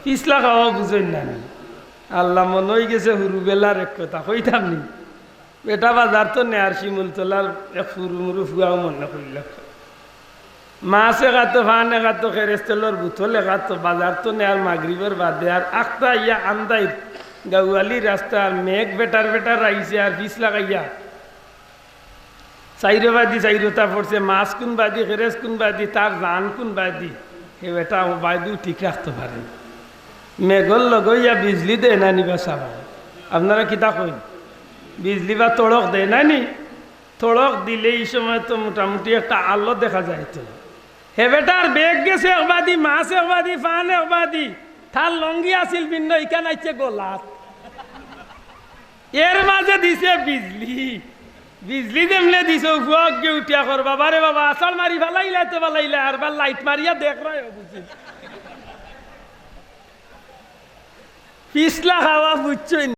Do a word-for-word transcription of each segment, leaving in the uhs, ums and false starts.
পিছলা খাওয়া বুঝইন না নি? আল্লাহ, মনো অইগেছে হুরুবেলার এক কথা, কইতাম নি? বেটা বাজার তো নেয়ার শিমুলতলার এক ফুরুমুরু ফুয়াও মনো করিল। মাছ একাতো, ফান একাতো, খেরেস্তেলর বোতল একাতো, বাজার তো নেয়ার মাগরিবর বাদে, আর আখতা আইয়া আন্দাইর গাউয়ালি রাস্তা, আর মেঘ বেটার বেটার আইছে, আর পিছলা খাইয়া চাইরোবাদি চাইরোটা পড়ছে, মাছ কুনবাদি, খেরেস কুনবাদি, তার জান কুনবাদি, হে বেটা ও বায়দিও ঠিক রাখতো পারে না। মেঘর লগে ইয়া বিজলি দেয় না নি বা সাবা? আপনারা কিতা কইন? বিজলি বা তড়ক দেয় না নি? তড়ক দিলে ই সময় তো মোটামুটি একটা আলো দেখা যাইতো। হে বেটার বেগ গেছে একবাদি, মাছ একবাদি, ফান একবাদি, তার লঙ্গি আছিল ভিন্ন, ইখান আইছে গলাত। এর মাঝে দিছে বিজলি। বিজলি যেমনে দিছে, উফুয়া অগ্গে উঠিয়া কর, "বাবা রে বাবা, আছাড় মারি ফালাইলায় তো ফালাইলায়, আরবার লাইট মারিয়া দেখরায় বুঝি।" পিছলা খাওয়া বুঝছইন।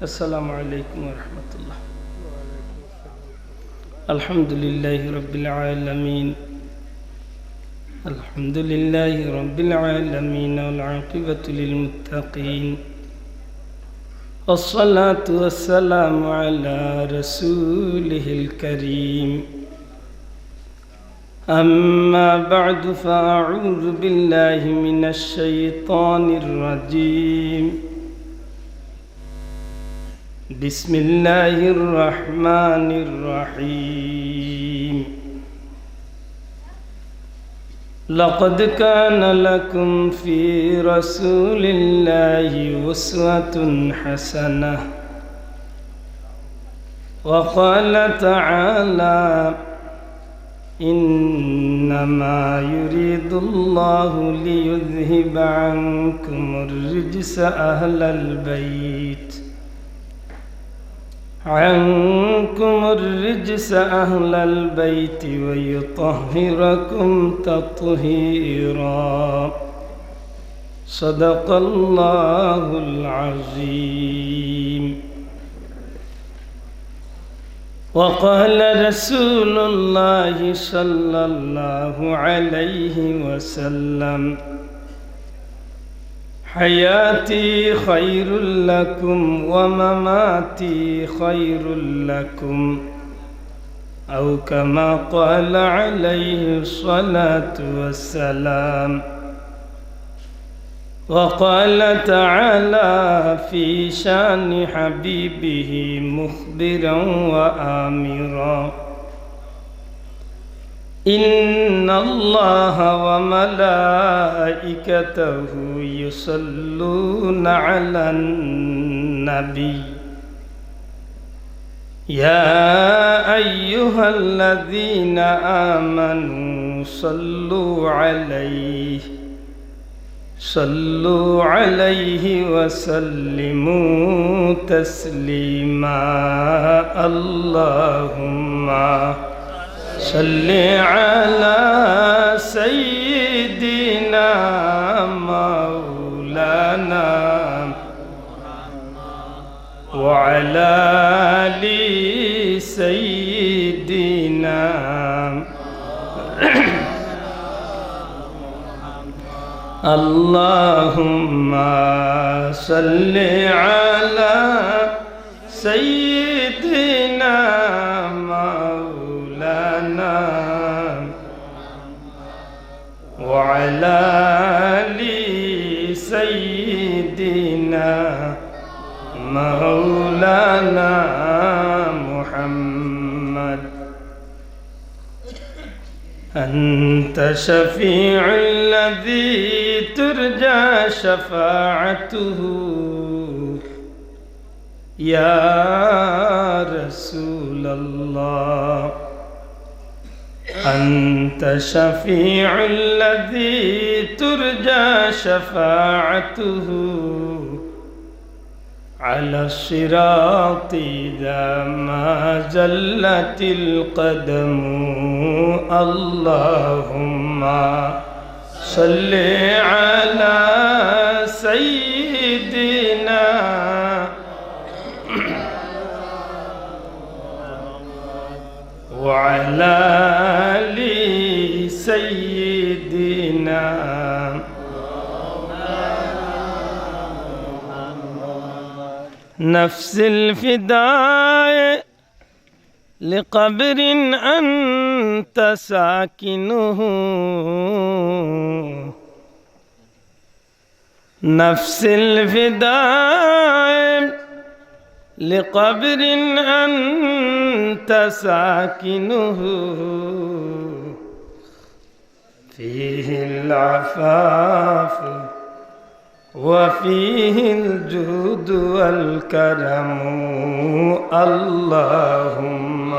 السلام عليكم ورحمة الله. الحمد لله رب العالمين. الحمد لله رب العالمين والعاقبة للمتقين. والصلاة والسلام على رسوله الكريم. أما بعد، فأعوذ بالله من الشيطان الرجيم. بسم الله الرحمن الرحيم. لقد كان لكم في رسول الله أسوة حسنة. وقال تعالى: إنما يريد الله ليذهب عنكم الرجس أهل البيت، عنكم الرجس أهل البيت ويطهركم تطهيرا. صدق الله العظيم. وقال رسول الله صلى الله عليه وسلم: حياتي خير لكم ومماتي خير لكم، أو كما قال عليه الصلاة والسلام. وقال تعالى في شان حبيبه مخبرا وآمرا: إن الله وملائكته يصلون على النبي، يا أيها الذين آمنوا صلوا عليه، صلوا عليه وسلموا تسليما. اللهم صل على سيدنا مولانا وعلى آل سيدنا. اللهم صل على سيدنا مولانا وعلى آل سيدنا مولانا محمد. أنت شفيع الذي ترجى شفاعته يا رسول الله، أنت شفيع الذي ترجى شفاعته على الصراط إذا ما زلت القدم. اللهم صل على سيدنا وعلى آل سيدنا نفس الفداء لقبر أنت ساكنه، نفس الفداء لقبر أنت ساكنه، فيه العفاف وفيه الجود والكرم. اللهم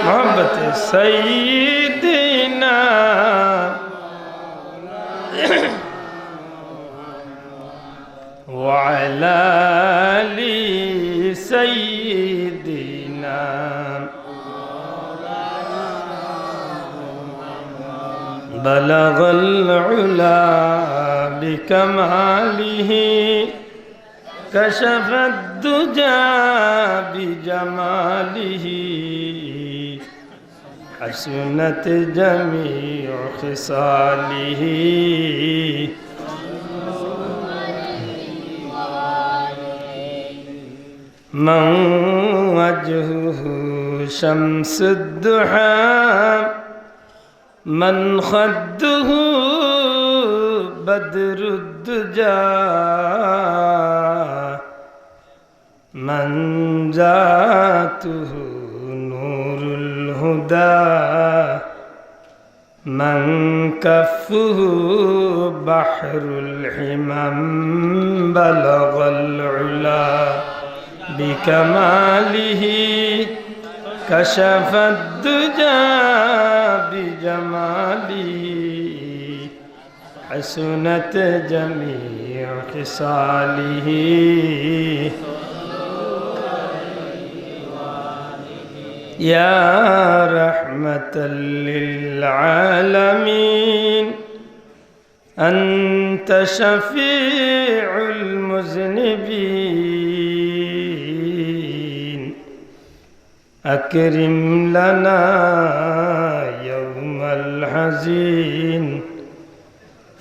محبة سيدنا وعلى آل سيدنا، بلغ العلا بكماله، كشف الدجى بجماله، حسنت جميع خصاله. من وجهه شمس الضحى، من خده بدر الدجى، من ذاته نور الهدى، من كفه بحر الحمم، بلغ العلا بكماله، كشف الدجى بجماله، حسنت جميع خصاله. يا رحمة للعالمين، أنت شفيع المذنبين، أكرم لنا يوم الحزين،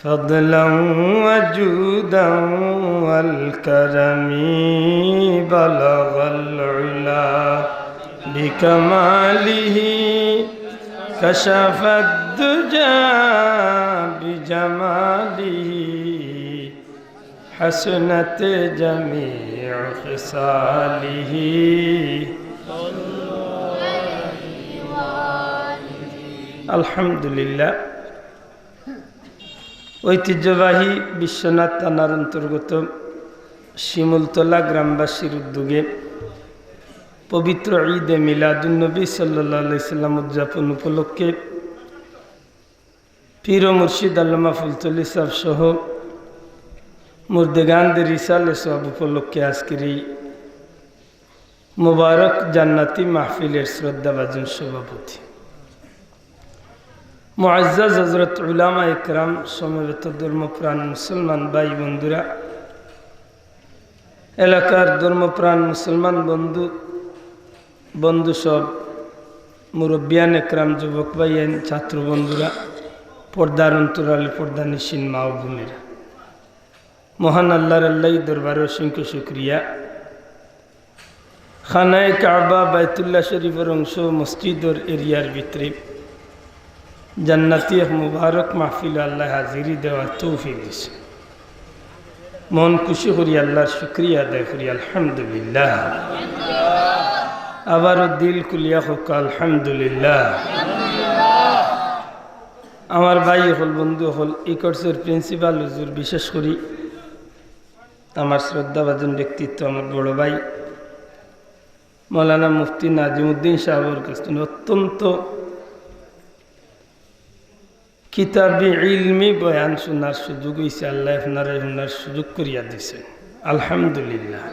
فضلا وجودا والكرم، بلغ العلا بكماله، كشف الدجى بجماله، حسنت جميع خصاله. الحمد لله। ঐতিহ্যবাহী বিশ্বনাথ থানার অন্তর্গত শিমুলতলা গ্রামবাসীর উদ্যোগে পবিত্র ঈদে মিলাদুন্নবী সাল্লাল্লাহু আলাইহি সাল্লাম উদযাপন উপলক্ষে পীর ও মুর্শিদ আল্লামা ফুলতলী সাহেব সহ মুর্দেগানদের ইসালে সওয়াব উপলক্ষে আজকের এই মোবারক জান্নাতি মাহফিলের শ্রদ্ধাভাজন সভাপতি, মুআজ্জাজ হযরত উলামা একরাম, সমবেত ধর্মপ্রাণ মুসলমান ভাই বন্ধুরা, এলাকার ধর্মপ্রাণ মুসলমান বন্ধু, বন্ধু সব, মুরব্বিয়ান একরাম, যুবক ভাইয়াইন, ছাত্র বন্ধুরা, পর্দার অন্তরালে পর্দানিশীন মা ও বোনেরা, মহান আল্লাহর আল্লাহি দরবারে অসংখ্য শুকরিয়া। খানায়ে কাবা, বাইতুল্লাহ শরীফর অংশ, মসজিদর এরিয়ার ভিতরে জান্নাতি এক মুবারক মাহফিল আল্লায় হাজিরি দেওয়ার তৌফিক দিছে। মন খুশি করি আল্লাহর শুকরিয়া আদায় করি, আলহামদুলিল্লাহ। আবারও দিল খুলিয়া কউক্কা, আলহামদুলিল্লাহ। আমার ভাই অকল, বন্ধু অকল, ই কোর্সর প্রিন্সিপাল হুজুর, বিশেষ করি আমার শ্রদ্ধাভাজন ব্যক্তিত্ব, আমার বড় ভাই মৌলানা মুফতি নাজিমুদ্দিন সাহেবর কাছ থাকি অত্যন্ত কিতাবি ইলমি বয়ান শোনার সুযোগ অইছে, আল্লায় আপনারে শোনার সুযোগ করিয়া দিছে, আলহামদুলিল্লাহ।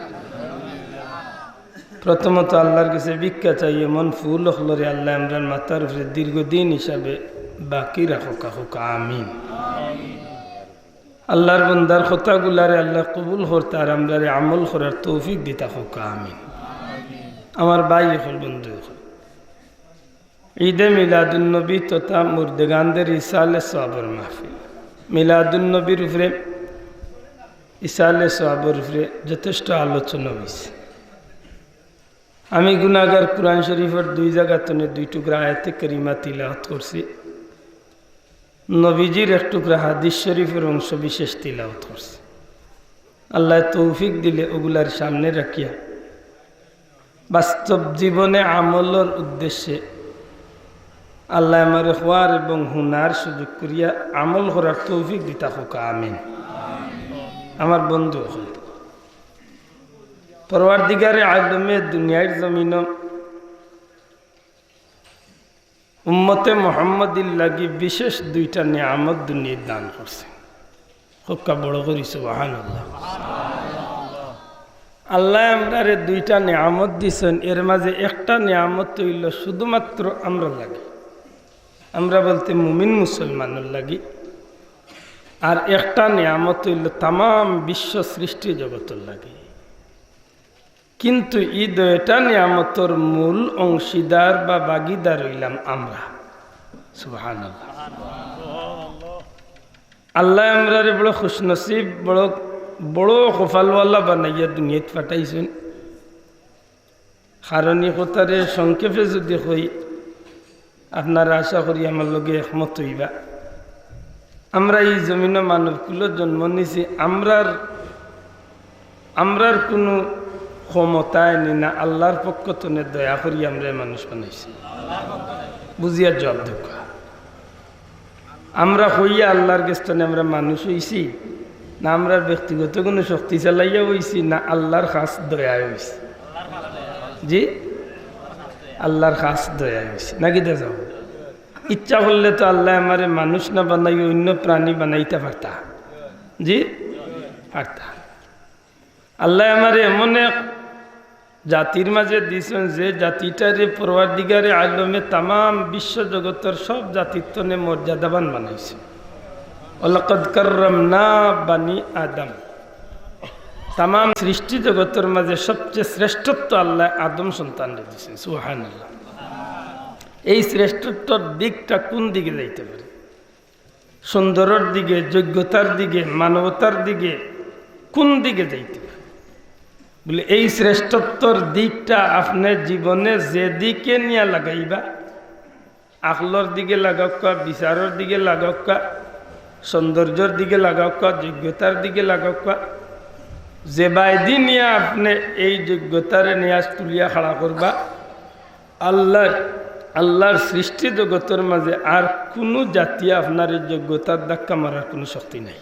প্রথমত আল্লাহর কাছে ভিক্ষা চাই, এমন ফুল অকলরে আল্লায় আমরার মাথার উপরে দীর্ঘদিন হিসাবে বাকি রাখউক্কা, কউক্কা আমিন। আল্লাহর বন্দার কথাগুলারে আল্লায় কবুল করতা আর আমরারে আমল করার তৌফিক দিতা, কউক্কা আমিন। আমার ভাই অকল, বন্ধু অকল, ঈদে মিলাদুন্নবী তথা মুর্দেগানদের ইসালে সওয়াবর মাহফিল। মিলাদুন্নবীর উপরে ইসালে সওয়াবর উপরে যথেষ্ট আলোচনা অইছে। আমি গুনাহগার, কোরআন শরীফর দুই জাগা তনে দুই টুকরা আয়াতে কারিমা তিলাওয়াত করছি। নবীজির এক টুকরা হাদিস শরীফর অংশ বিশেষ তিলাওয়াত করছি। আল্লায় তৌফিক দিলে অগুলার সামনে রাখিয়া বাস্তব জীবনে আমলর উদ্দেশ্যে আল্লায় আমারে কওয়ার এবং হুনার সুযোগ করিয়া আমল করার তৌফিক দিতা হউক, আমিন। আমার বন্ধু অকল, পরওয়ারদিগারে আলমে দুনিয়ার জমিনো উম্মতে মুহাম্মদীর লাগি বিশেষ দুইটা নিয়ামত দুনিয়াত দান করছে। হক্কা বড় করি সুবহানাল্লাহ। আল্লায় আমরারে দুইটা নিয়ামত দিছইন, এর মাঝে একটা নিয়ামত অইলো শুধুমাত্র আমরার লাগি, আমরা বলতে মুমিন মুসলমানর লাগি, আর একটা নিয়ামত অইলো তামাম বিশ্ব সৃষ্টি জগতর লাগি। কিন্তু ই দুইটা নিয়ামতর মূল অংশীদার বা ভাগীদার অইলাম আমরা। সুবহানাল্লাহ। আল্লায় আমরারে বড় খুশনসিব, বড়, বড় কপালওয়ালা বানাইয়া দুনিয়াত পাঠাইছইন। কারণ ই কথারে সংক্ষেপে যদি কই, আপনারা আশা করি আমার লগে একমত অইবা। আমরা ই জমিনো মানবকুলো জন্ম নিছি, আমরার, আমরার কুনু ক্ষমতায় নি না, আল্লার পক্ষ তনে দয়া করি আমরারে মানুষ বানাইছে। বুঝিয়া জবাব দেউক্কা। আমরা কইয়া আল্লার গেছ তনে আমরা মানুষ অইছি, না আমরার ব্যক্তিগত কুনু শক্তি চালাইয়া অইছি, না আল্লার খাছ দয়ায় অইছি? জি, আল্লার খাছ দয়ায় অইছি। নাকি দে যাও, ইচ্ছা করলে তো আল্লায় আমারে মানুষ না বানাই অইন্য প্রাণী বানাইতা পারতা। জি, পারতা। আল্লায় আমারে এমন এক জাতির মাঝে দিছইন, যে জাতিটারে পরওয়ারদিগারে আলমে তামাম বিশ্বজগতর সব জাতির তনে মর্যাদাবান বানাইছে। ওয়ালাকাদ কাররামনা বানি আদম। তামাম সৃষ্টি জগতর মাঝে সবচেয়ে শ্রেষ্ঠত্ব আল্লায় আদম সন্তানরে দিছইন। সুবহানাল্লাহ। এই শ্রেষ্ঠত্বর দিকটা কুন দিকে যাইতে পারে? সুন্দরর দিকে, যোগ্যতার দিকে, মানবতার দিকে, কুন দিকে যাইতে? বলে, এই শ্রেষ্ঠত্বর দিকটা আপনে জীবনে যেদিকে নিয়া লাগাইবা, আকলর দিকে লাগাউক্কা, বিচারর দিকে লাগাউক্কা, সৌন্দর্যর দিকে লাগাউক্কা, যোগ্যতার দিকে লাগাউক্কা, যে বায়দি নিয়া আপনে এই যোগ্যতারে নিয়া তুলিয়া খাড়া করবা, আল্লার, আল্লার সৃষ্টি জগতর মাঝে আর কুনু জাতি আপনার এই যোগ্যতার ধাক্কা মারার কুনু শক্তি নাই।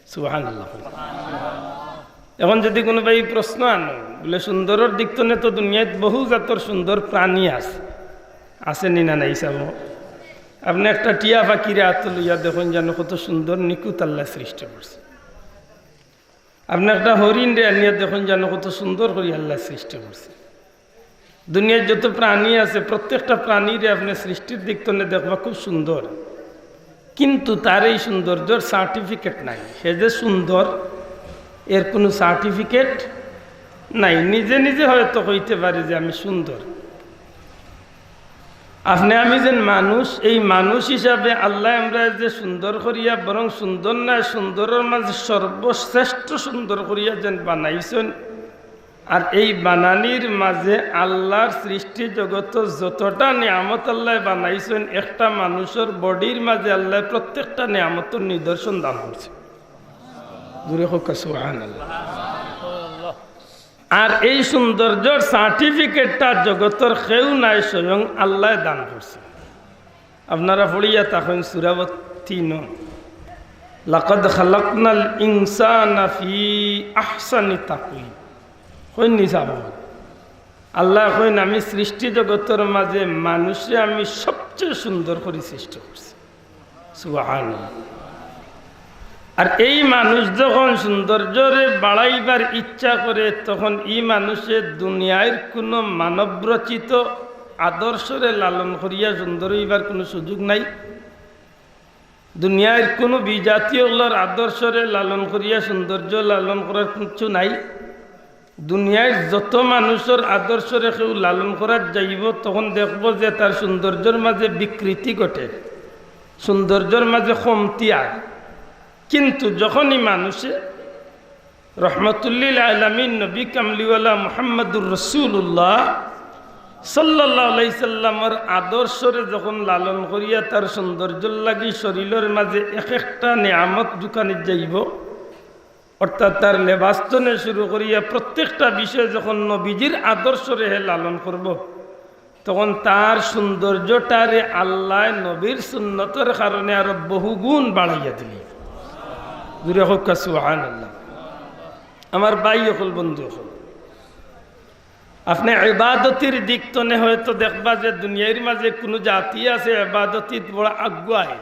সুবহানাল্লাহ। এখন যদি কুনুবায় ই প্রশ্ন আনো, বলে, সুন্দরর দিক তনে তো দুনিয়াত বহু জাতর সুন্দর প্রাণী আছে, আছে নি না নাই হিসাব? আপনে একটা টিয়া পাখিরে আতো লইয়া দেখইন জানো কত সুন্দর নিখুঁত আল্লায় সৃষ্টি করছে। আপনে একটা হরিণরে আনিয়া দেখইন জানো কত সুন্দর করি আল্লায় সৃষ্টি করছে। দুনিয়ার যত প্রাণী আছে, প্রত্যেকটা প্রাণীরে আপনে সৃষ্টির দিক তনে দেখবা খুব সুন্দর, কিন্তু তার এই সৌন্দর্যর certificate নাই। হে যে সুন্দর, এর কুনু certificate নাই। নিজে নিজে হয়তো কইতে পারে যে আমি সুন্দর। আপনে আমি যেন মানুষ, এই মানুষ হিসাবে আল্লায় আমরারে যে সুন্দর করিয়া, বরং সুন্দর নায়, সুন্দরর মাঝে সর্বশ্রেষ্ঠ সুন্দর করিয়া যেন বানাইছইন। আর এই বানানির মাঝে আল্লার সৃষ্টি জগতো যতটা নিয়ামত আল্লায় বানাইছইন, একটা মানুষর bodyর মাঝে আল্লায় প্রত্যেকটা নিয়ামতর নিদর্শন দান করছে। জোরে কউক্কা সুবহানাল্লাহ। আর এই সৌন্দর্যর certificateটা জগতর কেউ নাই, স্বয়ং আল্লায় দান করছে। আপনারা পড়িয়া থাকইন সূরা তিন, "লাকাদ খালাকনাল ইনসানা ফি আহসানি তাকওয়িম।" কইন নি সাব? আল্লায় কইন, "আমি সৃষ্টি জগতর মাঝে মানুষরে আমি সবচেয়ে সুন্দর করি সৃষ্টি করছি।" সুবহানাল্লাহ। আর এই মানুষ যখন সৌন্দর্যরে বাড়াইবার ইচ্ছা করে, তখন ই মানুষে দুনিয়ার কুনু মানবরচিত আদর্শরে লালন করিয়া সুন্দর অইবার কুনু সুযোগ নাই। দুনিয়ার কুনু বিজাতি অকলর আদর্শরে লালন করিয়া সৌন্দর্য লালন করার কিচ্ছু নাই। দুনিয়ার যত মানুষর আদর্শরে কেউ লালন করাত যাইবো, তখন দেখবো যে তার সৌন্দর্যর মাঝে বিকৃতি ঘটে, সৌন্দর্যর মাঝে কমতি আয়। কিন্তু যখনই মানুষে রহমতুল্লিল আলামিন নবী কামলিওয়ালা মুহাম্মাদুর রাসূলুল্লাহ সাল্লাল্লাহু আলাইহি সাল্লামর আদর্শরে যখন লালন করিয়া তার সৌন্দর্যর লাগি শরীলর মাঝে এক একটা নিয়ামত ঢুকানি যাইব, অর্থাৎ তার লেবাস তনে শুরু করিয়া প্রত্যেকটা বিষয়ে যখন নবীজির আদর্শরে হে লালন করব, তখন তার সৌন্দর্যটারে আল্লায় নবীর সুন্নতর কারণে আরো বহুগুণ বাড়াইয়া দিলি। জুরে কউক্কা সুবহানাল্লাহ। আমার ভাই অকল, বন্ধু অকল, আপনে ইবাদতির দিক তনে হয়তো দেখবা যে দুনিয়ার মাঝে কুনু জাতি আছে ইবাদতিত বড় আগুয়ায়।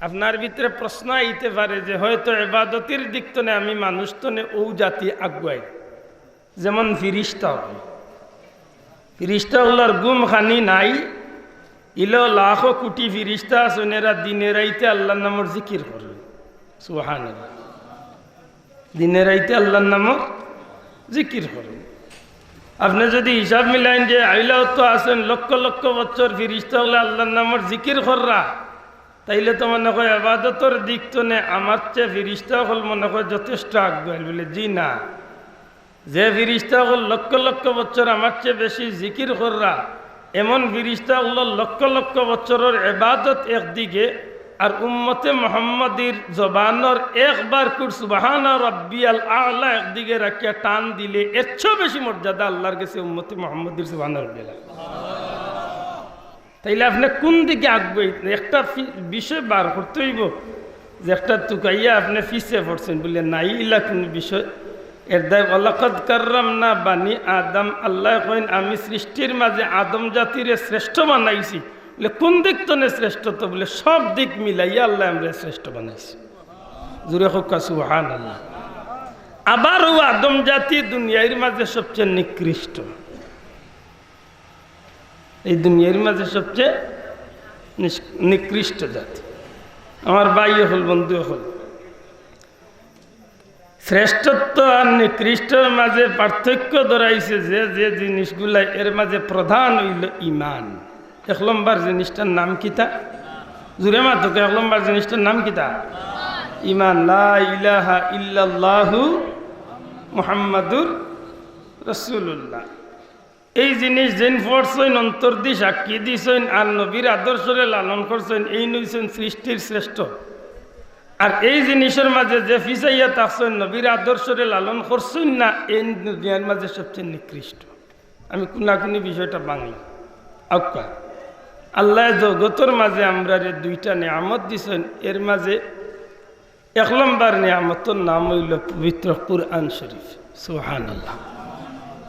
আপনার ভিতরে প্রশ্ন আইতে পারে যে হয়তো ইবাদতির দিক তনে আমি মানুষ তনে ও জাতি আগুয়ায়, যেমন ফিরিস্তা অকল। ফিরিস্তা অকলর ঘুম খানি নাই, ইলো লাখো কোটি ফিরিস্তা আছইন, এরা দিনে রাইতে আল্লাহর নামর জিকির করে। সুবহানাল্লাহ। দিনে রাইতে আল্লাহর নামর জিকির করে। আপনে যদি হিসাব মিলাইন যে আইলাও তো আছইন লক্ষ লক্ষ বছর ফিরিস্তা অকলে আল্লাহর নামর জিকির কররা, তাইলে তো মনে কয় ইবাদতর দিক তনে আমার চেয়ে ফিরিস্তা অকল মনে কয় যথেষ্ট আগুয়াইল। বলে, জি না, যে ফিরিস্তা অকল লক্ষ লক্ষ বছর আমার চেয়ে বেশি জিকির কররা, এমন ফিরিস্তা অকলর লক্ষ লক্ষ বছরর ইবাদত একদিকে, আর উম্মতে মুহাম্মদীর জবানর একবার কুর সুবহানা রাব্বিয়াল আ'লা একদিকে রাখিয়া টান দিলে এর চেয়ে বেশি মর্যাদা আল্লাহর গেছে উম্মতে মুহাম্মদীর সুবহানা রাব্বিয়াল আ'লা। তাইলে আপনে কুন দিকে আগুয়াইন? একটা ফি-, বিষয় বার করতে অইব যে একটা তুকাইয়া আপনে পিছে পড়ছইন, বলে নাই ইলা কুনু বিষয়। এর দায় ওয়ালাকাদ কাররামনা বানি আদম, আল্লায় কইন আমি সৃষ্টির মাঝে আদম জাতিরে শ্রেষ্ঠ বানাইছি। বলে কুন দিক তনে শ্রেষ্ঠ? তো বলে সব দিক মিলাইয়া আল্লায় আমরারে শ্রেষ্ঠ বানাইছে। জুরে কউক্কা সুবহানাল্লাহ। আবার ও আদম জাতি দুনিয়ার মাঝে সবচেয়ে নিকৃষ্ট। এই দুনিয়ার মাঝে সবচেয়ে নিস-, নিকৃষ্ট জাতি। আমার ভাই অকল, বন্ধু অকল, শ্রেষ্ঠত্ব আর নিকৃষ্টর মাঝে পার্থক্য ধরাইছে যে, যে জিনিসগুলা এর মাঝে প্রধান অইল ইমান। এক নম্বর জিনিসটার নাম কিতা? জুরে মাতউক্কা, এক নম্বর জিনিসটার নাম কিতা? ইমান। লা ইলাহা ইল্লাল্লাহু মুহাম্মাদুর রাসূলুল্লাহ। এই জিনিস যেইন পড়ছইন, অন্তর দি সাক্ষী দিছইন, আর নবীর আদর্শরে লালন করছইন, এইন অইছইন সৃষ্টির শ্রেষ্ঠ। আর এই জিনিসর মাঝে যে ফিছাইয়া থাকছইন, নবীর আদর্শরে লালন করছইন না, এইন দুনিয়ার মাঝে সবচেয়ে নিকৃষ্ট। আমি কুনাকুনি বিষয়টা ভাঙলাম। আউক্কা, আল্লায় জগতর মাঝে আমরারে দুইটা নিয়ামত দিছইন, এর মাঝে এক নম্বর নিয়ামতর নাম অইল পবিত্র কুরআন শরীফ। সুবহানাল্লাহ।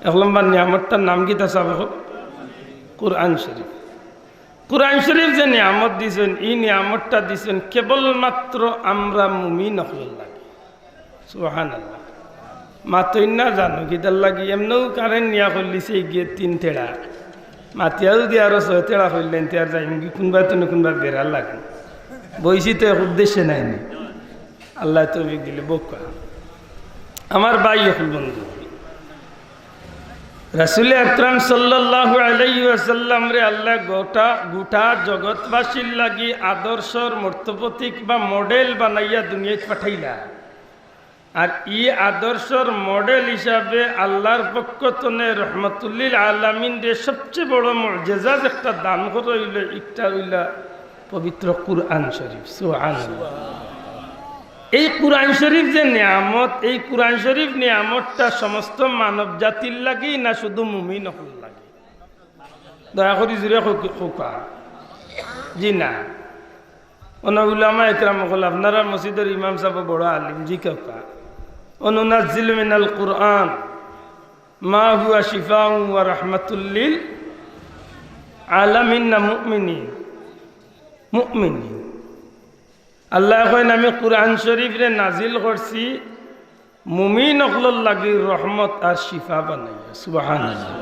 এক নম্বর নিয়ামতটার নাম কিতা সাব অকল? কুরআন শরীফ। কুরআন শরীফ যে নিয়ামত দিছইন, এই নিয়ামতটা দিছইন কেবলমাত্র আমরা মুমিন অকলর লাগি। সুবহানাল্লাহ। মাতইন না জানো কিতার লাগি? এমনেউ কারেন্ট নিয়া করলিছে গিয়ে তিন তেড়া। মাতিয়া যদি আরো ছয় তেড়া করলেন, তে আর যাইমুগি কুনবা তনে কুনবা বেড়া লাগে। বইছি তো এক উদ্দেশ্যে নাইনি। আল্লায় তৌফিক দিলে বউক্কা। আমার ভাই অকল, বন্ধু, রাসূলে আকরাম সাল্লাল্লাহু আলাইহি ওয়াসাল্লামরে আল্লায় গোটা, গোটা জগৎবাসীর লাগি আদর্শর মূর্ত প্রতীক বা মডেল বানাইয়া দুনিয়াত পাঠাইলা। আর ই আদর্শর মডেল হিসাবে আল্লাহর পক্ষ তনে রহমতুল্লিল আলামিনরে সবচেয়ে বড় মুজেজা একটা দান করা অইল, একটা অইলা পবিত্র কুরআন শরীফ। সুবহানাল্লাহ। এই কুরআন শরীফ যে নিয়ামত, এই কুরআন শরীফ নিয়ামতটা সমস্ত মানব জাতির লাগি না শুধু মুমিন অকলর লাগি? দয়া করি জুরে কউক্কা। জি না। অনো উলামা একরাম অকল, আপনারার মসজিদর ইমাম সাব বড় আলিম, জি কউক্কা। অনুনাজ্জিলু মিনাল কুরআন মা হুয়া শিফাউন ওয়া রাহমাতুল্লিল আলামিন না মুমিনিন? মুমিনিন। আল্লায় কইন, আমি কুরআন শরীফরে নাজিল করছি মুমিন অকলর লাগি রহমত আর শিফা বানাইয়া। সুবহানাল্লাহ।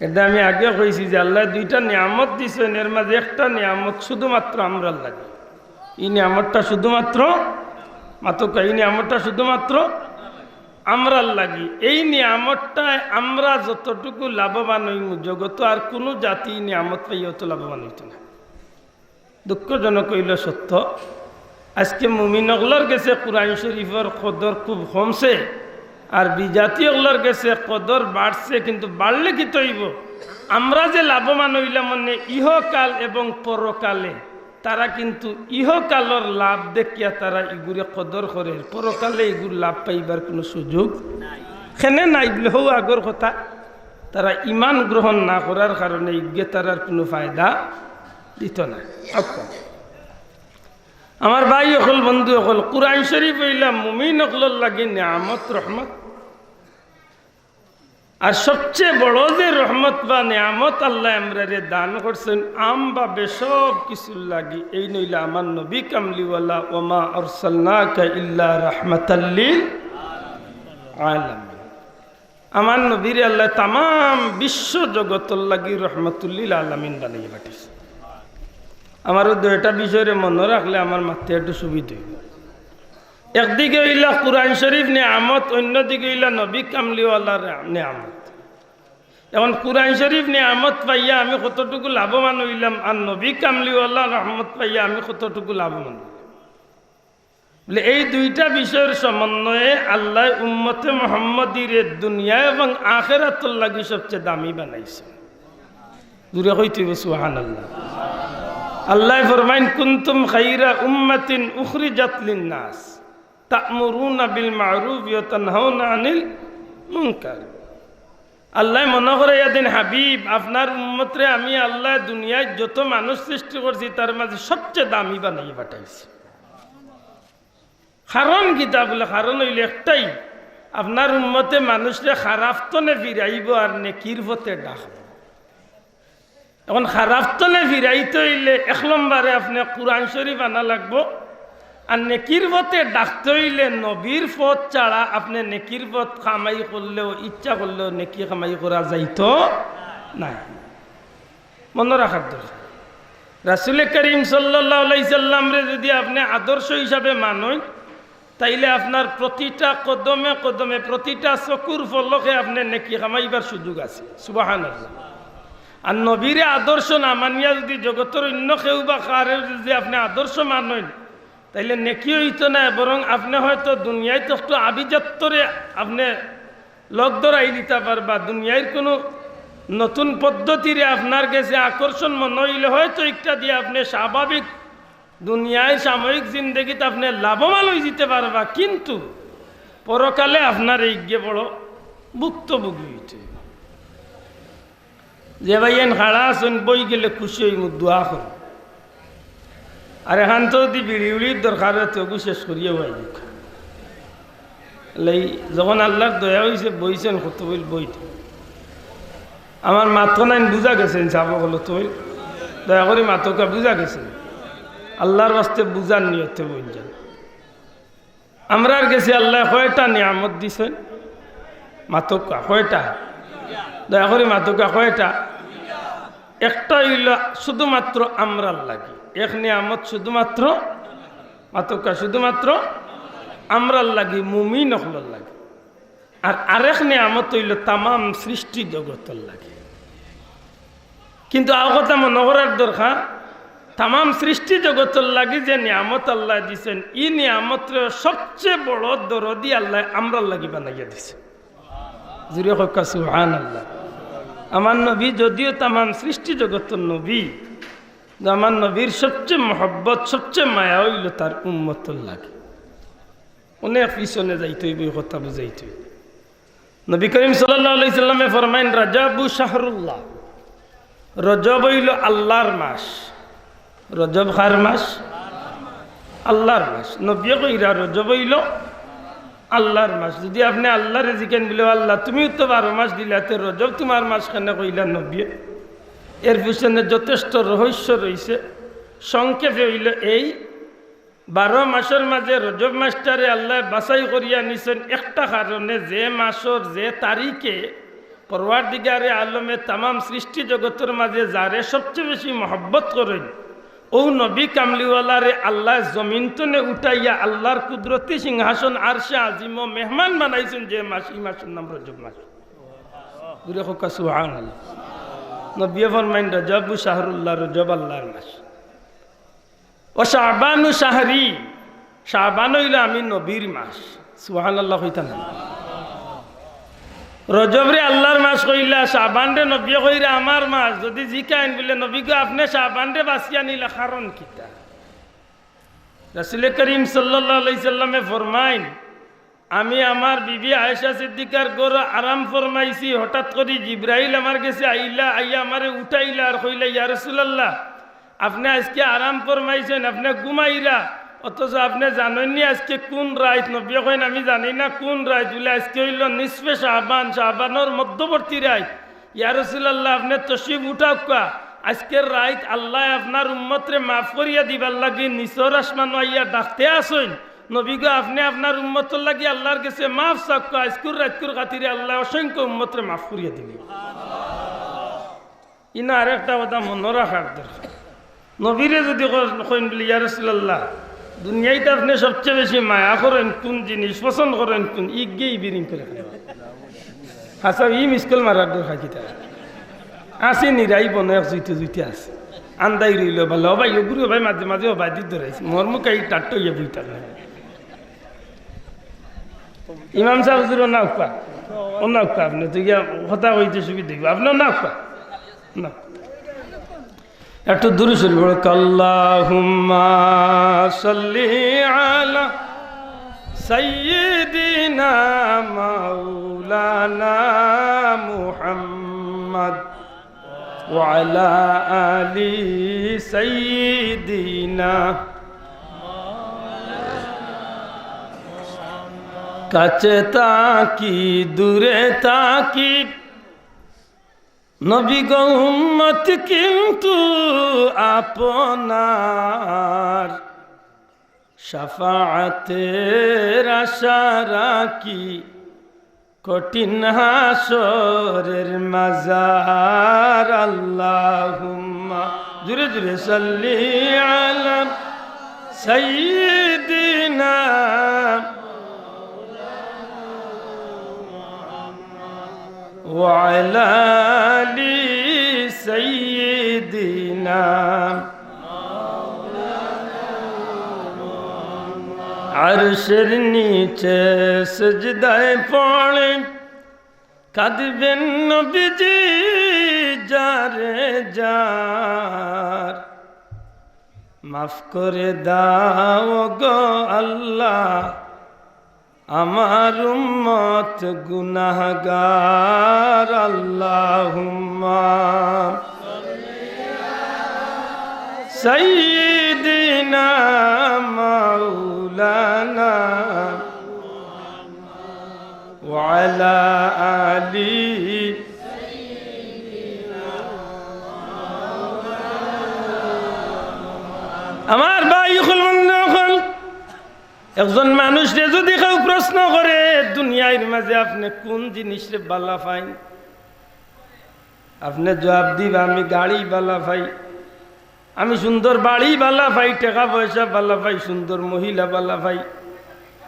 এটা আমি আগে কইছি যে আল্লায় দুইটা নিয়ামত দিছইন, এর মাঝে একটা নিয়ামত শুধুমাত্র আমরার লাগি। ই নিয়ামতটা শুধুমাত্র, মাতউক্কা, ই নিয়ামতটা শুধুমাত্র আমরার লাগি। এই নিয়ামতটায় আমরা যতটুকু লাভবান অইমু, জগতো আর কুনু জাতি ই নিয়ামত পাইয়া অত লাভবান অইতো না। দুঃখজনক অইল সত্য, আজকে মুমিন অকলর গেছে কোরআন শরীফর কদর খুব কমছে, আর বিজাতি অকলর গেছে কদর বাড়ছে। কিন্তু বাড়লে কিতা অইবো? আমরা যে লাভবান অইলাম মানে ইহকাল এবং পরকালে, তারা কিন্তু ইহকালর লাভ দেখিয়া তারা ইগুরে কদর করের, পরকালে ইগুর লাভ পাইবার কুনু সুযোগ কেনে নাই। বলে হউ আগর কথা, তারা ইমান গ্রহণ না করার কারণে ইগুয়ে তারার কুনু ফায়দা দিত না। আচ্ছা, আমার ভাই অকল, বন্ধু অকল, কোরআন শরীফ অইলা মুমিন অকলর লাগি নিয়ামত, রহমত। আর সবচেয়ে বড় যে রহমত বা নিয়ামত আল্লায় আমরারে দান করছইন আমভাবে সব কিছুর লাগি, এইন অইলা আমার নবী কামলিওয়ালা, "ওমা আরসালনাকা ইল্লা রাহমাতাল লিল আলামিন।" আমার নবীরে আল্লায় তামাম বিশ্ব জগতর লাগি রহমাতুল্লিল আলামিন বানাইয়া পাঠাইছইন। আমারও দুইটা বিষয়রে মনো রাখলে আমার মাততে একটু সুবিধা অইবো। একদিকে অইলা কোরআন শরীফ নিয়ামত, অন্যদিকে অইলা নবী কামলিওয়ালার নিয়ামত। এখন কোরআন শরীফ নিয়ামত পাইয়া আমি কতটুকু লাভবান অইলাম, আর নবী কামলিওয়ালার রহমত পাইয়া আমি কতটুকু লাভবান অইলাম। বলে, এই দুইটা বিষয়র সমন্বয়ে আল্লায় উম্মতে মুহাম্মদীরে দুনিয়া এবং আখেরাতর লাগি সবচেয়ে দামি বানাইছইন। জুরে কইতে অইবো সুবহানাল্লাহ। আল্লায় ফরমাইন, "কুনতুম খাইরা উম্মাতিন উখরিজাত লিন্নাস, তা'মুরুনা বিল মা'রুফি ওয়া তানহাউনা আনিল মুনকার।" আল্লায় মনো করাইয়া দেইন, হাবিব, আপনার উম্মতরে আমি আল্লায় দুনিয়াত যত মানুষ সৃষ্টি করছি, তার মাঝে সবচেয়ে দামি বানাইয়া পাঠাইছি। কারণ কিতা? বলে, কারণ অইলো একটাই, আপনার উম্মতে মানুষরে খারাপ তনে ফিরাইবো আর নেকির পথে ডাকবো। এখন খারাপ তনে ফিরাইতে অইলে এক নম্বরে আপনে কোরআন শরীফ আনা লাগবো, আর নেকির পথে ডাকতে অইলে নবীর পথ ছাড়া আপনে নেকির পথ কামাই করলেও, ইচ্ছা করলেও নেকি কামাই করা যাইতো নায়। মনো রাখার দরকার। রাসূলে করিম সাল্লাল্লাহু আলাইহি সাল্লামরে যুদি আপনে আদর্শ হিসাবে মানইন, তাইলে আপনার প্রতিটা কদমে কদমে, প্রতিটা চকুর পলকে আপনে নেকি কামাইবার সুযোগ আছে। সুবহানাল্লাহ। আর নবীরে আদর্শ না মানিয়া যুদি জগতর অইন্য কেউ বা কারে যুদি আপনে আদর্শ মানইন, তাইলে নেকি অইতো নায়, বরং আপনে হয়তো দুনিয়াত একটু আভিজাত্যরে আপনে লগ ধরাই দিতা পারবা। দুনিয়ার কুনু নতুন পদ্ধতিরে আপনার গেছে আকর্ষণ মনো অইলে হয়তো একটা দিয়া আপনে স্বাভাবিক দুনিয়ার সাময়িক জিন্দেগিত আপনে লাভবান অইযিতে পারবা, কিন্তু পরকালে আপনার ইগে বড় ভুক্তভোগী অইতে অইবো। যে ভাইয়াইন খাড়া আছইন, বই গেলে খুশি অইমু, দোয়া করো। আর এখান তো যদি বিড়ি উড়ির দরকার অয়, তো অগু শেষ করিয়া ওয়াই দিক। লাই, যখন আল্লাহর দয়া অইছে, বইছইন কত বইল বইতে। আমার মাতো নাইন বুঝা গেছে, সাব অকল তো বইল। দয়া করি মাতউক্কা, বুঝা গেছে। আল্লাহর ওয়াস্তে বুঝার নিয়তে বইন যান। আমরার গেছে আল্লায় কয়টা নিয়ামত দিছইন? মাতউক্কা, কয়টা? দয়া করি মাতউক্কা, কয়টা? একটা অইলো শুধুমাত্র আমরার লাগি, এক নিয়ামত শুধুমাত্র, মাতউক্কা, শুধুমাত্র আমরার লাগি, মুমিন অকলর লাগি। আর আরেক নিয়ামত অইলো তামাম সৃষ্টি জগতর লাগি। কিন্তু আরো কথা মনো করার দরকার, তামাম সৃষ্টি জগতর লাগি যে নিয়ামত আল্লায় দিছইন, ই নিয়ামতরে সবচেয়ে বড় দরদি আল্লায় আমরার লাগি বানাইয়া দিছইন। জুরে কউক্কা সুবহানাল্লাহ। আমার নবী যদিও তামাম সৃষ্টি জগতর নবী, কিন্তু আমার নবীর সবচেয়ে মহব্বত, সবচেয়ে মায়া অইলো তার উম্মতর লাগি। অনেক পিছনে যাইতে অইবো, ই কথা বুঝাইতে অইবো। নবী করিম সাল্লাল্লাহু আলাইহি সাল্লামে ফরমাইন, "রাজাবু শাহরুল্লাহ।" রজব অইলো আল্লাহর মাস। রজব কার মাস? আল্লাহর মাস। নবীয়ে কইরা রজব অইলো আল্লাহর মাস। যুদি আপনে আল্লাহরে জিকাইন, বলে, "আল্লাহ, তুমিও তো বারো মাস দিলা, তে রজব তুমার মাস কেনে কইলা নবীয়ে?" এর পিছনে যথেষ্ট রহস্য রইছে। সংক্ষেপে অইলো এই, বারো মাসর মাঝে রজব মাসটারে আল্লায় বাছাই করিয়া নিছইন একটা কারণে, যে মাসর যে তারিখে পরওয়ারদিগারে আলমে তামাম সৃষ্টি জগতর মাঝে যারে সবচেয়ে বেশি মহব্বত করইন, অউ নবী কামলিওয়ালারে আল্লায় জমিন তনে উঠাইয়া আল্লাহর কুদরতি সিংহাসন আরশে আজিমো মেহমান বানাইছইন যে মাস, ই মাসর নাম রজব মাস। জুরে কউক্কা সুবহানাল্লাহ। নবীয়ে ফরমাইন, "রাজাবু শাহরুল্লাহ", রজব আল্লাহর মাস। "ওয়া শাবানু শাহরি", শাবান অইলো আমি নবীর মাস। সুবহানাল্লাহ কইতা না? রজবরে আল্লার মাস কইলা, শাবানরে নবীয়ে কইরা আমার মাস। যুদি জিকাইন বুলে, "নবী গো, আপনে শাবানরে বাছিয়া নিলা কারণ কিতা?" রাসূলে করিম সাল্লাল্লাহু আলাইহি সাল্লামে ফরমাইন, "আমি আমার বিবি আয়েশা সিদ্দিকার ঘরো আরাম ফরমাইছি, হঠাৎ করি জিব্রাইল আমার গেছে আইলা, আইয়া আমারে উঠাইলা আর কইলা, 'ইয়া রাসূলুল্লাহ, আপনে আইজকে আরাম ফরমাইছইন, আপনে ঘুমাইরা, অথচ আপনে জানইননি আইজকে কুন রাইত?' নবীয়ে কইন, "আমি জানি না কুন রাইত।" বুলে, "আইজকে অইলো নিসফে শাবান, শাবানর মধ্যবর্তী রাইত। ইয়া রাসূলুল্লাহ, আপনে তশরিফ উঠাউক্কা, আইজকের রাইত আল্লায় আপনার উম্মতরে মাফ করিয়া দিবার লাগি নিচর আসমানো আইয়া ডাকতে আছইন। নবী গো, আপনে আপনার উম্মতর লাগি আল্লার গেছে মাফ চাউক্কা, আইজকুর রাইতকুর খাতিরে আল্লায় অসংখ্য উম্মতরে মাফ করিয়া দিবা।" ইনো আরেকটা কথা মনো রাখার দরকার। নবীরে যুদি কইন, কইন বুলে, "ইয়া রাসূলুল্লাহ, দুনিয়াইত আপনে সবচে বেশি মায়া করইন কুন জিনিস, পছন্দ করইন কুন?" ইগিয়ে বিরিং করি খাইবা। হাছা, ই মিস কল মারার দরকার কিতা? আছে নি রাই বনো এক জুইতে জুইতে আছে। আন্দাই রইলো ভালা। ও ভাই, ওগুরে ভাই মাঝে মাঝে ও ভাই দি ধরাইছে। মোর মুখ এই টাট্ট ইয়ে বই থাকে। ইমাম সাব হুজুর, অনো আউক্কা। অনো আউক্কা, আপনে তো গিয়া কথা কইতে সুবিধা অইবো। আপনে অনো আউক্কা। না। একটু দুরূদ শরিফ পড়ো। আল্লাহুম্মা সাল্লি আলা সাইয়্যিদিনা মাওলানা মুহাম্মদ ওয়া আলা আলি সাইয়্যিদিনা। কাছে থাকি দূরে থাকি নবী গো উম্মত কিন্তু আপনার, শাফাআতের আশা রাখি কঠিন হাশরের মাজার। আল্লাহুম্মা, জুরে জুরে, সাল্লি আলা সাইয়্যিদিনা ওয়া আলা আলি সাইয়্যিদিনা। আরশের নিচে সিজদায় পড়ে কাঁদবেন নবীজি যারে যার। মাফ করে দাও গো আল্লাহ, আমার উম্মত গুনাহগার। আল্লাহুম্মা সাইয়্যিদিনা মাওলানা ওয়া আলা আলি। আমার ভাই অকল, বন্ধু অকল, একজন মানুষরে যুদি কেউ প্রশ্ন করে, "দুনিয়ার মাঝে আপনে কুন জিনিসরে ভালা পাইন?" আপনে জুয়াব দিবা, "আমি গাড়ি ভালা পাই, আমি সুন্দর বাড়ি ভালা পাই, টেকা পয়সা ভালা পাই, সুন্দর মহিলা ভালা পাই,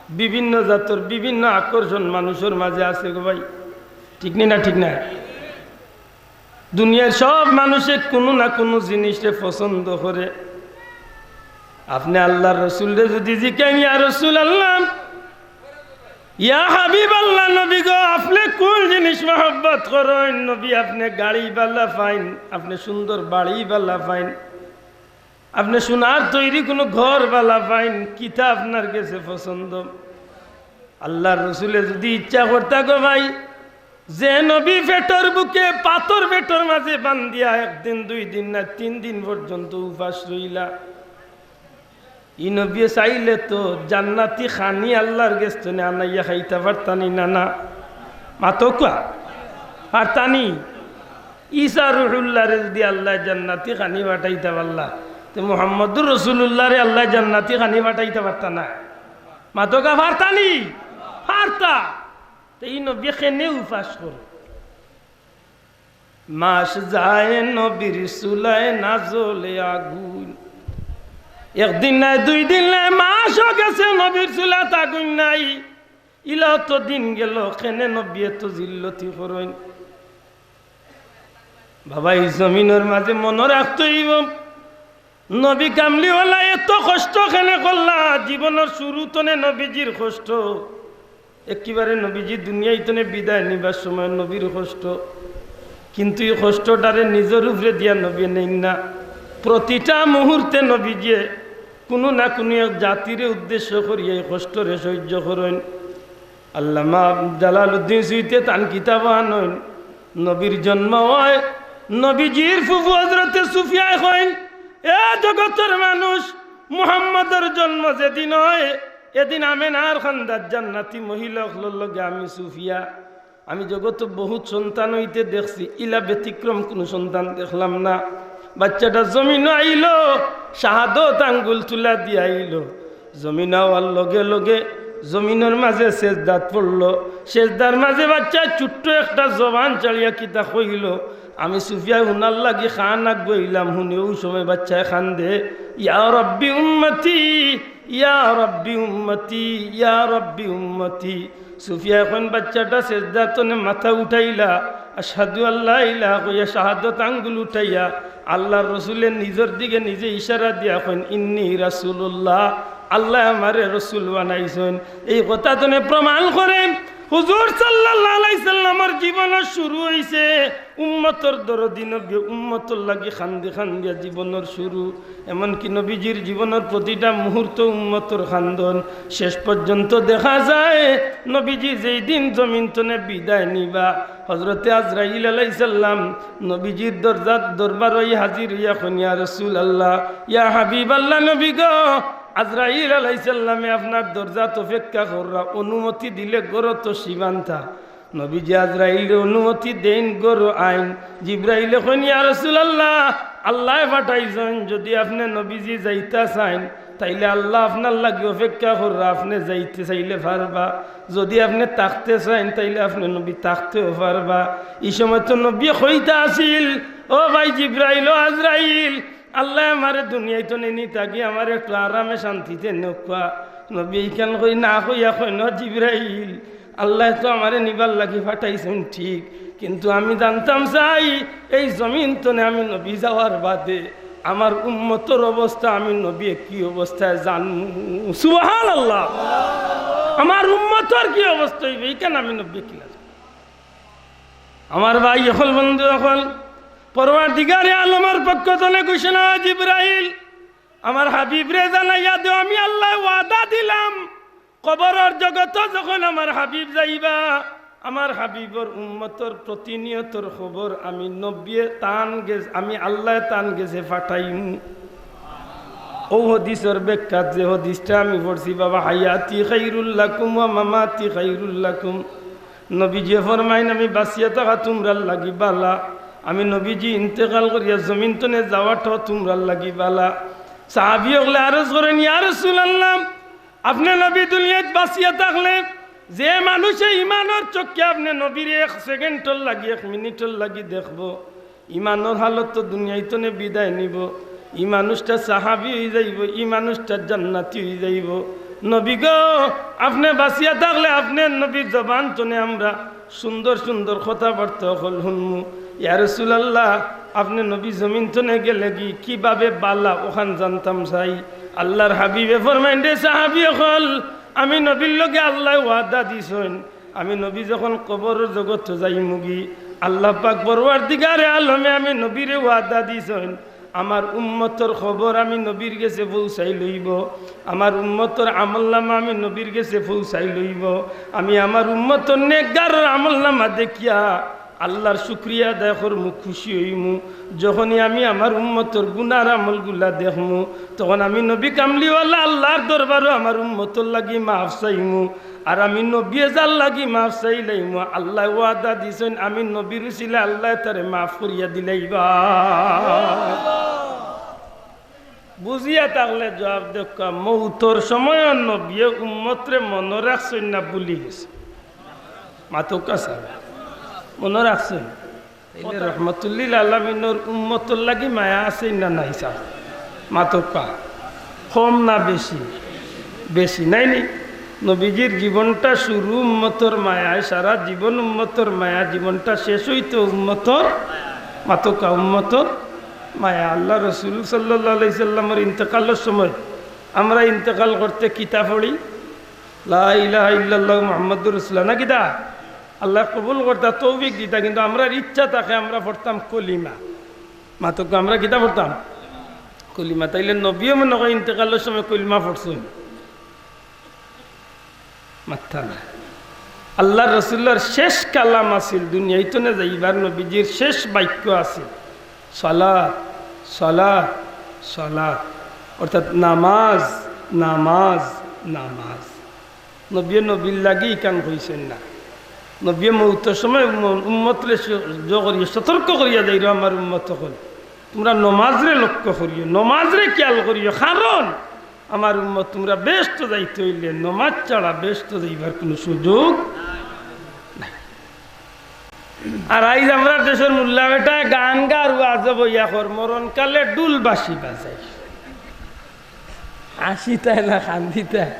বিভিন্ন জাতর বিভিন্ন আকর্ষণ মানুষর মাঝে আছে গো ভাই।" ঠিক নি না? ঠিক না? দুনিয়ার সব মানুষে কুনু না কুনু জিনিসরে পছন্দ করে। আপনে আল্লার রসুলরে যুদি জিকাইন, "ইয়া রাসূলুল্লাহ, ইয়া হাবিবাল্লাহ, নবী গো, আপনে কুন জিনিস মহব্বত করইন?" নবী, আপনে গাড়ি ভালা পাইন, আপনে সুন্দর বাড়ি ভালা পাইন, আপনে সোনার তৈরি কুনু ঘর ভালা পাইন, কিতা আপনার গেছে পছন্দ? আল্লার রসুলে যুদি ইচ্ছা করতা গো ভাই, যে নবী পেটর ভুকে পাথর পেটর মাঝে বান্ধিয়া একদিন দুই দিন না তিন দিন পর্যন্ত উপাস রইলা, ই নবীয়ে চাইলে তো জান্নাতি খানি আল্লার গেছ থনে আনাইয়া খাইতা পারতা নি না? না, মাতউক্কা, পারতা নি? ঈসা রুহুল্লাহরে যুদি আল্লায় জান্নাতি খানি পাঠাইতা পারলা, তে মুহাম্মদুর রাসূলুল্লাহরে আল্লায় জান্নাতি খানি পাঠাইতা পারতা না? মাতউক্কা, পারতা নি? পারতা। তে ই নবীয়ে কেনে উপাস করো? মাস যায় নবীর চুলায় না জ্বলে আগুন। একদিন নাই, দুই দিন নাই, মাসও গেছে নবীর চুলাত আগুন নাই। ইলা অত দিন গেল, কেনে নবীয়ে তো জিল্লতি করইন? বাবা, ই জমিনর মাঝে মনো রাখতে অইবো, নবী কামলিওয়ালা এত কষ্ট কেনে করলা? জীবনর শুরু তনে নবীজির কষ্ট, একেবারে নবীজি দুনিয়াই তনে বিদায় নিবার সময় নবীর কষ্ট, কিন্তু এই কষ্টটারে নিজর উপরে দিয়া নবী নেইন না। প্রতিটা মুহূর্তে নবীজিয়ে কুনু না কুনু এক জাতিরে উদ্দেশ্য করিয়া এই কষ্টরে সহ্য করইন। আল্লামা জালালউদ্দিন সুয়ুতিয়ে তান কিতাবো আনইন, নবীর জন্ম অয়, নবীজির ফুফু হজরতে সুফিয়ায় কইন, এ জগতর মানুষ, মুহাম্মদর জন্ম যেদিন অয়, এদিন আমেনার খান্দাত জান্নাতি মহিলা অকলর লগে আমি সুফিয়া, আমি জগতো বহুত সন্তান অইতে দেখছি, ইলা ব্যতিক্রম কুনু সন্তান দেখলাম না। বাচ্চাটা জমিনো আইলো, শাহাদত আঙ্গুল তুলা দিয়া আইলো। জমিন আওয়ার লগে লগে জমিনর মাঝে সেজদাত পড়লো। সেজদার মাঝে বাচ্চায় ছোট্ট একটা জবান ছাড়িয়া কিতা কইলো, আমি সুফিয়ায় হুনার লাগি কান আগুয়াইলাম, হুনি অউ সময় বাচ্চায় কান্দে, ইয়া রব্বি উম্মতি, ইয়া রব্বি উম্মতি, ইয়া রব্বি উম্মতি। সুফিয়ায় কইন বাচ্চাটা সেজদা তনে মাথা উঠাইলা, আশহাদু আল্লা ইলাহা কইয়া শাহাদত আঙ্গুল উঠাইয়া আল্লার রসুলে নিজর দিকে নিজে ইশারা দিয়া কইন, ইন্নী রাসুলুল্লাহ, আল্লায় আমারে রসুল বানাইছইন। এই কথা তনে প্রমাণ করে হুজুর সাল্লাল্লাহু আলাইহি সাল্লামর জীবনর শুরু অইছে উম্মতর দরদি নবী, উম্মতর লাগি কান্দি কান্দিয়া জীবনর শুরু। এমনকি নবীজির জীবনর প্রতিটা মুহূর্ত উম্মতর কান্দন। শেষ পর্যন্ত দেখা যায় নবীজি যেই দিন জমিন তনে বিদায় নিবা, হজরতে আজরাইল আলাইহিস সালাম নবীজির দরজাত দরবারো হাজির অইয়া কইন, ইয়া রাসুলাল্লাহ, ইয়া হাবিবাল্লাহ নবী গো, আজরাইল আলাইহিস সালামে আপনার দরজাত অপেক্ষা কররা, অনুমতি দিলে ঘরো তশরিফ আনতা। নবীজি আজরাইলরে অনুমতি দেইন, ঘরো আইন। জিব্রাইলে কইন, ইয়া রাসুলাল্লাহ, আল্লায় পাঠাইছইন, যুদি আপনে নবীজি যাইতা চাইন, তাইলে আল্লা আপনার লাগি অপেক্ষা কররা, আপনে যাইতে চাইলে পারবা, যুদি আপনে থাকতে চাইন, তাইলে আপনে নবী থাকতেও পারবা। ই সময় তো নবীয়ে কইতা আছিল, ও ভাই জিব্রাইল, ও আজরাইল, আল্লায় আমারে দুনিয়াইত নিনি থাকি আমারে একটু আরামে শান্তিতে নেউক্কা। নবীয়ে ইখান কই না কইয়া কইন, ও জিব্রাইল, আল্লায় তো আমারে নিবার লাগি পাঠাইছইন ঠিক, কিন্তু আমি জানতাম চাই, এই জমিন তনে আমি নবী যাওয়ার বাদে আমার উম্মতর অবস্থা আমি নবীয়ে কি অবস্থায় জানমু। সুবহানাল্লাহ। আমার উম্মতর কি অবস্থা অইবো, ইখান আমি নবীয়ে কিলা জানমু? আমার ভাই অকল, বন্ধু অকল, পরওয়ারদিগারে আলমর পক্ষ তনে ঘোষণা, জিব্রাইল, আমার হাবিবরে জানাইয়া দেও, আমি আল্লায় ওয়াদা দিলাম, কবরর জগতো যখন আমার হাবিব যাইবা, আমার হাবিবর উম্মতর প্রতিনিয়তর খবর আমি নবীয়ে তান গেছ-, আমি আল্লায় তান গেছে পাঠাইমু। অউ হাদিসর ব্যাখ্যাত যে হাদিসটা আমি পড়ছি, বাবা, হায়াতি খাইরুল লাকুম ওয়া মামাতি খাইরুল লাকুম। নবীজিয়ে ফরমাইন, আমি বাঁচিয়া থাকা তুমরার লাগি বালা, আমি নবীজি ইন্তেকাল করিয়া জমিন তনে যাওয়াটাও তুমরার লাগি বালা। সাহাবী অকলে আরজ করইন, ইয়া রাসুলাল্লাহ, আপনে নবী দুনিয়াত বাঁচিয়া থাকলে যে মানুষে ইমানর চক্ষে আপনে নবীরে এক সেকেন্ডর লাগি, এক মিনিটর লাগি দেখবো, ইমানর হালত তো দুনিয়াইত তনে বিদায় নিবো, ই মানুষটা সাহাবী অইযাইবো, ই মানুষটা জান্নাতি অইযাইবো। নবী গো, আপনে বাঁচিয়া থাকলে আপনে নবীর জবান তনে আমরা সুন্দর সুন্দর কথাবার্তা অকল হুনমু। ইয়া রাসুলাল্লাহ, আপনে নবী জমিন তনে গেলেগি কিভাবে বালা অখান জানতাম চাই। আল্লার হাবিবে ফরমাইন, রে সাহাবী অকল, আমি নবীর লগে আল্লায় ওয়াদা দিছইন, আমি নবী যখন কবরর জগতো যাইমুগি, আল্লা পাক পরওয়ারদিগারে আলমে আমি নবীরে ওয়াদা দিছইন, আমার উম্মতর খবর আমি নবীর গেছে পৌঁছাই লইবো, আমার উম্মতর আমলনামা আমি নবীর গেছে পৌঁছাই লইবো। আমি আমার উম্মতর নেকগারর আমলনামা দেখিয়া আল্লার শুকরিয়া আদায় করমু, খুশি অইমু। যখনই আমি আমার উম্মতর গুনার আমলগুলা দেখমু, তখন আমি নবী কামলিওয়ালা আল্লার দরবারো আমার উম্মতর লাগি মাফ চাইমু। আর আমি নবীয়ে যার লাগি মাফ চাইলাইমু, আল্লায় ওয়াদা দিছইন, আমি নবীর উছিলায় আল্লায় তারে মাফ করিয়া দিলাইবা। বুঝিয়া থাকলে জুয়াব দেউক্কা, মউতর সময়ও নবীয়ে উম্মতরে মনো রাখছইন না, ভুলি গেছইন? মাতউক্কা ছাব, মনো রাখছইন? তাইলে রহমতুল্লিল আলামিনর উম্মতর লাগি মায়া আছে না নাই ছাব? মাতউক্কা। কম না বেশি? বেশি, নায় নি? নবীজির জীবনটা শুরু উম্মতর মায়ায়, সারা জীবন উম্মতর মায়া, জীবনটা শেষ অইতো উম্মতর, মাতউক্কা, উম্মতর মায়া। আল্লার রসুল সাল্লাল্লাহু আলাইহি সাল্লামর ইন্তেকালর সময় আমরা ইন্তেকাল করতে কিতা পড়ি? লা ইলাহা ইল্লাল্লাহু মুহাম্মাদুর রাসূলুল্লাহ, না কিতা? আল্লায় কবুল করতা, তৌফিক দিতা, কিন্তু আমরার ইচ্ছা থাকে আমরা পড়তাম কলিমা। মাতউক্কা, আমরা কিতা পড়তাম? কলিমা। তাইলে নবীয়ে মনে কয় ইন্তেকালর সময় কলিমা পড়ছইন? মাতরা না। আল্লার রসুলর শেষ কালাম আছিল, দুনিয়া থনে যাইবার নবীজির শেষ বাক্য আছিল, "সালাত, সালাত, সালাত", অর্থাৎ নামাজ, নামাজ, নামাজ। নবীয়ে নবীর লাগি ইখান কইছইন না। নবীয়ে মউতর সময় উম্ম-, উম্মতরে স-, জ-, করিয়া, সতর্ক করিয়া যাইরা, "আমার উম্মত অকল, তুমরা নমাজরে লক্ষ্য করিও, নমাজরে খেয়াল করিও, কারণ আমার উম্মত তুমরা বেহেস্তো যাইতে অইলে নমাজ ছাড়া বেহেস্তো যাইবার কুনু সুযোগ নাই।" আর আইজ আমরার দেশর মুল্লা বেটায় গান গার, ওয়াজো বইয়া কর, মরণকালে ঢুল বাঁশি বাজাই। হাসিতায় না কান্দিতায়?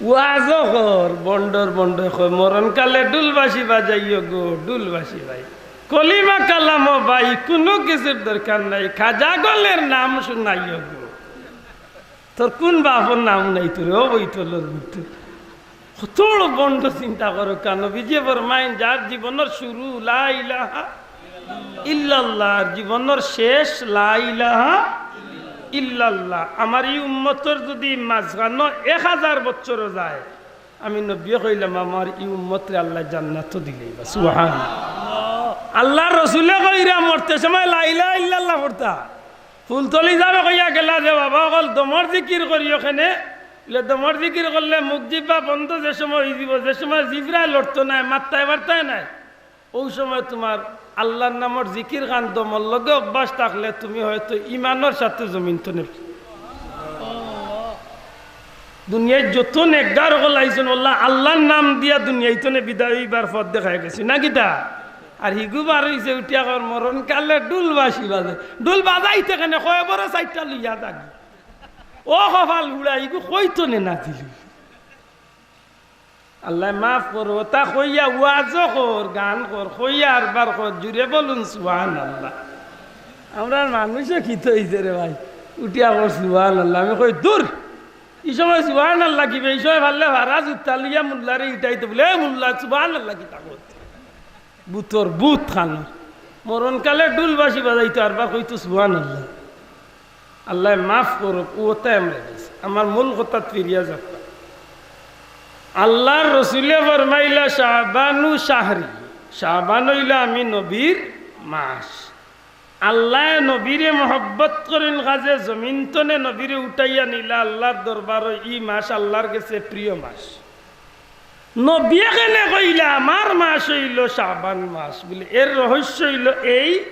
ওয়াজো কর, বন্ডর বন্ডয় কর, মরণকালে ঢুল বাঁশি বাজাইও গো, ঢুল বাঁশি ভাই। কলিমা কালামো ভাই, কুনু কিছুর দরকার নাই, খাজা গলের নাম শুনাইও গো। তোর কুন বাপর নাম নাই তোর, ও বৈতলর ভিতরে? কত বড় বন্ড, চিন্তা করউক্কা। নবীজিয়ে ফরমাইন, যার জীবনর শুরু লা ইলাহা ইল্লাল্লাহ, আর জীবনর শেষ লা ইলাহা ইল্লাল্লাহ। আমার ই উম্মতর যুদি মাঝখানো এক হাজার বছরও যায়, আমি নবীয়ে কইলাম, আমার ই উম্মতরে আল্লায় জান্নাতো দিলাইবা। সুবহানাল্লাহ। আল্লার রসুলে কইরা মরতে সময় লা ইলাহা ইল্লাল্লাহ পড়তা। ফুলতলি যাবে কইয়া গেলা যে, "বাবা অকল, দমর জিকির করিও কেনে?" বলে, "দমর জিকির করলে মুখ জিব্বা বন্ধ যে সময় অইযিবো, যে সময় জিব্রায় লড়তো নায়, মাততায় পারতায় নায়, অউ সময় তুমার আল্লার নামর জিকির খান দমর লগে অভ্যাস থাকলে তুমি হয়তো ইমানর সাথে জমিন থনে।" দুনিয়াত যত নেকগার অকল আইছইন, আল্লাহ, আল্লার নাম দিয়া দুনিয়া থনে বিদায় অইবার পথ দেখাই গেছে, না কিতা? আর হিগু বার অইছে উঠিয়া কর, "মরণকালে ঢুল বাঁশি বাজে।" ঢুল বাজাইতে কেনে? কয় বড় চাইরটা লইয়া যাগি। ও কপাল পুড়া, হিগু কইতো নে না দিলি। আল্লায় মাফ করো, তা কইয়া ওয়াজও কর, গান কর, কইয়া আরবার কর, জুরে বলুন সুবহানাল্লাহ। আমরার মানুষও কিতা অইছে রে ভাই, উঠিয়া কর সুবহানাল্লাহ। আমি কই, "দূর, ই সময় সুবহানাল্লাহ কিবে, ই সময় পারলে ভাড়া জুতা লইয়া মুল্লারে ইটাইতো বলে, এ মুল্লা, সুবহানাল্লাহ কিতা কর?" বুতর বুত খানো। মরণকালে ঢুল বাঁশি বাজাইতো, আরবার কইতো সুবহানাল্লাহ। আল্লায় মাফ করউক, অতায় আমরা গেছি। আমার মূল কথাত ফিরিয়া যাউক্কা। আল্লার রসুলে ফরমাইলা, "শাবানু শাহরি", শাবান অইলো আমি নবীর মাস। আল্লায় নবীরে মহব্বত করইন, কাজে জমিন থনে নবীরে উঠাইয়া নিলা আল্লার দরবারো। ই মাস আল্লার গেছে প্রিয় মাস। নবীয়ে কেনে কইলা, "আমার মাস অইলো শাবান মাস?" বলে, এর রহস্য অইলো এই,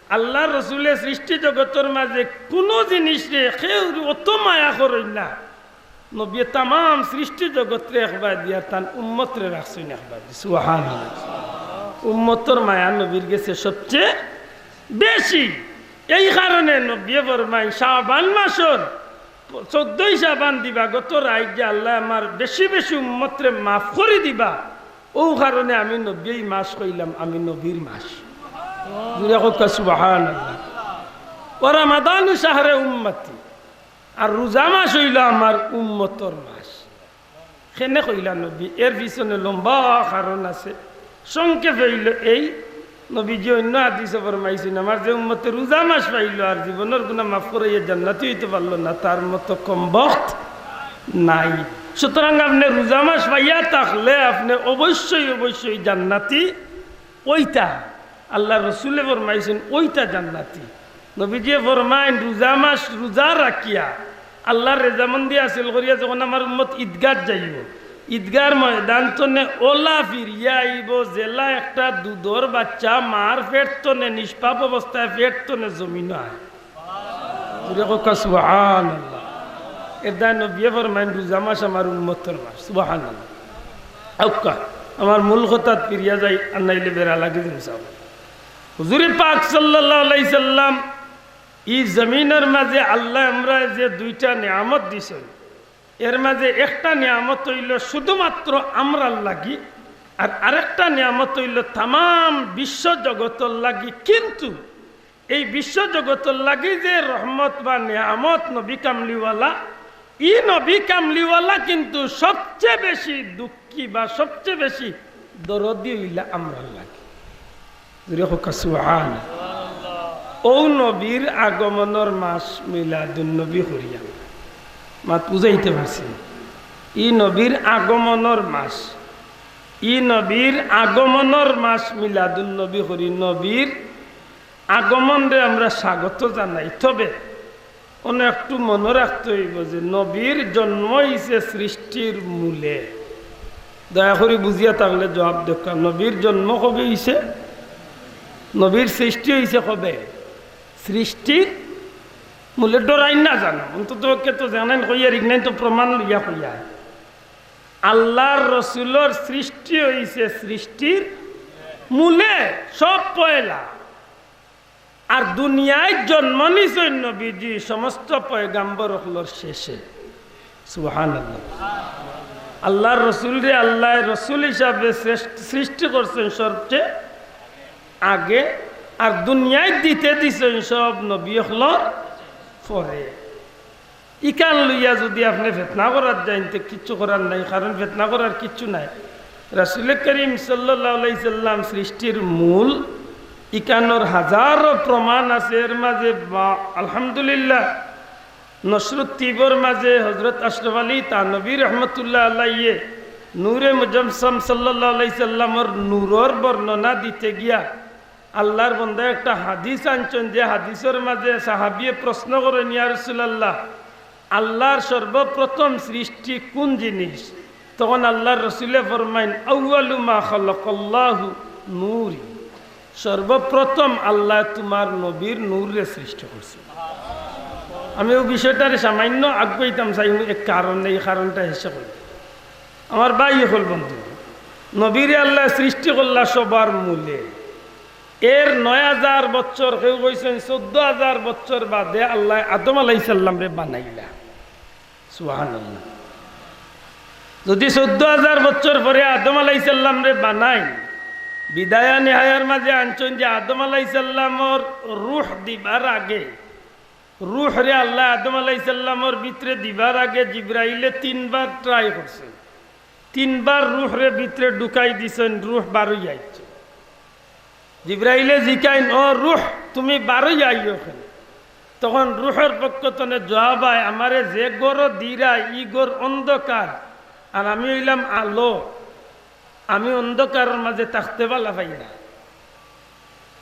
আল্লার রসুলে সৃষ্টি জগতর মাঝে কুনু জিনিসরে কেউরে অত মায়া করইন না। নবীয়ে তামাম সৃষ্টি জগতরে একবায় দিয়া তান উম্মতরে রাখছইন একবায় দি। সুবহানাল্লাহ। উম্মতর মায়া নবীর গেছে সবচেয়ে বেশি। এই কারণে নবীয়ে ফরমাইন, শাবান মাসর চৌদ্দই শাবান দিবাগত রাইত যে আল্লায় আমার বেশি বেশি উম্মতরে মাফ করি দিবা, অউ কারণে আমি নবীয়ে ই মাস কইলাম, আমি নবীর মাস। জুরে কউক্কা সুবহানাল্লাহ। "ওয়া রামাদানু শাহরে উম্মতি", আর রোজা মাস অইলো আমার উম্মতর মাস। কেনে কইলা নবী? এর পিছনে লম্বা কারণ আছে। সংক্ষেপে অইলো এই, নবীজি অইন্য হাদিসো ফরমাইছইন, "আমার যে উম্মতে রোজা মাস পাইলো আর জীবনর গুনা মাফ করাইয়া জান্নাতি অইতো পারলো না, তার মতো কমবখত নাই।" সুতরাং আপনে রোজা মাস পাইয়া থাকলে আপনে অবশ্যই, অবশ্যই জান্নাতি অইতা। আল্লার রসুলে ফরমাইছইন, "অইতা জান্নাতি।" নবীজিয়ে ফরমাইন, রোজা মাস রোজা রাখিয়া, আল্লার রেজামন্দি হাসিল করিয়া যখন আমার উম্মত ইদগাত যাইবো, ইদগার ময়দান থনে অলা ফিরিয়া আইবো, যেলা একটা দুধর বাচ্চা মার পেট থনে নিষ্পাপ অবস্থায় পেট থনে জমিনো আয়। জুরে কউক্কা সুবহানাল্লাহ। এর দায় নবীয়ে ফরমাইন, রোজা মাস আমার উম্মতর মাস। সুবহানাল্লাহ। আউক্কা, আমার মূল কথাত ফিরিয়া যাই, আর নাইলে বেড়া লাগি দিন সাব। হুজুরে পাক সাল্লাল্লাহু আলাইহি সাল্লাম ই জমিনর মাঝে আল্লায় আমরারে যে দুইটা নিয়ামত দিছইন, এর মাঝে একটা নিয়ামত অইলো শুধুমাত্র আমরার লাগি, আর আরেকটা নিয়ামত অইলো তামাম বিশ্ব জগতর লাগি। কিন্তু এই বিশ্ব জগতর লাগি যে রহমত বা নিয়ামত নবী কামলিওয়ালা, ই নবী কামলিওয়ালা কিন্তু সবচেয়ে বেশি দুঃখী বা সবচেয়ে বেশি দরদি অইলা আমরার লাগি। জোরে কউক্কা সুবহান। অউ নবীর আগমনর মাস মিলাদুন নবী করি আমরা। মাত বুঝাইতে পারছি নি? ই নবীর আগমনর মাস, ই নবীর আগমনর মাস মিলাদুন নবী করি। নবীর আগমনরে আমরা স্বাগত জানাই। তবে অনো একটু মনো রাখতে অইবো যে নবীর জন্ম অইছে সৃষ্টির মূলে। দয়া করি বুঝিয়া থাকলে জুয়াব দেউক্কা। নবীর জন্ম কবে অইছে? নবীর সৃষ্টি অইছে কবে? সৃষ্টির মূলে। ডরাইন না জানো, অন্তত পক্ষে তো জানাইন কইয়ার, ইগনাইন তো প্রমাণ লইয়া কইয়ার। আল্লার রসুলর সৃষ্টি অইছে সৃষ্টির মূলে, সব পয়লা। আর দুনিয়াত জন্ম নিছইন নবীজি সমস্ত পয়গাম্বর অকলর শেষে। সুবহানাল্লাহ। আল্লার রসুলরে আল্লায় রসুল হিসাবে শ্রেষ্ঠ, সৃষ্টি করছইন সবচেয়ে আগে, আর দুনিয়াত দিতে দিছইন সব নবী অকলর পরে। ইখান লইয়া যুদি আপনে ফিতনা করাত যাইন, তে কিচ্ছু করার নাই, কারণ ফিতনা করার কিচ্ছু নাই। রাসূলে করিম সাল্লাল্লাহু আলাইহি সাল্লাম সৃষ্টির মূল, ইখানর হাজারো প্রমাণ আছে। এর মাঝে বা-, আলহামদুলিল্লাহ, নশরুত তিবর মাঝে হযরত আশরাফ আলী থানভী রহমতুল্লাহ আলাইহি নূরে মুজাসসাম সাল্লাল্লাহু আলাইহি সাল্লামর নূরর বর্ণনা দিতে গিয়া আল্লার বন্দায় একটা হাদিস আনছইন, যে হাদিসর মাঝে সাহাবিয়ে প্রশ্ন করইন, "ইয়া রাসূলুল্লাহ, আল্লার সর্বপ্রথম সৃষ্টি কুন জিনিস?" তখন আল্লার রসুলে ফরমাইন, "আউয়ালু মা খালাকাল্লাহু নূরি।" সর্বপ্রথম আল্লায় তুমার নবীর নূররে সৃষ্টি করছইন। আমি অউ বিষয়টারে সামান্য আগুয়াইতাম চাই, এক কারণে, ই কারণটা হেষে কইমু। আমার ভাই অকল, বন্ধু, নবীরে আল্লায় সৃষ্টি করলা সবার মূলে। এর নয় হাজার বছর, কেউ কইছইন চৌদ্দ হাজার বছর বাদে আল্লায় আদম আলাইহিস সালামরে বানাইলা। সুবহানাল্লাহ। যুদি চৌদ্দ হাজার বছর পরে আদম আলাইহিস সালামরে বানাইন, বিদায়া নিহায়ার মাঝে আনছইন যে আদম আলাইহিস সালামর রুহ দিবার আগে, রুহরে আল্লায় আদম আলাইহিস সালামর ভিতরে দিবার আগে জিব্রাইলে তিনবার try করছইন, তিনবার রুহরে ভিতরে ঢুকাই দিছইন, রুহ বারই আইছে। জিব্রাইলে জিকাইন, "ও রুহ, তুমি বারই আইও কেনে?" তখন রুহর পক্ষ তনে জুয়াব আয়, "আমারে যে ঘরো দিরা, ই ঘর অন্ধকার, আর আমি অইলাম আলো, আমি অন্ধকারর মাঝে থাকতে ভালা পাই না।"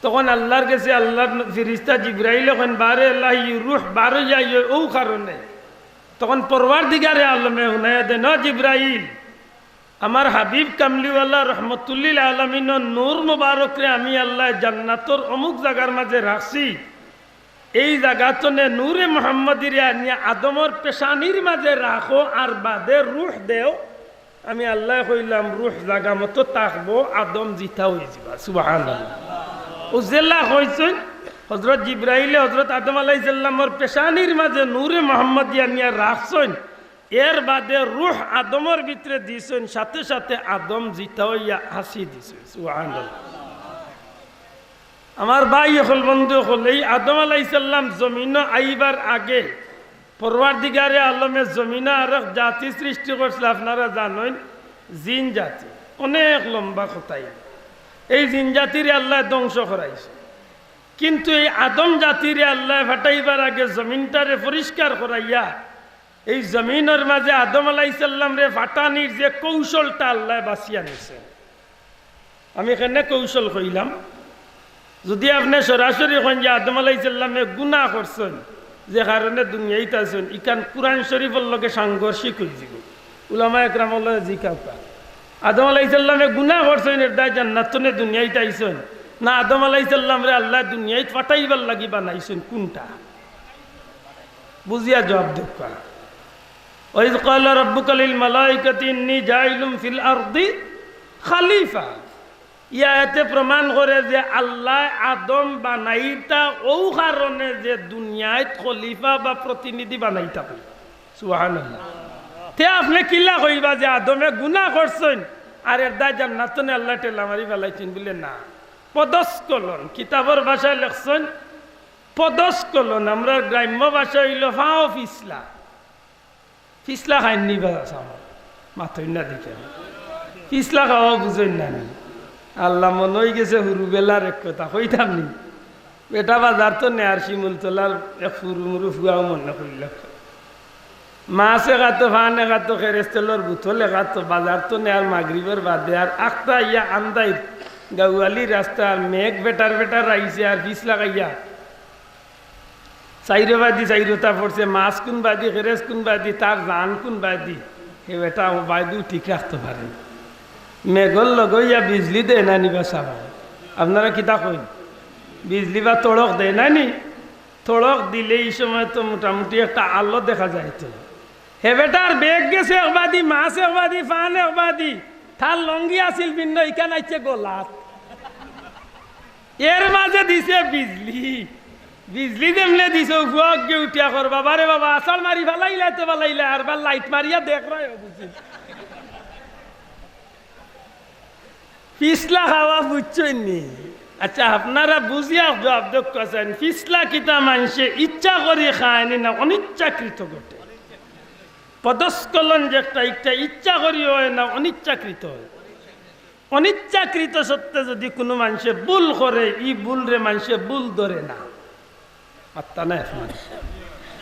তখন আল্লার গেছে আল্লার ফিরিস্তা জিব্রাইলে কইন, "বারে আল্লাহ, ই রুহ বারই আইও অউ কারণে।" তখন পরওয়ারদিগারে আলমে হুনাইয়া দেইন, "ও জিব্রাইল, আমার হাবিব কামলিওয়ালা রহমতুল্লিল আলামিনর নূর মুবারকরে আমি আল্লায় জান্নাতর অমুক জাগার মাঝে রাখছি, এই জাগা তনে নূরে মুহাম্মদীরে আনিয়া আদমর পেশানির মাঝে রাখো, আর বাদে রুহ দেও।" আমি আল্লায় কইলাম, "রুহ জাগা মতো থাকবো, আদম জিতা অইযিবা।" সুবহানাল্লাহ। অউ যেলা কইছইন, হযরত জিব্রাইলে হযরত আদম আলাইহিস সালামর পেশানির মাঝে নূরে মুহাম্মদী আনিয়া রাখছইন, এর বাদে রুহ আদমর ভিতরে দিছইন, সাথে সাথে আদম জিতা অইয়া হাছি দিছইন। সুবহানাল্লাহ। আমার ভাই অকল, বন্ধু অকল, এই আদম আলাইহিস সালাম জমিনো আইবার আগে পরওয়ারদিগারে আলমে জমিনো আরক জাতি সৃষ্টি করছিল, আপনারা জানইন, জিন জাতি। অনেক লম্বা কথা। এই জিন জাতিরে আল্লায় ধ্বংস করাইছে, কিন্তু এই আদম জাতিরে আল্লায় ফাটাইবার আগে জমিনটারে পরিষ্কার করাইয়া এই জমিনর মাঝে আদম আলাইহিস সালামরে ফাটানির যে কৌশলটা আল্লায় বাছিয়া নিছে। আমি কেনে কৌশল কইলাম, যুদি আপনে সরাসরি কইন যে আদম আলাইহিস সালামে গুনা করছইন, যে কারণে দুনিয়াইত আইছইন, ইখান কুরআন শরীফর লগে সাংঘর্ষিক অইযিবো। উলামায়ে কেরামর লগে জিকাউক্কা, আদম আলাইহিস সালামে গুনা করছইন, এর দায় জান্নাত তনে দুনিয়াইত আইছইন, না আদম আলাইহিস সালামরে আল্লায় দুনিয়াইত ফাটাইবার লাগি বানাইছইন, কুনটা? বুঝিয়া জুয়াব দেউক্কা। "ওয়াইজ ক্বালা রাব্বুকা লিল মালাইকাতি ইন্নী জাইলুন ফিল আরদি খালিফা।" ই আয়াতে প্রমাণ করে যে আল্লায় আদম বানাইতা অউ কারণে যে দুনিয়াইত খলিফা বা প্রতিনিধি বানাইতা কই। সুবহানাল্লাহ। তে আপনে কিলা কইবা যে আদমে গুনা করছইন আর এর দায় জান্নাত তনে আল্লায় ঠেলা মারি ফালাইছইন? বুলে না। পদস্খলন, কিতাবর ভাষায় লেখছইন পদস্খলন, আমরার গ্রাম্য ভাষা অইলো ফাও ফিছলা। ফিছলা খাইন নি বা চাচা? মাতইন না দেখি। ফিছলা খাওয়া বুঝইন না নি? আল্লাহ, মনো অইগেছে হুরুবেলার এক কথা, কইতাম নি? বেটা বাজারতো নেয়ার শিমুলতলার এক ফুরুমুরু ফুয়াও মনো করিলা। মাছ একাতো, পান একাতো, খেরেস্তেলর বুতল একাতো, বাজারতো নেয়ার মাগরিবর বাদে আর আখতা আইয়া আন্দাইর গাউয়ালি রাস্তা আর মেঘ বেটার বেটার আইছে আর ফিছলা খাইয়া চাইরোবাদি চাইরোটা পড়ছে, মাছ কুনবাদি, খেরেস কুনবাদি, তার জান কুনবাদি, হে বেটা ও বায়দু ঠিক রাখতো পারে। মেঘর লগে অইয়া বিজলি দেয় না নি বা চাচা? আপনারা কিতা কইন? বিজলি বা তড়ক দেয় না নি? তড়ক দিলে ই সময় তো মোটামুটি একটা আলো দেখা যাইতো। হে বেটার বেগ গেছে একবাদি, মাছ একবাদি, পান একবাদি, তার লঙ্গি আছিল ভিন্ন, ইখান আইছে গলাত। এর মাঝে দিছে বিজলি। বিজলি যেমনে দিছে, উফুয়া অগ্গে উঠিয়া কর, "বাবা রে বাবা, আছাড় মারি ফালাইলা তো ফালাইলা, আরবার লাইট মারিয়া দেখ রায় বুঝি।" ফিছলা খাওয়া বুঝছইন নি? আচ্ছা, আপনারা বুঝিয়া জবাব দেউক্কা চাইন, ফিছলা কিতা মানষে ইচ্ছা করি খায় নি না অনিচ্ছাকৃত ঘটে? পদস্খলন যেটা, একটা ইচ্ছা করি অয় না অনিচ্ছাকৃত অয়। অনিচ্ছাকৃত সত্ত্বে যদি কুনু মানষে ভুল করে, ই ভুলরে মানষে ভুল ধরে না। মাত্তা নাই আপনার।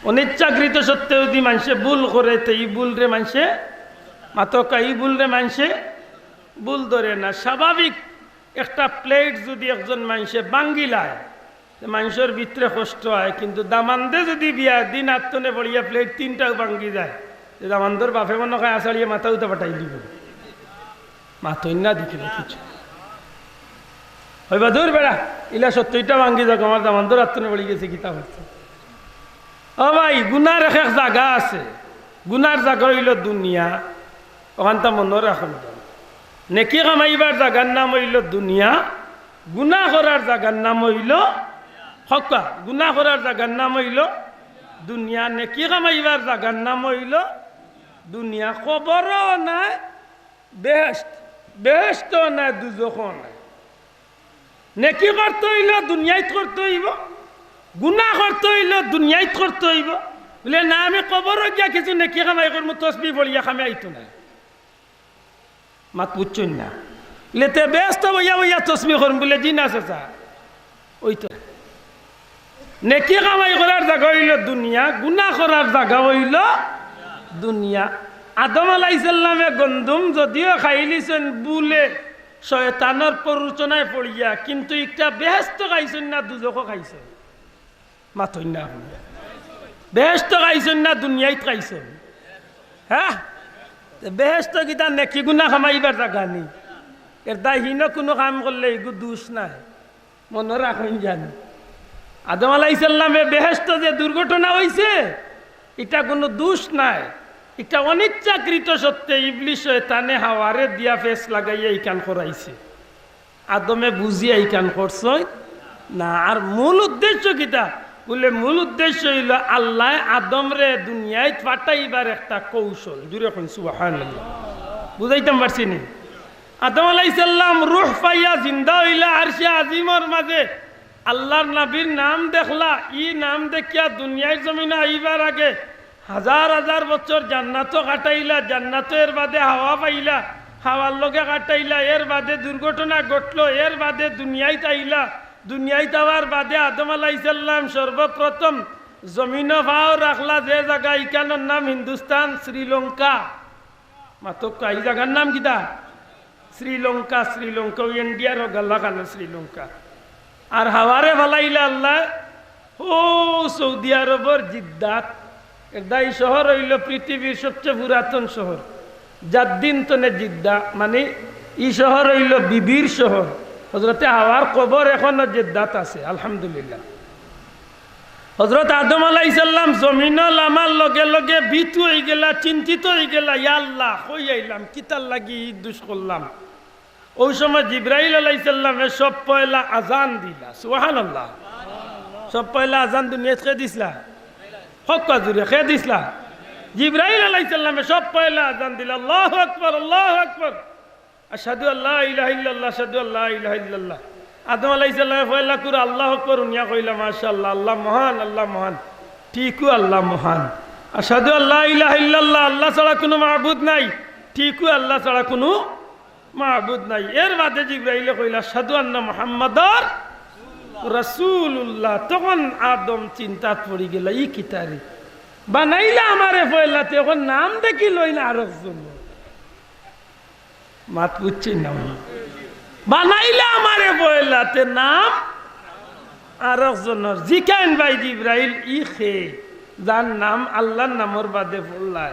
অনিচ্ছাকৃত সত্ত্বে যদি মানষে ভুল করে, তে ই ভুলরে মানষে, মাতকা, ই ভুলরে মানষে ভুল ধরে না। স্বাভাবিক একটা প্লেট যদি একজন মানষে ভাঙ্গিলায়, তে মানষর ভিতরে কষ্ট অয়, কিন্তু দামান্দে যদি বিয়ার দিন আত্তনে পড়িয়া প্লেট তিনটাও ভাঙ্গি যায়, তে দামান্দর বাপে মনো কয় আছাড়িয়া মাথা উতা ফাটাই দিব। মাতইন না দেখি না কিছু। অইবা দূর বেড়া, ইলা সত্তইরটা ভাঙ্গি যাক, আমার দামান্দর আত্তনে পড়ি গেছে, কিতা করছে? ও ভাই, গুনার এক এক জাগা আছে, গুনার জাগা অইলো দুনিয়া, অখানতা মনো রাখইন। নেকি কামাইবার জাগার নাম অইলো দুনিয়া, গুনা করার জাগার নাম অইলো, কউক্কা, গুনা করার জাগার নাম অইলো দুনিয়া, নেকি কামাইবার জাগার নাম অইলো দুনিয়া। কবরও নাই, বেহেশত, বেহেশতও নাই, দুজখও নাই। নেকি করতে অইলে দুনিয়াইত করতে অইবো, গুনা করতে অইলে দুনিয়াইত করতে অইবো। বুলে, "না, আমি কবরো গিয়া কিছু নেকি কামাই করমু, তসবি পড়িয়া কামে আইতো না।" মাত বুঝছইন না? বুলে, "তে বেহেশতো বইয়া বইয়া তসবি করমু।" বুলে, "জি না চাচা, অইতো না।" নেকি কামাই করার জাগা অইলো দুনিয়া, গুনা করার জাগা অইলো দুনিয়া। আদম আলাইহিস সালামে গন্ধুম যদিও খাইলিছইন ভুলে, শয়তানর প্ররোচনায় পড়িয়া, কিন্তু ইকটা বেহেশতো খাইছইন না, দুজখো খাইছইন। মাতইন না আপনে। বেহেশতো খাইছইন না, দুনিয়াইত খাইছইন। হ্যাঁ? তে বেহেশতো কিতা নেকি গুনা কামাইবার জাগা নি? এর দায় হিনো কুনু কাম করলে ইগু দুষ নাই। মনো রাখইন জানি। আদম আলাইহিস সালামে বেহেশতো যে দুর্ঘটনা অইছে, ইটা কুনু দুষ নাই। ইটা অনিচ্ছাকৃত সত্ত্বে ইবলিস শয়তানে হাওয়ারে দিয়া ফেস লাগাইয়া ইখান করাইছে। আদমে বুঝিয়া ইখান করছইন না। আর মূল উদ্দেশ্য কিতা? বুলে, মূল উদ্দেশ্য অইলো আল্লায় আদমরে দুনিয়াইত পাঠাইবার একটা কৌশল। জুরে কইন সুবহানাল্লাহ। বুঝাইতাম পারছি নি? আদম আলাইহিস সালাম রুহ পাইয়া জিন্দা অইলা আরশে আজিমর মাঝে। আল্লার নবীর নাম দেখলা, ই নাম দেখিয়া দুনিয়ার জমিনো আইবার আগে হাজার হাজার বছর জান্নাতো কাটাইলা, জান্নাতো এর বাদে হাওয়া পাইলা, হাওয়ার লগে কাটাইলা, এর বাদে দুর্ঘটনা ঘটলো, এর বাদে দুনিয়াইত আইলা, দুনিয়াইত আওয়ার বাদে আদম আলাইহিস সালাম সর্বপ্রথম জমিনো পাও রাখলা যে জাগা, ইখানর নাম হিন্দুস্তান, শ্রীলঙ্কা। মাতক্কা, ই জাগার নাম কিতা? শ্রীলঙ্কা, শ্রীলঙ্কা, ওই ইন্ডিয়ার গাল্লাখানো শ্রীলঙ্কা। আর হাওয়ারে ফালাইলা আল্লায়, ও সৌদি আরবর জিদ্দাত। এরদায় ই শহর অইলো পৃথিবীর সবচেয়ে পুরাতন শহর। জাদ্দিন তনে জিদ্দা, মানে ই শহর অইলো বিবির শহর। হজরতে হাওয়ার কবর এখনো জিদ্দাত আছে, আলহামদুলিল্লাহ। হজরত আদম আলাইহিস সালাম জমিনো লামার লগে লগে ভীতু অইগেলা, চিন্তিত অইগেলা, "ইয়া আল্লাহ, কই আইলাম, কিতার লাগি ই দুষ করলাম?" ওই সময় জিব্রাইল আলাইহিস সালামে সব পয়লা আজান দিলা, সুবহানাল্লাহ। সব পয়লা আজান দুনিয়াত কে দিছলা? কউক্কা জুরে, কে দিছলা? জিব্রাইল আলাইহিস সালামে সব পয়লা আজান দিলা, "আল্লাহু আকবার, আল্লাহু আকবার।" আশহাদু আল্লা ইলাহা ইল্লাল্লাহ, আশহাদু আল্লা ইলাহা ইল্লাল্লাহ। আদম আলাইহিস সালামে পয়লা কুরু আল্লাহু আকবার হুনিয়া কইলা, "মাশাআল্লাহ, আল্লাহ মহান, আল্লাহ মহান।" ঠিকউ আল্লাহ মহান। আশহাদু আল্লা ইলাহা ইল্লাল্লাহ, আল্লাহ ছাড়া কুনু মাবুদ নাই, ঠিকউ আল্লাহ ছাড়া কুনু মাবুদ নাই। এর বাদে জিব্রাইলে কইলা, "আশহাদু আন্না মুহাম্মাদার রাসূলুল্লাহ।" তখন আদম চিন্তাত পড়ি গেলা, "ই কিতা রে? বানাইলা আমারে পয়লাতে, অখন নাম দেখিলইন আরক জনর।" মাত বুঝছইন না মনে হয়? "বানাইলা আমারে পয়লাতে, নাম আরক জনর।" জিকাইন, "ভাই জিব্রাইল, ই কে, যার নাম আল্লাহর নামর বাদে পড়লায়?"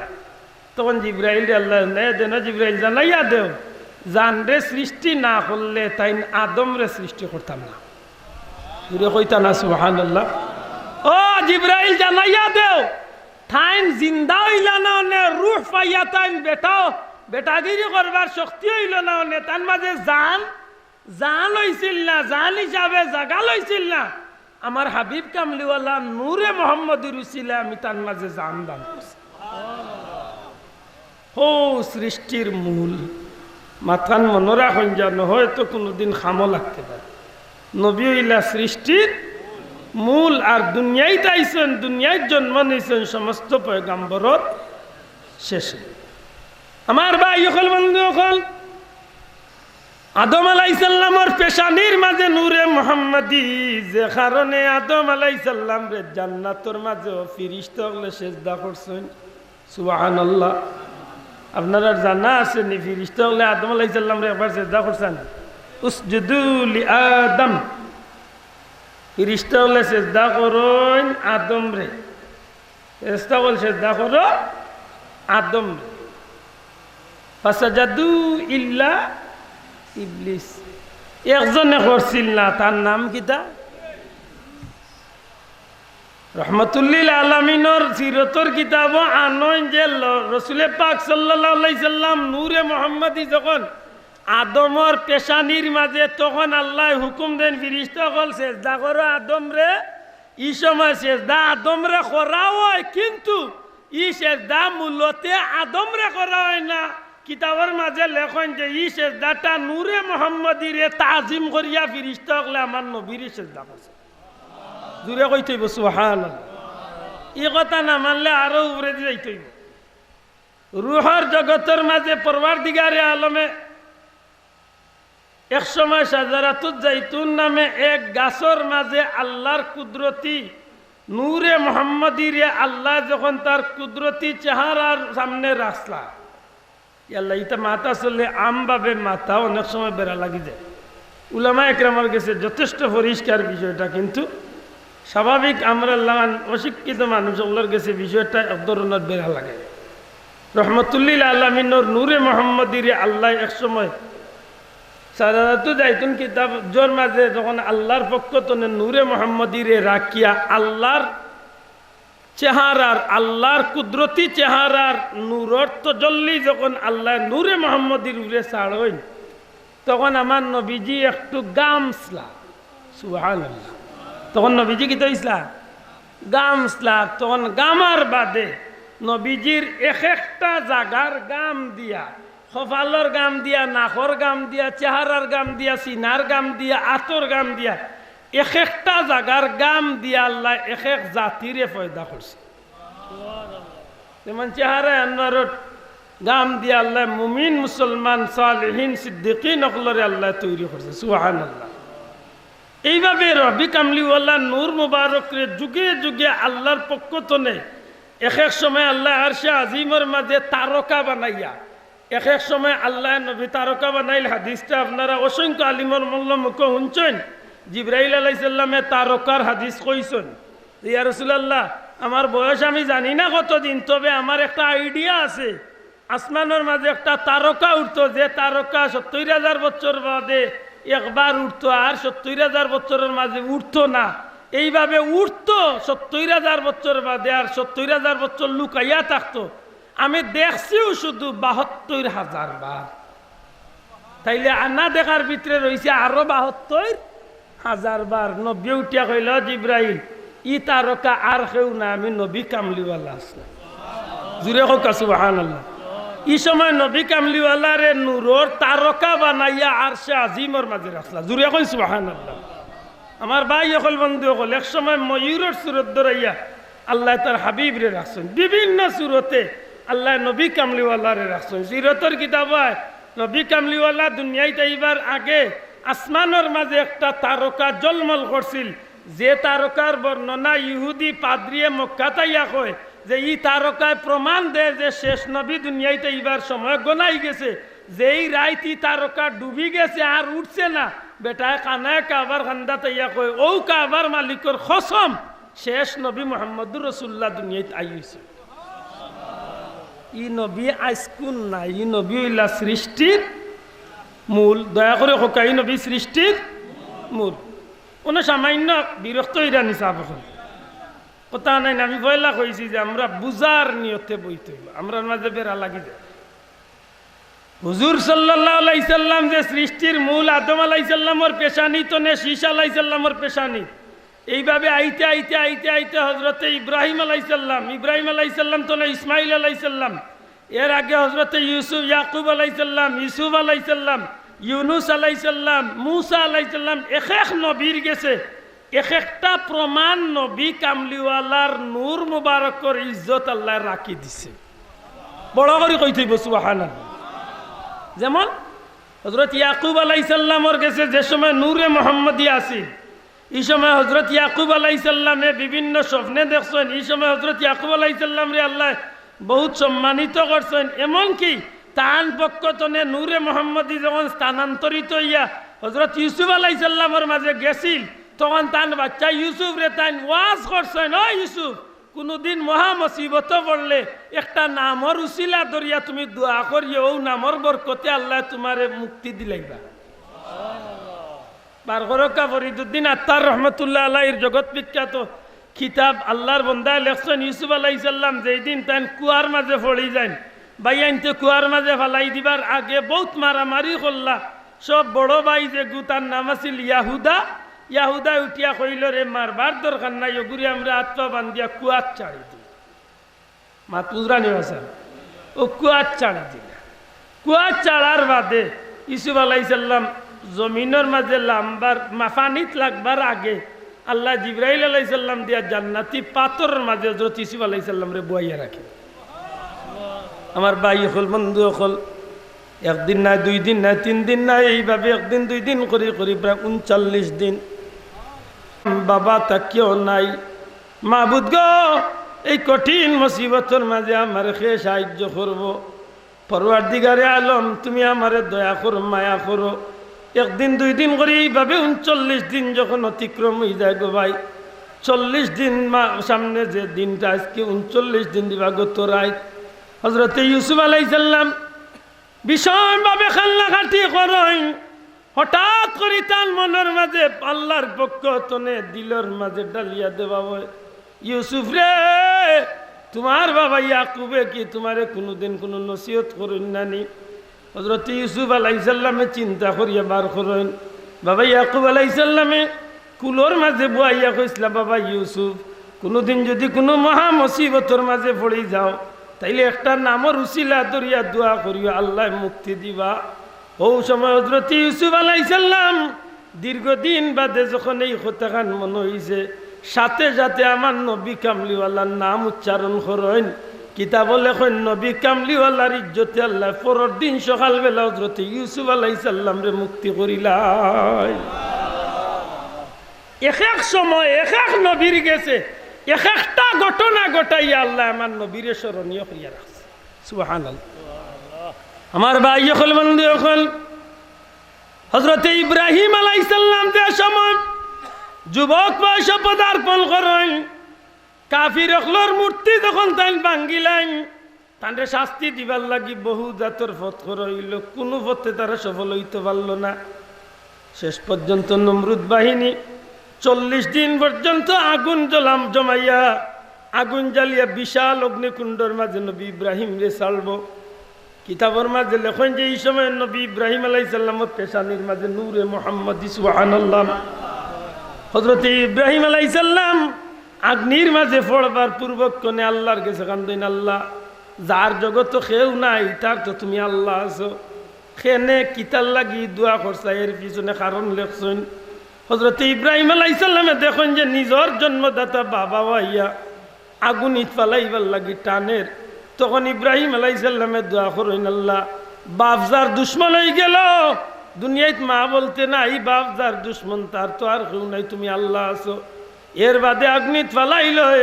তখন জিব্রাইলরে আল্লায় হুনাইয়া দেন, "জিব্রাইল, জানাইয়া দেও, জানরে সৃষ্টি না করলে তাইন আদমরে সৃষ্টি করতাম না।" জুরে কইতা না সুবহানাল্লাহ? "ও জিব্রাইল, জানাইয়া দেও, তাইন জিন্দা অইলা না অনে, রুহ পাইয়া তাইন বেটা, বেটাগিরি করবার শক্তি অইলো না অনে, তান মাঝে জান, জান অইছিল না, জান হিসাবে জাগা লইছিল না। আমার হাবিব কামলিওয়ালা নূরে মোহাম্মদীর উসিলায় আমি তান মাঝে জান দান করছি।" হউ সৃষ্টির মূল। মাতখান মনো রাখইন যেন, হয়তো কুনুদিন কামো লাগতে পারে। নবী অইলা সৃষ্টির মূল, আর দুনিয়াইত আইছইন, দুনিয়াইত জন্ম নিছইন সমস্ত পয়গাম্বরর শেষে। আমার ভাই অকল, বন্ধু অকল, আদম আলাইহিস সালামর পেশানির মাঝে নূরে মোহাম্মদী, যে কারণে আদম আলাইহিস সালামরে জান্নাতর মাঝেও ফিরিস্তা অকলে সেজদা করছইন। সুবহানাল্লাহ। আপনারার জানা আছে নি, ফিরিস্তা অকলে আদম আলাইহিস সালামরে একবার সেজদা করছইন? "উসজুদু লি আদম।" ফিরিস্তা অকলে সেজদা করইন আদমরে। ফিরিস্তা অকল সেজদা করো আদমরে। "ফাসাজাদু ইল্লা ইবলিস।" একজনে করছিল না, তার নাম কিতা? রহমতুল্লিল আলামিনর সিরতর কিতাবো আনইন যে ল-, রসুলে পাক সাল্লাল্লাহু আলাইহি সাল্লাম নূরে মোহাম্মদী যখন আদমর পেশানির মাঝে, তখন আল্লায় হুকুম দেন ফিরিস্তা অকল সেজদা করো আদমরে। ই সময় সেজদা আদমরে করা অয়, কিন্তু ই সেজদা মূলতে আদমরে করা অয় না। কিতাবর মাঝে লেখইন যে ই সেজদাটা নূরে মোহাম্মদীরে তাজিম করিয়া ফিরিস্তা অকলে আমার নবীরে সেজদা করছে। জুরে কইতে অইবো সুবহানাল্লাহ। ই কথা না মানলে আরো উপরেদি যাইতে অইবো। রুহর জগতর মাঝে পরওয়ারদিগারে আলমে এক সময় শাজারাতুজ জাইতুন নামে এক গাছর মাঝে আল্লাহর কুদরতি নূরে মোহাম্মদীরে আল্লায় যখন তার কুদরতি চেহারার সামনে রাখলা, ইয়াল্লা, ইতা মাত আসলে আমভাবে মাতা অনেক সময় বেড়া লাগি যায়। উলামা একরামর গেছে যথেষ্ট পরিষ্কার বিষয়টা, কিন্তু স্বাভাবিক আমরার লাখান অশিক্ষিত মানুষ অকলর গেছে বিষয়টা এক ধরনর বেড়া লাগে। রহমতুল্লিল আলামিনর নূরে মোহাম্মদীরে আল্লায় এক সময় শাজারাতু জাইতুন কিতাবর মাঝে যখন আল্লাহর পক্ষ তনে নূরে মোহাম্মদীরে রাখিয়া আল্লাহর চেহারার, আল্লাহর কুদরতি চেহারার নূরর তজল্লি যখন আল্লায় নূরে মোহাম্মদীর উপরে ছাড়ইন, তখন আমার নবীজি একটু গামছলা। সুবহানাল্লাহ। তখন নবীজি কিতা অইছলা? গামছলা। তখন গামার বাদে নবীজির এক একটা জাগার গাম দিয়া, কপালর গাম দিয়া, নাকর গাম দিয়া, চেহারার গাম দিয়া, সিনার গাম দিয়া, আতর গাম দিয়া, এক একটা জাগার গাম দিয়া আল্লায় এক এক জাতিরে পয়দা করছে। যেমন চেহারায় আনোয়ারর গাম দিয়া আল্লায় মুমিন, মুসলমান, সালেহিন, সিদ্দিকিন অকলরে আল্লায় তৈরি করছে। সুবহানাল্লাহ। এইভাবে রবি কামলিওয়ালা নূর মুবারকরে যুগে যুগে আল্লাহর পক্ষ তনে এক এক সময় আল্লায় আরশে আজিমর মাঝে তারকা বানাইয়া, এক এক সময় আল্লায় নবী তারকা বানাইল। হাদিসটা আপনারা অসংখ্য আলিমর মল্ল মুখো হুনছইন। জিব্রাইল আলাইহিস সালামে তারকার হাদিস কইছইন যে, "ইয়া রাসূলুল্লাহ, আমার বয়স আমি জানি না কতদিন, তবে আমার একটা আইডিয়া আছে।" আসমানর মাঝে একটা তারকা উঠতো, যে তারকা সত্তইর হাজার বছর বাদে একবার উঠতো, আর সত্তইর হাজার বছরর মাঝে উঠতো না। এইভাবে উঠতো সত্তইর হাজার বছর বাদে, আর সত্তইর হাজার বছর লুকাইয়া থাকতো। আমি দেখছিউ শুধু বাহাত্তইর হাজার বার। তাইলে আনা দেখার ভিতরে রইছে আরো বাহাত্তইর হাজার বার। নবীয়ে উঠিয়া কইলা, "জিব্রাইল, ই তারকা আর কেউ না, আমি নবী কামলিওয়ালা আছলাম।" জুরে কউক্কা সুবহানাল্লাহ। ই সময় নবী কামলিওয়ালারে নূরর তারকা বানাইয়া আরশে আজিমর মাঝে রাখলা। জুরে কইন সুবহানাল্লাহ। আমার ভাই অকল, বন্ধু অকল, এক সময় ময়ূরর সুরত ধরাইয়া আল্লায় তার হাবিবরে রাখছইন, বিভিন্ন সুরতে আল্লায় নবী কামলিওয়ালারে রাখছইন। সিরতর কিতাবো আয়, নবী কামলিওয়ালা দুনিয়াইত আইবার আগে আসমানর মাঝে একটা তারকা ঝলমল করছিল, যে তারকার বর্ণনা ইহুদি পাদ্রিয়ে মক্কাত আইয়া কয় যে ই তারকায় প্রমাণ দেয় যে শেষ নবী দুনিয়াইত আইবার সময় গনাই গেছে। যেই রাইত ই তারকা ডুবি গেছে আর উঠছে না, বেটায় কানায় কাবার কান্দাত আইয়া কয়, "অউ কাবার মালিকর কসম, শেষ নবী মুহাম্মদুর রাসূলুল্লাহ দুনিয়াইত আইছইন।" ই নবী আইজকুর নায়, ই নবী অইলা সৃষ্টির মূল। দয়া করি কউক্কা, ই নবী সৃষ্টির মূল। অনো সামান্য বিরক্ত অইরা নি সাব অকল। কথা নাই না, আমি পয়লা কইছি যে আমরা বুঝার নিয়তে বইতে অইবো, আমরার মাঝে বেড়া লাগি যায়। হুজুর সাল্লাল্লাহু আলাইহি সাল্লাম যে সৃষ্টির মূল, আদম আলাইহিস সালামর পেশানি তনে শীষ আলাইহিস সালামর পেশানি, এইভাবে আইতে আইতে আইতে আইতে হজরতে ইব্রাহিম আলাইহিস সালাম, ইব্রাহিম আলাইহিস সালাম তনে ইসমাইল আলাইহিস সালাম, এর আগে হজরতে ইউসুফ, ইয়াকুব আলাইহিস সালাম, ইউসুফ আলাইহিস সালাম, ইউনুস আলাইহিস সালাম, মুসা আলাইহিস সালাম, এক এক নবীর গেছে এক একটা প্রমাণ নবী কামলিওয়ালার নূর মুবারকর ইজ্জত আল্লায় রাখি দিছে। বড় করি কইতে অইবো সুবহানাল্লাহ। যেমন হজরত ইয়াকুব আলাইহিস সালামর গেছে যে সময় নূরে মোহাম্মদী আছিল, ই সময় হজরত ইয়াকুব আলাইহিস সালামে বিভিন্ন স্বপ্নে দেখছইন। ই সময় হজরত ইয়াকুব আলাইহিস সালামরে আল্লায় বহুত সম্মানিত করছইন। এমনকি তান পক্ষ তনে নূরে মোহাম্মদী যখন স্থানান্তরিত অইয়া হজরত ইউসুফ আলাইহিস সালামর মাঝে গেছিল, তখন তান বাচ্চা ইউসুফরে তাইন ওয়াজ করছইন, "ও ইউসুফ, কুনুদিন মহা মুসিবতো পড়লে একটা নামর উসিলা ধরিয়া তুমি দোয়া করিও, অউ নামর বরকতে আল্লায় তুমারে মুক্তি দিলাইবা।" বার করউক্কা ফরিদুদ্দিন আত্তার রহমতুল্লাহ আলাইহির জগৎ বিখ্যাত কিতাব। আল্লার বন্দায় লেখছইন, ইউসুফ আলাইহিস সালাম যেইদিন তাইন কুয়ার মাঝে পড়ি যাইন, ভাইয়াইন্তে কুয়ার মাঝে ফালাই দিবার আগে বহুত মারামারি করলা। সব বড় ভাই যেগু, তার নাম আছিল ইয়াহুদা, ইয়াহুদায় উঠিয়া কইল, "রে, মারবার দরকার নাই, অগুরে আমরা আত পা বান্ধিয়া কুয়াত ছাড়ি দিই।" মাত বুঝরা নি বা ছাব? অউ কুয়াত ছাড়ি দিলা। কুয়াত ছাড়ার বাদে ইউসুফ আলাইহিস সালাম জমিনর মাঝে লামবার, মা-, পানিত লাগবার আগে আল্লায় জিব্রাইল আলাইহিস সালাম দিয়া জান্নাতি পাথরর মাঝে হজরত ইউসুফ আলাইহিস সালামরে বওয়াইয়া রাখে। আমার ভাই অকল, বন্ধু অকল, একদিন নায়, দুই দিন নায়, তিন দিন নায়, এইভাবে একদিন দুই দিন করি করি প্রায় ঊনচল্লিশ দিন। বাবা থাকিও নাই। মাবুদ গো, এই কঠিন মুসিবতর মাঝে আমারে কে সাহায্য করবো? পরওয়ারদিগারে আলম, তুমি আমারে দয়া করো, মায়া করো। একদিন দুই দিন করি এইভাবে ঊনচল্লিশ দিন যখন অতিক্রম অইযায় গো ভাই, চল্লিশ দিন মা-, সামনে যে দিনটা, আইজকে ঊনচল্লিশ দিন দিবা গত রাইত। হজরতে ইউসুফ আলাইহিস সালাম ভীষণভাবে কান্নাকাটি করইন। হঠাৎ করি তান মনর মাঝে আল্লার পক্ষ তনে দিলর মাঝে ডালিয়া দেওয়া অয়, "ইউসুফ রে, তুমার বাবা ইয়াকুবে কি তুমারে কুনুদিন কুনু নসিহত করইন না নি?" হজরতে ইউসুফ আলাইহিস সালামে চিন্তা করিয়া বার করইন, বাবা ইয়াকুব আলাইহিস সালামে কুলর মাঝে বওয়াইয়া কইছলা, "বাবা ইউসুফ, কুনুদিন যুদি কুনু মহা মুসিবতর মাঝে পড়ি যাও, তাইলে একটা নামর উসিলা ধরিয়া দোয়া করিও, আল্লায় মুক্তি দিবা।" অউ সময় হজরতে ইউসুফ আলাইহিস সালাম দীর্ঘদিন বাদে যখন এই কথাখান মনো অইছে, সাথে সাথে আমার নবী কামলিওয়ালার নাম উচ্চারণ করইন। কিতাবো লেখইন, নবী কামলিওয়ালার ইজ্জতে আল্লায় পরর দিন সকালবেলা হজরতে ইউসুফ আলাইহিস সালামরে মুক্তি করিলাইন। এক এক সময় এক এক নবীর গেছে এক একটা ঘটনা ঘটাইয়া আল্লায় আমার নবীরে স্মরণীয় করিয়া রাখছে। সুবহানাল্লাহ। আমার ভাই অকল, বন্ধু অকল, হজরতে ইব্রাহিম আলাইহিস সালাম যে সময় যুবক বয়সে পদার্পণ করইন, কাফির অকলর মূর্তি যখন তাইন ভাঙ্গিলাইন, তানরে শাস্তি দিবার লাগি বহু জাতর পথ খরচ অইলো, কুনু পথে তারা সফল অইতো পারলো না। শেষ পর্যন্ত নমরুদ বাহিনী চল্লিশ দিন পর্যন্ত আগুন জ্বলাম জমাইয়া, আগুন জ্বালিয়া বিশাল অগ্নিকুণ্ডর মাঝে নবী ইব্রাহিমরে ছাড়বো। কিতাবর মাঝে লেখইন যে ই সময় নবী ইব্রাহিম আলাইহিস সালামর পেশানির মাঝে নূরে মুহাম্মদী, সুবহানাল্লাহ। হযরতে ইব্রাহিম আলাইহিস সালাম আগ্নির মাঝে পড়বার পূর্বক্ষণে আল্লাহর গেছে কান্দইন, "আল্লাহ, যার জগতো কেউ নাই, তার তো তুমি আল্লাহ আছো।" কেনে কিতার লাগি দোয়া করছা, এর পিছনে কারণ লেখছইন। হযরতে ইব্রাহিম আলাইহিস সালামে দেখইন যে নিজর জন্মদাতা বাবা আইয়া আগুনিত ফালাইবার লাগি টানের। তখন ইব্রাহিম আলাইহিস সালামে দোয়া করইন, "আল্লাহ, বাপ যার দুশমন অইগেলো, দুনিয়াত মা বলতে নাই, বাপ যার দুশমন, তার তো আর কেউ নাই, তুমি আল্লাহ আছো।" এর বাদে আগুনিত ফালাইলো,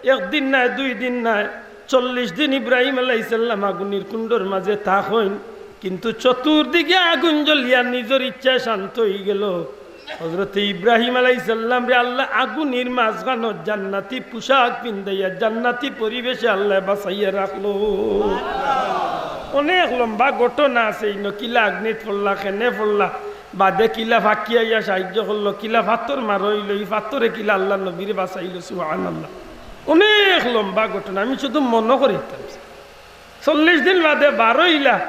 একদিন নায়, দুই দিন নায়, চল্লিশ দিন ইব্রাহিম আলাইহিস সালাম আগুনির কুণ্ডর মাঝে থাকইন, কিন্তু চতুর্দিকে আগুন জ্বলিয়া নিজর ইচ্ছায় শান্ত অইগেলো। হযরতে ইব্রাহিম আলাইহিস সালামরে আল্লায় আগুনির মাঝখানো জান্নাতি পোশাক পিন্দাইয়া জান্নাতি পরিবেশে আল্লায় বাঁচাইয়া রাখলো। অনেক লম্বা ঘটনা আছে, ইনো কিলা আগুনিত পড়লা, কেনে পড়লা, বাদে কিলা ফাকি আইয়া সাহায্য করলো, কিলা ফাত্তর মারইলো, ই ফাত্তরে কিলা আল্লার নবীরে বাঁচাইলো, সুবহানাল্লাহ। অনেক লম্বা ঘটনা, আমি শুধু মনো করিতাম। চল্লিশ দিন বাদে বারইলা,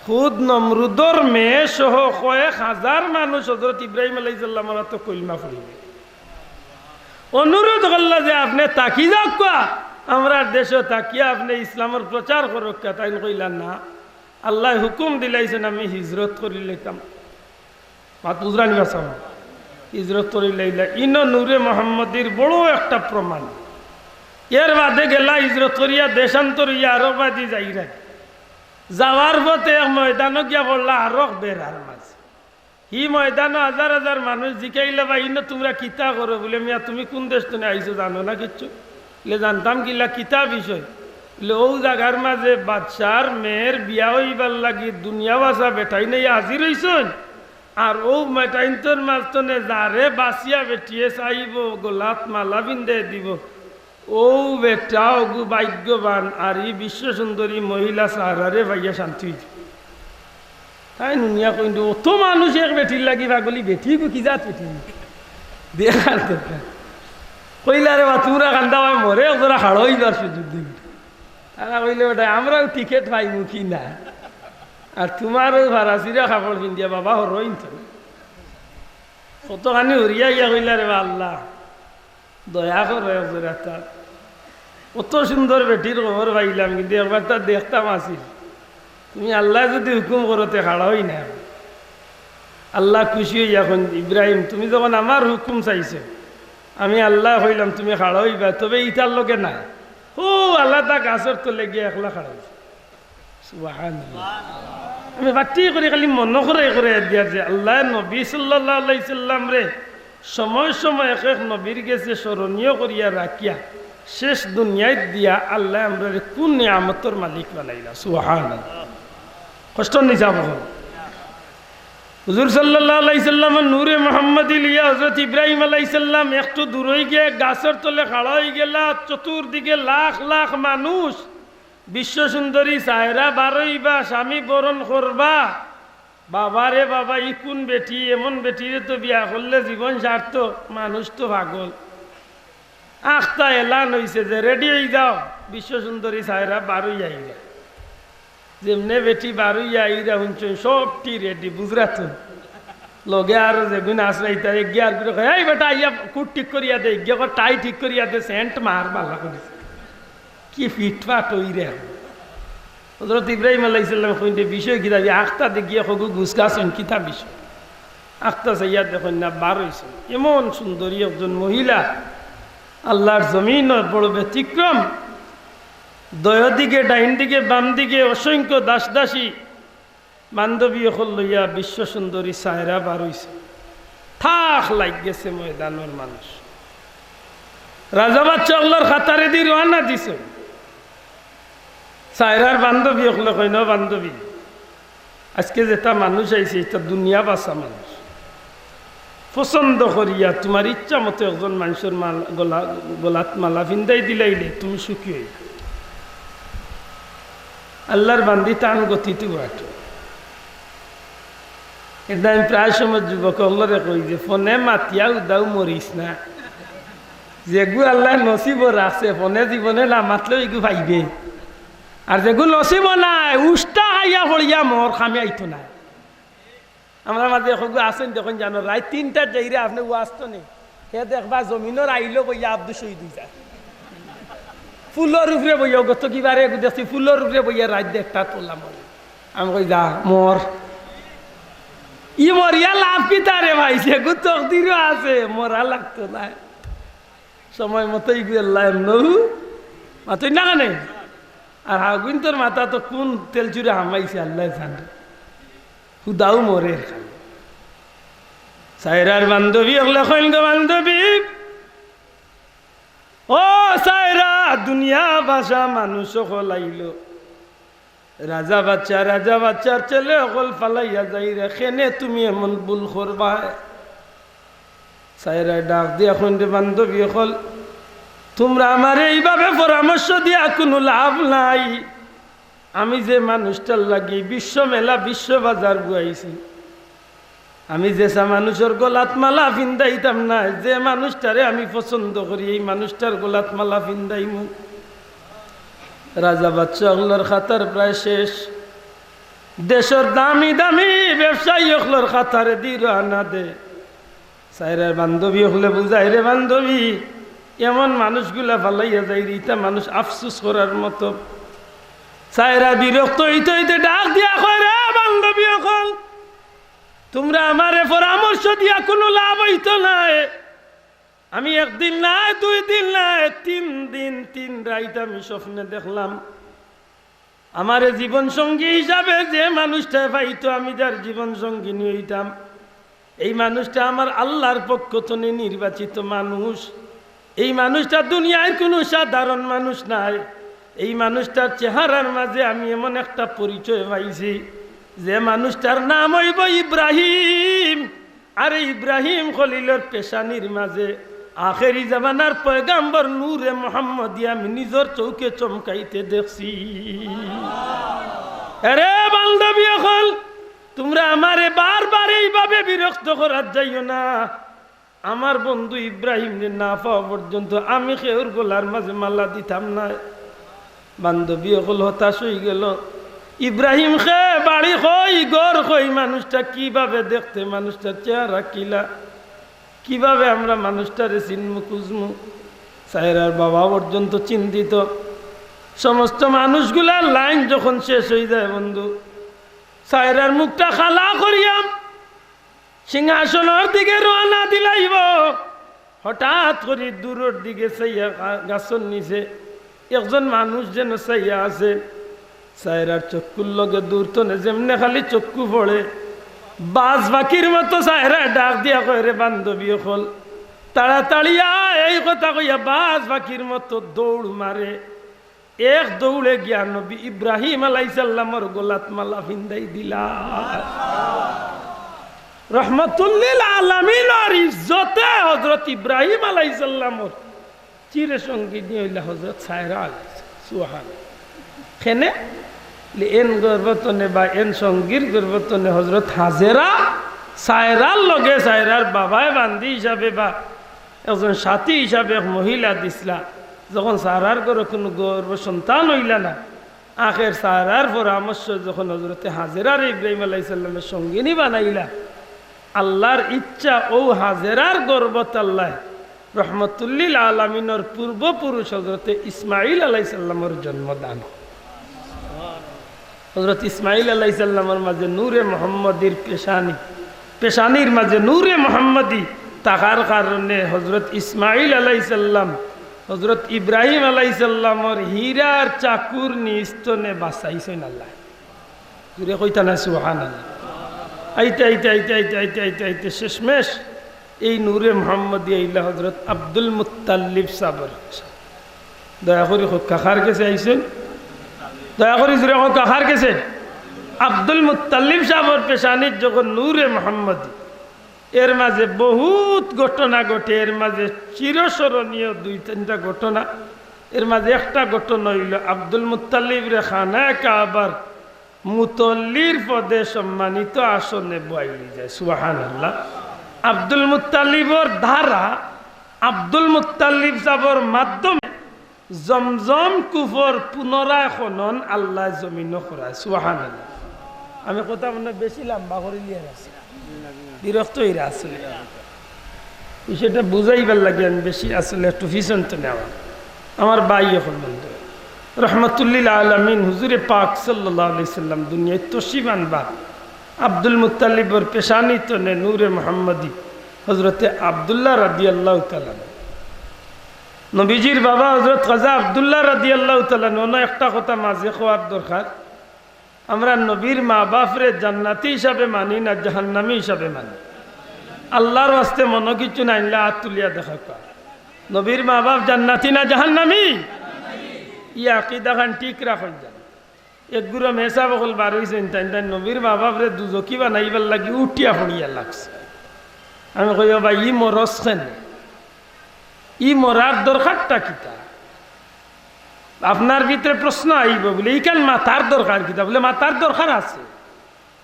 খুদ নমরুদর মেয়ে সহ কয়েক হাজার মানুষ হযরত ইব্রাহিম আলাইহিস সালামর আতো কলমা পড়িলা। অনুরোধ করলা যে, "আপনে থাকি যাউক্কা, আমরার দেশো থাকিয়া আপনে ইসলামর প্রচার করউক্কা।" তাইন কইলা, "না, আল্লায় হুকুম দিলাইছইন, আমি হিজরত করিলাইতাম।" মাত বুঝরানি বাঁচাও। হিজরত করিলাইলা। ইনো নূরে মোহাম্মদীর বড় একটা প্রমাণ। এর বাদে গেলা হিজরত করিয়া দেশান্তর অইয়া আরব বাদি যাইরা। যাওয়ার পথে এক ময়দানো গিয়া পড়লা আরব বেড়ার মাঝে। হি ময়দানো হাজার হাজার মানুষ জিকাইলা, "ভাই, ইনো তুমরা কিতা করো?" বুলে, "মিয়া, তুমি কুন দেশ তনে আইছো, জানো না কিচ্ছু?" বুলে, "জানতাম কিলা, কিতা বিষয়?" বুলে, "অউ জাগার মাঝে বাদশার মেয়ের বিয়া অইবার লাগি দুনিয়া বাসা বেটাইন আইয়া হাজির অইছইন, আর অউ বেটাইন্তর মাঝ তনে যারে বাছিয়া বেটিয়ে চাইবো, গলাত মালা পিন্দাই দিবো, অউ বেটা অগু ভাগ্যবান, আর ই বিশ্ব সুন্দরী মহিলা সারারে পাইয়া শান্তি অইযিবো।" তাইন হুনিয়া কইন, "অত মানুষ এক বেটির লাগি পাগল, ই বেটি গু কি জাত বেটি? দেখার দরকার।" কইলা, "রে বা, তুমরা কান্দা ভাই, মরে একজরা খাড়া অইবার সুযোগ দেও।" তারা কইলে, "বেটা, আমরাও টিকিট পাইমু কি না? আর তুমারও ফারাসিরা কাপড় পিন্দিয়া বাবা হরইন তো।" কতখানি হরিয়া গিয়া কইলা, "রে বা আল্লাহ, দয়া করো একজরা তার। অত সুন্দর বেটির খবর পাইলাম, কিন্তু একবার তার দেখতাম আছিল। তুমি আল্লায় যুদি হুকুম করো, তে খাড়া অই না।" আল্লাহ খুশি অইয়া কইন, "ইব্রাহিম, তুমি যখন আমার হুকুম চাইছো, আমি আল্লায় কইলাম তুমি খাড়া অইবা, তবে ইতার লগে না, অউ আলাদা গাছর তলে গিয়া একলা খাড়া অইছো।" সুবহানাল্লাহ। আমি বাট্টি করি খালি মনো করাই করাই দিয়ার যে আল্লায় নবী সাল্লাল্লাহু আলাইহি সাল্লামরে সময় সময় এক এক নবীর গেছে স্মরণীয় করিয়া রাখিয়া শেষ দুনিয়াত দিয়া আল্লায় আমরারে কুন নিয়ামতর মালিক বানাইলা। সুবহানাল্লাহ। কষ্ট নিছা বহন। হুজুর সাল্লাল্লাহু আলাইহি সাল্লামর নূরে মোহাম্মদী লইয়া হযরত ইব্রাহিম আলাইহিস সালাম একটু দূরই গিয়া গাছর তলে খাড়া অইগেলা, চতুর্দিকে লাখ লাখ মানুষ। বিশ্ব সুন্দরী সায়রা বারইবা, স্বামী বরণ করবা। বাবা রে বাবা, ই কুন বেটি, এমন বেটিরে তো বিয়া করলে জীবন সার্থক, মানুষ তো পাগল। আখতা এলান অইছে যে রেডি অই যাও, বিশ্ব সুন্দরী সায়রা বারই আইবা। যেমনে বেটি বারই আইরা হুনছইন, সবটি রেডি, বুঝরা তো। লগে আরো যেগুন আছরা ইতা, এগিয়ে আর করে কয়, "এই বেটা, আইয়া কুট ঠিক করিয়া দে, এগিয়ে কর টাই ঠিক করিয়া দে, সেন্ট মার, বালা করিস।" কি ফিটফাট অইরে। হযরত ইব্রাহিম আলাইহিস সালাম কইন, "বিষয় কিতা?" আখতা দেখিয়া কগু গুসগাছইন, "কিতা বিষয়?" আখতা চাইয়া দেখইন না, বার অইছে। এমন সুন্দরী একজন মহিলা, আল্লাহর জমিনর বড় ব্যতিক্রম। দয় দিকে, ডাইন দিকে, বাম দিকে অসংখ্য দাস দাসী, বান্ধবী অকল লইয়া বিশ্ব সুন্দরী সায়রা বার অইছে। থাক লাগ গেছে ময়দানর মানুষ। রাজা বাদশা অকলর কাতারেদি রওয়ানা দিছে। সায়রার বান্ধবী অকলে কইন, "ও বান্ধবী, আজকে যেটা মানুষ আইছে, এটা দুনিয়া বাসা মানুষ। পছন্দ করিয়া তুমার ইচ্ছা মতো একজন মানুষর মাল-, গলা-, গলাত মালা ফিন্দাই দিলাইলে তুমি সুখী অইবা।" আল্লাহর বান্দি তান গতিতে বাটো। এটা আমি প্রায় সময় যুবক অকলরে কই যে, "ফোনে মাতিয়া উদাও মরিস না। যেগু আল্লাহ নসিব রাখছে, ফোনে জীবনে না মাতলেও এগু পাইবে। আর যেগু নসিব নাই, উষ্টা খাইয়া পড়িয়া মর, কামে আইতো নায়।" আমরার মাঝে কগু আছইন, দেখইন জানো, রাইত তিনটার যাইরে আপনে ওয়াজ তো নেই। হে দেখবা জমিনর আইলো বইয়া আব্দুস শহীদ অই যায়। ফুলর উপরে বইয়া, গত কিবারে এগু দেখছি, ফুলর উপরে বইয়া রাইত দেড়টা তোলা মরে। আমি কই, "যা, মর।" ই মরিয়া লাভ কিতা রে ভাই? যেগু তকদিরও আছে, মরা লাগতো নায়। সময় মতো ইগু আল্লাহ এমনউ মাতইন না কেনে? আর হাগুইন্তর মাথা তো কুন তেলচুরে হামাইছে আল্লায় জানে। হুদাউ মরের খালি। সায়রার বান্ধবী অকলে কইন গো বান্ধবী, ও সায়রা, দুনিয়া বাসা মানুষ অকল আইলো। রাজা বাচ্চা, রাজা বাচ্চার ছেলে অকল ফালাইয়া যাইরে, কেনে তুমি এমন ভুল করবায়? সায়রায় ডাক দিয়া কইন, রে বান্ধবী অকল, তুমরা আমারে এইভাবে পরামর্শ দিয়া কুনু লাভ নাই। আমি যে মানুষটার লাগি বিশ্ব মেলা, বিশ্ব বাজার বুয়াইছি, আমি যেছা মানুষর গলাত মালা ফিন্দাইতাম না, যে মানুষটারে আমি পছন্দ করি, এই মানুষটার গলাত মালা ফিন্দাইমু। রাজা বাচ্চা অকলর খাতার প্রায় শেষ। দেশর দামি দামি ব্যবসায়ী অকলর খাতারে দি রওয়ানা দে। সায়রার বান্ধবী অকলে বুঝায়, রে বান্ধবী, এমন মানুষগুলা ফালাইয়া যাইরে, ইতা মানুষ আফসুস করার মতো। সায়রা বিরক্ত অইতে অইতে ডাক দিয়া কয়, রে বান্ধবী অকল, তুমরা আমারে পরামর্শ দিয়া কুনু লাভ অইতো নায়। আমি একদিন নায়, দুই দিন নায়, তিন দিন তিন রাইত আমি স্বপ্নে দেখলাম, আমারে জীবন সঙ্গী হিসাবে যে মানুষটায় পাইতো, আমি যার জীবন সঙ্গিনী অইতাম। এই মানুষটা আমার আল্লার পক্ষ তনে নির্বাচিত মানুষ। এই মানুষটা দুনিয়ার কুনু সাধারণ মানুষ নায়। এই মানুষটার চেহারার মাঝে আমি এমন একটা পরিচয় পাইছি, যে মানুষটার নাম অইবো ইব্রাহিম। আর ইব্রাহিম খলিলর পেশানির মাঝে আখেরি জামানার পয়গাম্বর নূরে মোহাম্মদী আমি নিজর চউখে চমকাইতে দেখছি। এরে বান্ধবী অকল, তুমরা আমারে বারবার এইভাবে বিরক্ত করাত যাইও না। আমার বন্ধু ইব্রাহিমরে না পাওয়া পর্যন্ত আমি কেউর গলার মাঝে মালা দিতাম নায়। বান্ধবী অকল হতাশ অইগেলো। ইব্রাহিম কে, বাড়ি কই, ঘর কই, মানুষটা কিভাবে দেখতে, মানুষটার চেহারা কিলা, কিভাবে আমরা মানুষটারে চিনমু, খুঁজমু? সায়রার বাবা পর্যন্ত চিন্তিত। সমস্ত মানুষগুলার লাইন যখন শেষ অইযায় বন্ধু, সায়রার মুখটা কালা করিয়া সিংহাসনর দিকে রওয়ানা দিলাইবো। হঠাৎ করি দূরর দিকে চাইয়া গা-, গাছর নিচে একজন মানুষ যেন চাইয়া আছে। সায়রার চক্ষুর লগে দূর তনে যেমনে খালি চক্ষু পড়ে, বাজ পাখির মতো সায়রায় ডাক দিয়া কয়, রে বান্ধবী অকল, তাড়াতাড়ি আয়। এই কথা কইয়া বাজ পাখির মতো দৌড় মারে। এক দৌড়ে গিয়া নবী ইব্রাহিম আলাইহিস সালামর গলাত মালা ফিন্দাই দিলা। রহমতুল্লিল আলামিনর ইজ্জতে হযরত ইব্রাহিম আলাইহিস সালামর চির সঙ্গিনী অইলা হযরত সায়রা আলাইহিস সালাম। সুবহান। কেনে? এন গর্ভ তনে বা এন সঙ্গীর গর্ভ তনে হযরত হাজেরা সায়রার লগে, সায়রার বাবায় বান্দি হিসাবে বা একজন সাথী হিসাবে এক মহিলা দিছলা। যখন সারার ঘরো কুনু গর্ভ সন্তান অইলা না, আখের সারার পরামর্শ যখন হযরতে হাজেরারে ইব্রাহিম আলাইহিস সালামর সঙ্গিনী বানাইলা, আল্লার ইচ্ছা অউ হাজেরার গর্ভত আল্লায় রহমতুল্লিল আলামিনর পূর্বপুরুষ হযরতে ইসমাইল আলাইহিস সালামর জন্ম দান। হযরত ইসমাইল আলাইহিস সালামর মাঝে নূরে মোহাম্মদীর পেশানি, পেশানির মাঝে নূরে মোহাম্মদী থাকার কারণে হযরত ইসমাইল আলাইহিস সালাম হযরত ইব্রাহিম আলাইহিস সালামর হীরার চাকুর নিস্তনে বাঁচাইছইন আল্লায়। জুরে কইতা না সুবহানাল্লাহ। আইতে আইতে আইতে আইতে আইতে আইতে আইতে শেষমেশ এই নূরে মোহাম্মদী আইলা হযরত আব্দুল মুত্তালিব সাবর। দয়া করি কউক্কা কার গেছে আইছইন? দয়া করি জুরে কউক্কা কার গেছে? আব্দুল মুত্তালিব সাবর পেশানিত যখন নূরে মোহাম্মদী, এর মাঝে বহুত ঘটনা ঘটে, এর মাঝে চিরস্মরণীয় দুই তিনটা ঘটনা। এর মাঝে একটা ঘটনা অইলো আব্দুল মুত্তালিবরে খানায়ে কাবার মুতল্লির পদে সম্মানিত আসনে বওয়াই লই যায়। সুবহানাল্লাহ। আব্দুল মুত্তালিবর দ্বারা, আব্দুল মুত্তালিব সাবর মাধ্যমে জমজম কূপর পুনরায় খনন আল্লায় জমিনো করায়। সুবহানাল্লাহ। আমি কথা মনে বেশি লম্বা করিলিয়ার আছি, বিরক্ত অইরা আসলে। বিষয়টা বুঝাইবার লাগি আমি বেশি আসলে একটু পিছন তো নেওয়া। আমার ভাই অকল বন্ধু, রহমতুল্লিল আলামিন হুজুরে পাক সাল্লাল্লাহু আলাইহি সাল্লাম দুনিয়াত তশরিফ আনবা, আব্দুল মুত্তালিবর পেশানি তনে নূরে মোহাম্মদী হযরতে আব্দুল্লাহ রাদিয়াল্লাহু তাআলা আনহু। নবীজির বাবা হযরত খাজা আব্দুল্লাহ রাদিয়াল্লাহু তাআলা আনহু, অন্য একটা কথা মাঝে কওয়ার দরকার। আমরা নবীর মা বাপরে জান্নাতি হিসাবে মানি না জাহান্নামী হিসাবে মানি? আল্লাহর ওয়াস্তে মনো কিছু না আনলে আত তুলিয়া দেখাউক্কা। নবীর মা বাপ জান্নাতি না জাহান্নামী? ই আকিদাখান ঠিক রাখইন যান। এক গুরু মেসাব অকল বার অইছইন, তাইন তাইন নবীর মা বাপরে দুজকি বানাইবার লাগি উঠিয়া পড়িয়া লাগছে। আমি কই, "ও ভাই, ই মরছ কেনে? ই মরার দরকারটা কিতা?" আপনার ভিতরে প্রশ্ন আইবো বুলে, "ইখান মাতার দরকার কিতা?" বুলে, "মাতার দরকার আছে।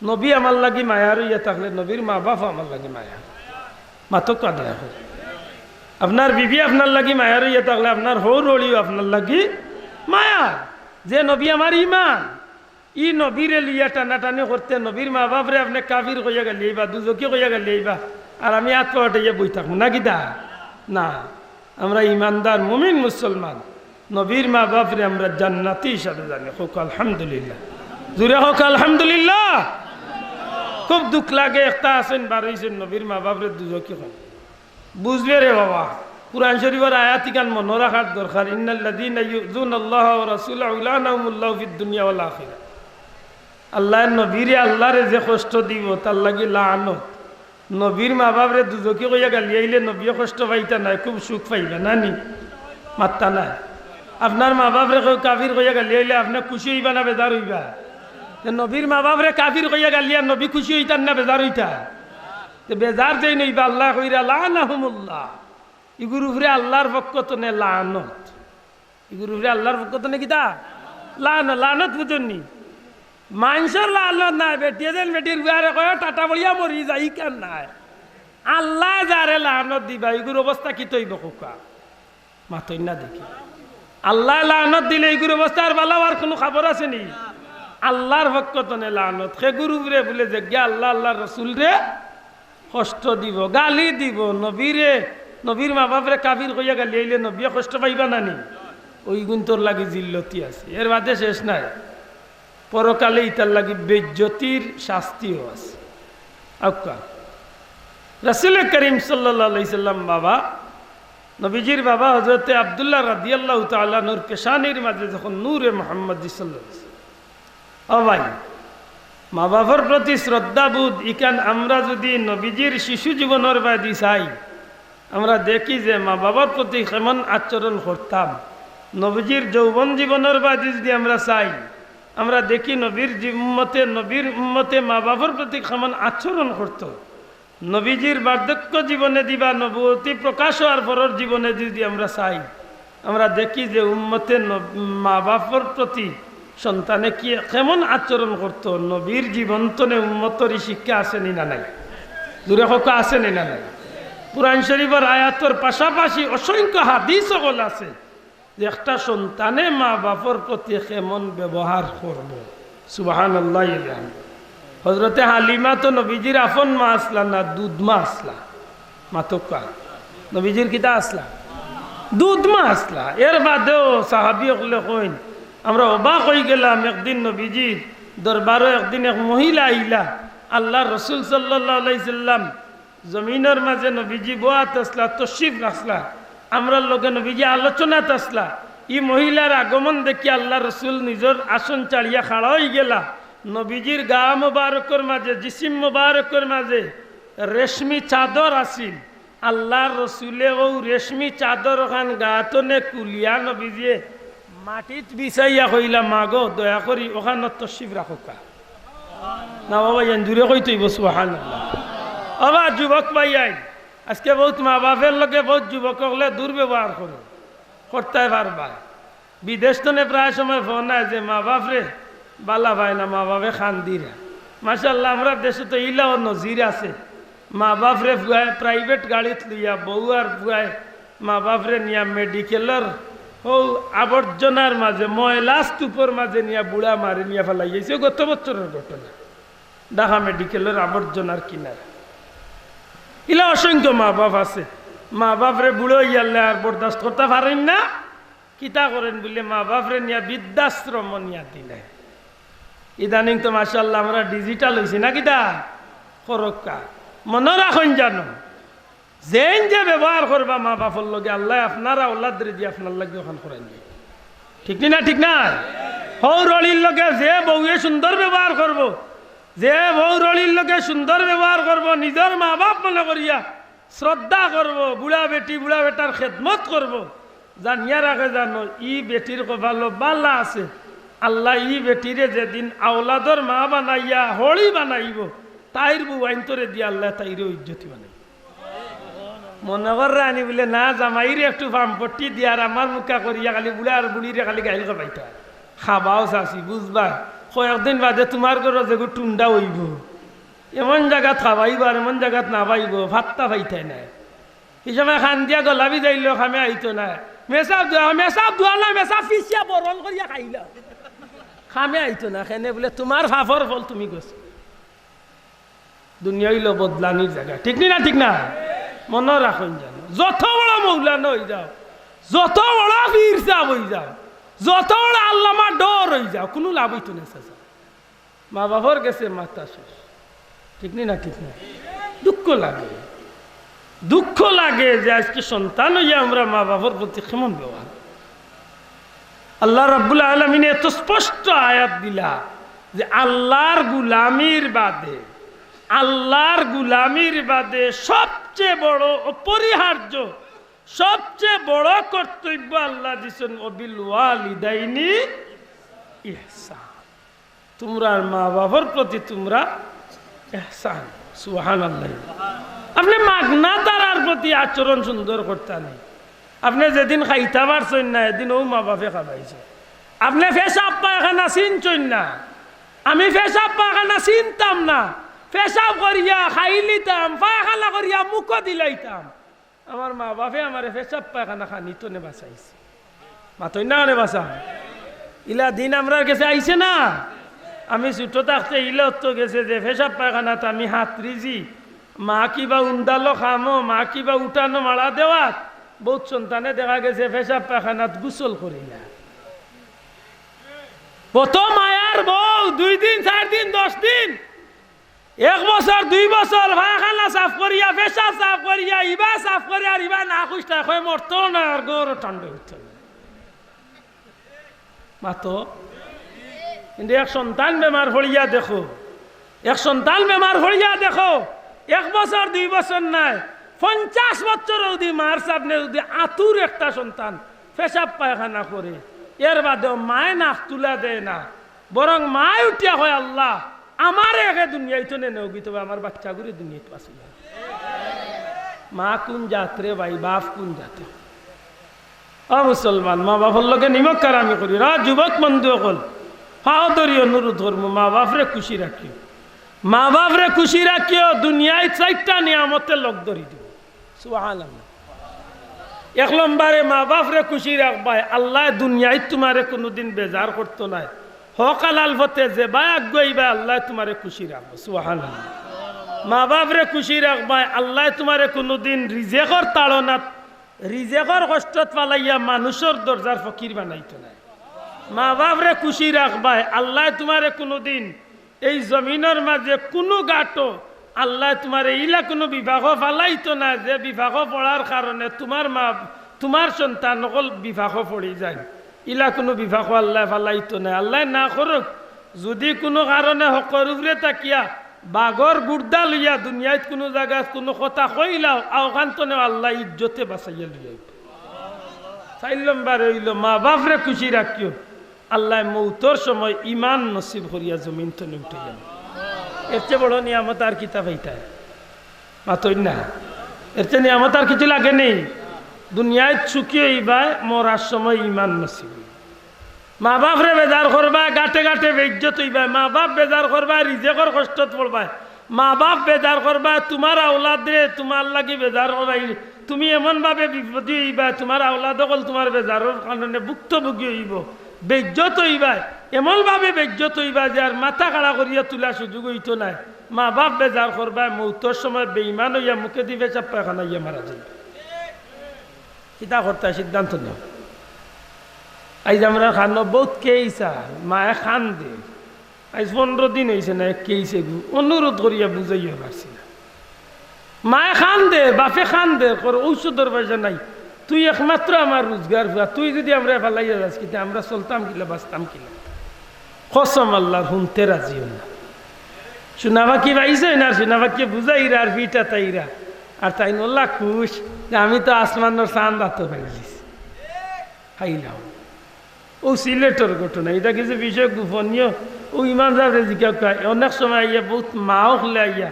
নবী আমার লাগি মায়ার অইয়া থাকলে নবীর মা বাপ আমার লাগি মায়ার।" মাতউক্কা দয়া করি। আপনার বিবি আপনার লাগি মায়ার অইয়া থাকলে আপনার হউর হড়িও আপনার লাগি মায়ার। যে নবী আমার ইমান, ই নবীরে লইয়া টানাটানি করতে নবীর মা বাপরে আপনে কাফির কইয়া গালিয়াইবা, দুজকি কইয়া গালিয়াইবা, আর আমি আত পাও উঠাইয়া বই থাকমু না কিতা? না, আমরা ইমানদার মুমিন মুসলমান, নবীর মা বাপরে আমরা জান্নাতি হিসাবে জানি। কউক্কা আলহামদুলিল্লাহ, জুরে কউক্কা আলহামদুলিল্লাহ। খুব দুখ লাগে, একটা আছইন বার অইছইন নবীর মা বাপরে দুজকি কইন। বুঝবে রে বাবা, কুরআন শরীফর আয়াত ইখান মনো রাখার দরকার, "ইন্নাল্লাযীনা ইউযুনাল্লাহা ওয়া রাসূলাহু লাআনাহুমুল্লাহু ফিদ দুনিয়া ওয়াল আখিরাহ।" আল্লাহর নবীরে, আল্লাহরে যে কষ্ট দিবো, তার লাগি লানত। নবীর মা বাপরে দুজকি কইয়া গালিয়াইলে নবীয়ে কষ্ট পাইতা নায়, খুব সুখ পাইবা না নি? মাতরা নায়। আপনার মা বাপরে কেউ কাফির কইয়া গালিয়াইলে আপনে খুশি অইবা না বেজার অইবা? তে নবীর মা বাপরে কাফির কইয়া গালিয়া নবী খুশি অইতা না বেজার অইতা? তে বেজার যেইন অইবা, আল্লায় কইরা লাআনাহুমুল্লাহ। ইগুর উপরে আল্লাহর পক্ষ তনে লানত। ইগুর উপরে আল্লাহর পক্ষ তনে কিতা? লান-, লানত বুঝইন নি? মানষর লানত নায়, বেটিয়ে যেন বেটির ফুয়ারে কয়, "টাটা বলিয়া মরি যাই, ইখান নায়।" আল্লায় যারে লানত দিবা, ইগুর অবস্থা কিতা অইবো কউক্কা? মাতইন না দেখি। আল্লায় লানত দিলে ইগুর অবস্থা আর বালা অওয়ার কুনু খবর আছে নি? আল্লাহর পক্ষ তনে লানত। হেগুর উপরে বুলে যেগিয়ে আল্লাহ, আল্লাহর রসুলরে কষ্ট দিবো, গালি দিবো, নবীরে, নবীর মা বাপরে কাফির কইয়া গালিয়াইলে নবীয়ে কষ্ট পাইবা না নি? অইগুইন্তর লাগি জিল্লতি আছে, এর বাদে শেষ নাই। পরকালে ইতার লাগি বেইজ্জতির শাস্তিও আছে। আউক্কা। রাসূলে করিম সাল্লাল্লাহু আলাইহি সাল্লাম বাবা, নবীজির বাবা হযরতে আব্দুল্লাহ রাদিয়াল্লাহু তাআলা আনহুর পেশানির মাঝে যখন নূরে মুহাম্মদী সাল্লাল্লাহু আলাইহি সাল্লাম। ও ভাই, মা বাপর প্রতি শ্রদ্ধাবোধ, ইখান আমরা যদি নবীজির শিশু জীবনর বায়দি চাই, আমরা দেখি যে মা বাবার প্রতি কেমন আচরণ করতাম। নবীজির যৌবন জীবনর বায়দি যদি আমরা চাই, আমরা দেখি নবীর জী-, উম্মতে, নবীর উম্মতে মা বাবার প্রতি কেমন আচরণ করতো। নবীজির বার্ধক্য জীবনেদি বা নবুয়তি প্রকাশ অওয়ার পরর জীবনেদি যদি আমরা চাই, আমরা দেখি যে উম্মতে নব-, মা বাপর প্রতি সন্তানে কি, কেমন আচরণ করতো। নবীর জীবন তনে উম্মতর ই শিক্ষা আছে নি না নাই? জুরে কউক্কা, আছে নি না নাই? কুরআন শরীফর আয়াতর পাশাপাশি অসংখ্য হাদিস অকল আছে যে একটা সন্তানে মা বাপর প্রতি কেমন ব্যবহার করবো। সুবহানাল্লাহ। হযরতে হালিমা তো নবীজির আপন মা আছলা না, দুধ মা আছলা? মাতউক্কা। নবীজির কিতা আছলা? দুধ মা আছলা। এর বাদেও সাহাবী অকলে কইন, আমরা অবাক অইগেলাম, একদিন নবীজির দরবারো একদিন এক মহিলা আইলা, আল্লাহর রসুল সাল্লাল্লাহু আলাইহি সাল্লাম জমিনর মাঝে নবীজি বওয়াত আছলা, তশরিফ রাখছলা, আমরার লগে নবীজি আলোচনাত আছলা। ই মহিলার আগমন দেখি আল্লাহর রসুল নিজর আসন ছাড়িয়া খাড়া অইগেলা। নবীজির গা মোবারকর মাঝে, জিসিম মোবারকর মাঝে রেশমি চাদর আছিল। আল্লাহর রসুলে অউ রেশমি চাদর অখান গা তনে খুলিয়া নবীজিয়ে মাটিত বিছাইয়া কইলা, "মা গো, দয়া করি অখানো তশরিফ রাখউক্কা।" না বাবা, ইয়ান জুরে কইতে অইবো, সুবহানাল্লাহ। বাবা, যুবক ভাইয়াইন, আজকে বউত মা বাপর লগে বউত যুবক অকলে দুর্ব্যবহার করে, করতায় পারবা। বিদেশ তনে প্রায় সময় ফোন আয় যে মা বাপরে বালা পায় না, মা বাপে কান্দিরা। মাশাআল্লাহ, আমরার দেশো তো ইলাও নজির আছে। মা বাপরে ফুয়ায় প্রাইভেট গাড়িত লইয়া বউ আর ফুয়ায় মা বাপরে নিয়া মেডিকেলর অউ আবর্জনার মাঝে, ময়লা স্তূপর মাঝে নিয়া বুড়া মারে নিয়া ফালাইছে। গত বছরর ঘটনা, ঢাকা মেডিকেলর আবর্জনার কিনারা। ইলা অসংখ্য মা বাপ আছে, মা বাপরে বুড়া অইয়ারলে আর বরদাস্ত করতা পারইন না। কিতা করইন বুলে মা বাপরে নিয়া বৃদ্ধাশ্রমো নিয়া দিলাইন। ইদানিং তো মাশাআল্লাহ আমরা ডিজিটাল অইছি না কিতা? করউক্কা। মনো রাখইন জানো, যেইন যে ব্যবহার করবা মা বাপর লগে, আল্লায় আপনার আওলাদরে দি আপনার লাগি অখান করাইন। ঠিক নি না? ঠিক না? হউর অলির লগে যে বউয়ে সুন্দর ব্যবহার করবো, যে হউর অলির লগে সুন্দর ব্যবহার করবো, নিজর মা বাপ মনে করিয়া শ্রদ্ধা করবো, বুড়া বেটি বুড়া বেটার খেদমত করবো, জানিয়া রাখে জানো, ই বেটির কপালো বালা আছে। আল্লায় ই বেটিরে যেদিন আওলাদর মা বানাইয়া হলি বানাইবো, তাইর বউয়াইন্তরে দি আল্লায় তাইরেও ইজ্জতি বানাইবো। মনে কররা আনি বুলে, না, জামাইরে একটু পামপট্টি দিয়ার আমার মুখা করিয়া খালি বুড়া আর বুড়িরে খালি গাইল খাবাইতা। খাবাও চাচি, বুঝবা, কয়েকদিন বাদে তুমার ঘরো যেগু টুন্ডা অইবো, এমন জাগাত খাবাইবো আর এমন জাগাত নাবাইবো, ফাত্তা পাইতায় নায়। হি সময় খান দিয়া গলা ভিজাইলো, কামে আইতো নায়। মেসাব ধুয়া, মেসাব ধুয়া না, মেসাব ফিসিয়া বরন করিয়া খাইলা। কামে আইতো না, কেনে বুলে তুমার পাপর ফল তুমি গছো। দুনিয়া অইলো বদলানির জাগা, ঠিক নি না? ঠিক না? মনো রাখইন জানো, যত বড় মৌলানা অই যাও, যত বড় পীর সাব অই যাও, যত বড় আল্লামা ডর অই যাও, কুনু লাভ অইতো নায় চাচা। মা বাপর গেছে মাথা শেষ, ঠিক নি না? ঠিক না? দুঃখ লাগে, দুঃখ লাগে যে আইজকে সন্তান অইয়া আমরা মা বাপর প্রতি কেমন ব্যবহার। আল্লাহ রাব্বুল আলামিনে এত স্পষ্ট আয়াত দিলা যে আল্লাহর গুলামির বাদে, আল্লাহর গুলামির বাদে সবচেয়ে বড় অপরিহার্য, সবচেয়ে বড় কর্তব্য আল্লায় দিছইন, "ওয়াবিল ওয়ালিদাইনি ইহসান।" তুমরার মা বাপর প্রতি তুমরা ইহসান। সুবহানাল্লাহ। আপনে মাগনা তারার প্রতি আচরণ সুন্দর করতা নি। আপনে যেদিন খাইতা পারছইন না, এদিন অউ মা বাপে খাবাইছে। আপনে পেশাব পায়খানা চিনছইন না, আমি পেশাব পায়খানা চিনতাম না। পেশাব করিয়া খাইলিতাম, পায়খানা করিয়া মুখো দিলাইতাম। আমার মা বাপে আমারে পেশাব পায়খানা খানি তনে বাঁচাইছে। মাতইন না কেনে বাঁচা? ইলা দিন আমরার গেছে আইছে না? আমি ছুটো থাকতে ইলা অত্ত গেছে যে পেশাব পায়খানাত আমি হাতরিছি, মা কিবা উন্দালো খামো, মা কিবা উঠানো মারা দেওয়াত, বউত সন্তানে দেখা গেছে পেশাব পায়খানাত গোসল করিলা। কত মায়ার বউ, দুই দিন, চাইর দিন, দশ দিন, এক বছর, দুই বছর পায়খানা সাফ করিয়া, পেশাব সাফ করিয়া, ইবা সাফ করিয়া, আর ইবা না খুঁজতায় কয় মরতো না, আর গরো ঠান্ডা অইতো না। মাতো। কিন্তু এক সন্তান বেমার পড়িয়া দেখো, এক সন্তান বেমার পড়িয়া দেখো, এক বছর, দুই বছর নায়, পঞ্চাশ বছর অবধি মার সামনে যদি আতুর একটা সন্তান পেশাব পায়খানা করে, এর বাদেও মায় নাক তুলা দেয় না, বরং মায় উঠিয়া কয়, "আল্লাহ, আমারে একে দুনিয়াইত নে নেওগি, তবে আমার বাচ্চাগুরে দুনিয়াইত বাঁচাইয়া।" মা কুন জাত রে ভাই, বাপ কুন জাত? ও মুসলমান, মা বাপর লগে নিমক কারামি করি রা, যুবক বন্ধু অকল, পাও ধরি অনুরোধ করমু, মা বাপরে খুশি রাখিও, মা বাপরে খুশি রাখিও, দুনিয়াইত চাইরটা নিয়ামতে লগ ধরি দিব। সুবহানাল্লাহ। এক নম্বরে মা বাপরে খুশি রাখবায়, আল্লায় দুনিয়াইত তুমারে কুনুদিন বেজার করতো নায়। হক হালাল পথে যেবায় আগুয়াইবায়, আল্লায় তুমারে খুশি রাখবো। সুবহানাল্লাহ। মা বাপরে খুশি রাখবায়, আল্লায় তুমারে কুনুদিন রিজেকর তাড়নাত, রিজেকর কষ্টত ফালাইয়া মানুষর দরজার ফকির বানাইতো নায়। মা বাপরে খুশি রাখবায়, আল্লায় তুমারে কুনুদিন এই জমিনর মাঝে কুনু গাটো আল্লায় তুমারে ইলা কুনু বিপাকো ফালাইতো নায়, যে বিপাকো পড়ার কারণে তুমার মা, তুমার সন্তান অকল বিপাকো পড়ি যায়। ইলা কুনু বিপাকো আল্লায় ফালাইতো নায়। আল্লায় না করুক, যুদি কুনু কারণে হকর উপরে থাকিয়া বাঘর গুর্দা লইয়া দুনিয়াইত কুনু জাগাত কুনু কথা কইলাও, অখান তনে আল্লায় ইজ্জতে বাঁচাইয়া লইয়া আইবো। চাইর নম্বরে অইলো মা বাপরে খুশি রাখিও। আল্লায় মৌতর সময় ইমান নসিব করিয়া জমিন তনে উঠাইয়া নেও। এর চেয়ে বড় নিয়ামত আর কিতা পাইতায়? মাতইন না। এর চেয়ে নিয়ামত আর কিছু লাগে নি? দুনিয়াইত সুখী অইবায়, মরার সময় ইমান নসিব অইবো। মা বাপরে বেজার করবায়, গাটে গাটে বেইজ্জত অইবায়। মা বাপ বেজার করবায়, রিজেকর কষ্টত পড়বায়। মা বাপ বেজার করবায়, তুমার আওলাদরে তুমার লাগি বেজার করাই, তুমি এমন ভাবে বিপদী অইবায়, তুমার আওলাদ অকল তুমার বেজারর কারণে ভুক্তভোগী অইবো, বেইজ্জত অইবায়, এমন ভাবে বেইজ্জত অইবায় যে আর মাথা খাড়া করিয়া তুলার সুযোগ অইতো নায়। মা বাপ বেজার করবায়, মৌতর সময় বেইমান অইয়া মুখেদি পেশাব পায়খানা অইয়া মারা যাইবায়। কিতা করতায় সিদ্ধান্ত নেও। আইজ আমরার খানো বউত কেইস আর মায়ে কান্দে। আইজ পনরো দিন অইছে না, এক কেইস এগু অনুরোধ করিয়া বুঝাইয়া পারছি না। মায়ে কান্দের, বাপে কান্দের, কর ঔষধর পয়সা নাই। তুই একমাত্র আমার রোজগার ফুয়া, তুই যুদি আমরারে ফালাইয়া যাস, কিতা আমরা চলতাম কিলা, বাঁচতাম কিলা? কসম আল্লাহর, হুনতে রাজি অইন না। সোনা পাখি পাইছইন আর সোনা পাখিয়ে বুঝাইরা আর পিটা তাইরা। আর তাইন অলা খুশ যে আমি তো আসমানর চান্দ আতো পাইলিছি, খাইলাম। অউ সিলেটর ঘটনা, ইটা কিছু বিষয় গোপনীয়। অউ ইমাম সাবরে জিকাউক্কা, অনেক সময় আইয়া বউত মা অকলে আইয়া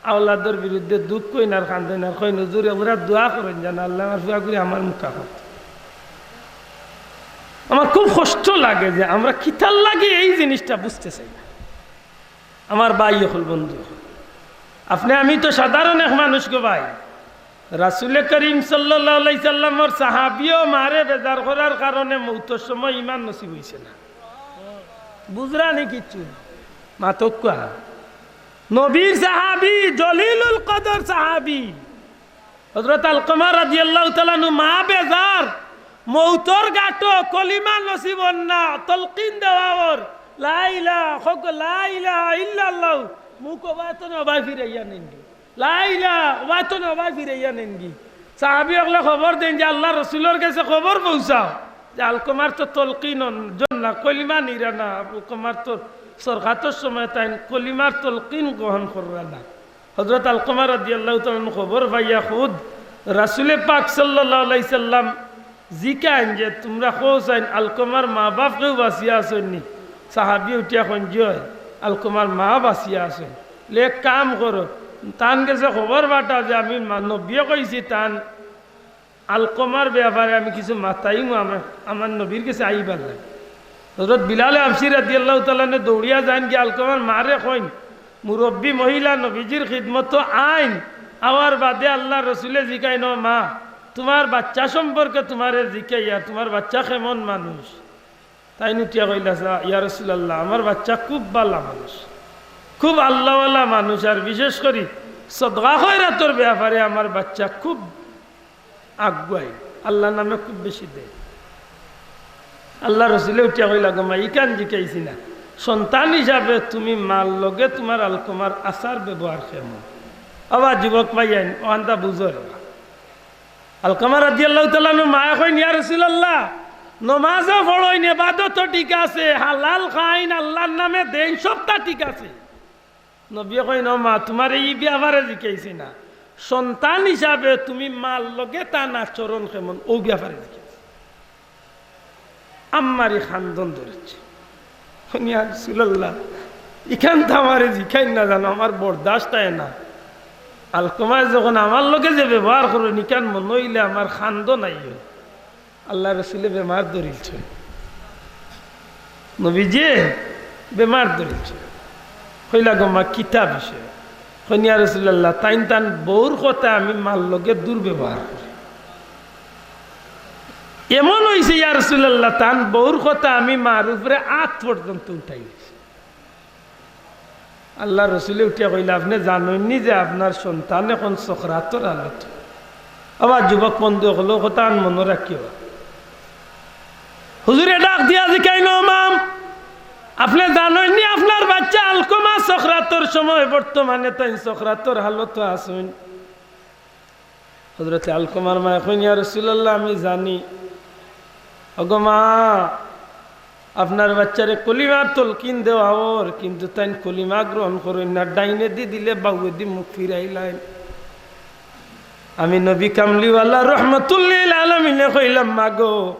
আওলাদর বিরুদ্ধে দুখ কইন আর কান্দইন আর কইন, "হুজুর, এগুলা দোয়া করইন যেন আল্লায় আমার ফুয়াগুরে আমার মুখা করতো।" আমার খুব কষ্ট লাগে যে আমরা কিতার লাগি এই জিনিসটা বুঝতে চাই না। আমার ভাই অকল, বন্ধু অকল, আপনে আমি তো সাধারণ এক মানুষ গো ভাই। রাসুলে করিম সাল্লাল্লাহু আলাইহি সাল্লামর সাহাবিও মারে বেজার করার কারণে মউতর সময় ইমান নসিব অইছে না। বুঝরা নি কিচ্ছু? মাতউক্কা। নবীর সাহাবি, জলিলুল কদর সাহাবি হযরত আলকমা রাদিয়াল্লাহু তাআলা আনহু, মা বেজার, মউতর ঘাটো কলিমা নসিব অর না, তলকিন দেওয়া অর, লা ইলাহা, কউক্কা, লা ইলাহা ইল্লাল্লাহু, মুখ অবায় তো না অবায় ফিরাইয়া নেনগি। লা ইলাহা, অবায় তো না অবায় ফিরাইয়া নেনগি। সাহাবি অকলে খবর দেইন যে আল্লার রসুলর গেছে খবর পৌঁছাও যে আলকমার তো তলকিন অর না, কলিমা নিরা না, আলকমার তো সকারাতর সময় তাইন কলিমার তলকিন গ্রহণ কররা না। হযরত আলকমা রাদিয়াল্লাহু তাআলা আনহু খবর পাইয়া খুদ রাসুলে পাক সাল্লাল্লাহু আলাইহি সাল্লাম জিকাইন যে, "তুমরা কও চাইন আলকমার মা-বাফ কেউ বাঁচিয়া আছইন নি?" সাহাবি উঠিয়া কইন, "জি অয়, আলকমার মা বাঁচিয়া আছইন।" "লে এক কাম করো, তান গেছে খবর পাঠাও যে আমি মা-, নবীয়ে কইছি তান আলকমার বেয়াপারে আমি কিছু মাতাইমু, আমার, আমার নবীর গেছে আইবার লাগি।" হযরত বিলালে হাবশী রাদিয়াল্লাহু তাআলা আনহু দৌড়িয়া যাইন গিয়া আলকমার মারে কইন, মুরব্বি মহিলা নবীজির খিদমতো আইন, আওয়ার বাদে আল্লার রসুলে জিকাইন, "ও মা, তুমার বাইচ্চা সম্পর্কে তুমারে জিকাইয়ার, তুমার বাইচ্চা কেমন মানুষ?" তাইন উঠিয়া কইলা, "ইয়া রাসুলাল্লাহ, আমার বাইচ্চা খুব ভালা মানুষ, খুব আল্লাওয়ালা মানুষ, আর বিশেষ করি সদকা খয়রাতর বেয়াপারে আমার বাইচ্চা খুব আগুয়াই, আল্লার নামে খুব বেশি দেয়।" আল্লার রসুলে উঠিয়া কইলা, "গো মা, ইখান জিকাইছি না, সন্তান হিসাবে তুমি মার লগে তুমার আলকমার আচার ব্যবহার কেমন?" অবা যুবক ভাইয়াইন, অখানতা বুঝো রে বা। আলকমা রাদিয়াল্লাহু তাআলা আনহুর মায়ে কইন, "ইয়া রাসুলাল্লাহ, নমাজও পড়ইন, এবাদতও ঠিক আছে, হালাল খাইন, আল্লার নামে দেইন, সবতা ঠিক আছে।" নবীয়ে কইন, "ও মা, তুমারে ই বেয়াপারে জিকাইছি না, সন্তান হিসাবে তুমি মার লগে তান আচরণ কেমন, অউ বেয়াপারে জিকাইছি।" আম্মারি কান্দন ধরছে। কইন, "ইয়া রাসুলাল্লাহ, ইখান তো আমারে জিকাইন না জানো, আমার বরদাস্ত অয় না। আলকমায় যখন আমার লগে যে ব্যবহার করইন, ইখান মনো অইলে আমার কান্দন আইয়।" আল্লার রসুলে বেমার ধরিলছে, নবীজিয়ে বেমার ধরিলছে। কইলা, "গো মা, কিতা বিষয়?" কইন, "ইয়া রাসুলাল্লাহ, তাইন তান বউর কথায় আমি মার লগে দুর্ব্যবহার করি। এমন অইছে ইয়া রাসুলাল্লাহ, তান বউর কথায় আমি মার উপরে আত পর্যন্ত উঠাই দিছি।" আল্লার রসুলে উঠিয়া কইলা, "আপনে জানইন নি যে আপনার সন্তান এখন সকারাতর হালত?" অবা যুবক বন্ধু অকল, অউ কথাখান মনো রাখিও। হুজুরে ডাক দিয়া জিকাইন, "ও মা, আপনে জানইন নি আপনার বাইচ্চা আলকমা সকারাতর সময়, বর্তমানে তাইন সকারাতর হালতো আছইন?" হযরতে আলকমার মায়ে কইন, "ইয়া রাসুলাল্লাহ, আমি জানি। ওগো মা, আপনার বাইচ্চারে কলিমার তলকিন দেওয়া অর, কিন্তু তাইন কলিমা গ্রহণ করইন না, ডাইনেদি দিলে বাউয়েদি মুখ ফিরাইলাইন। আমি নবী কামলিওয়ালা রহমাতুল্লিল আলামিনে কইলাম, 'মা গো,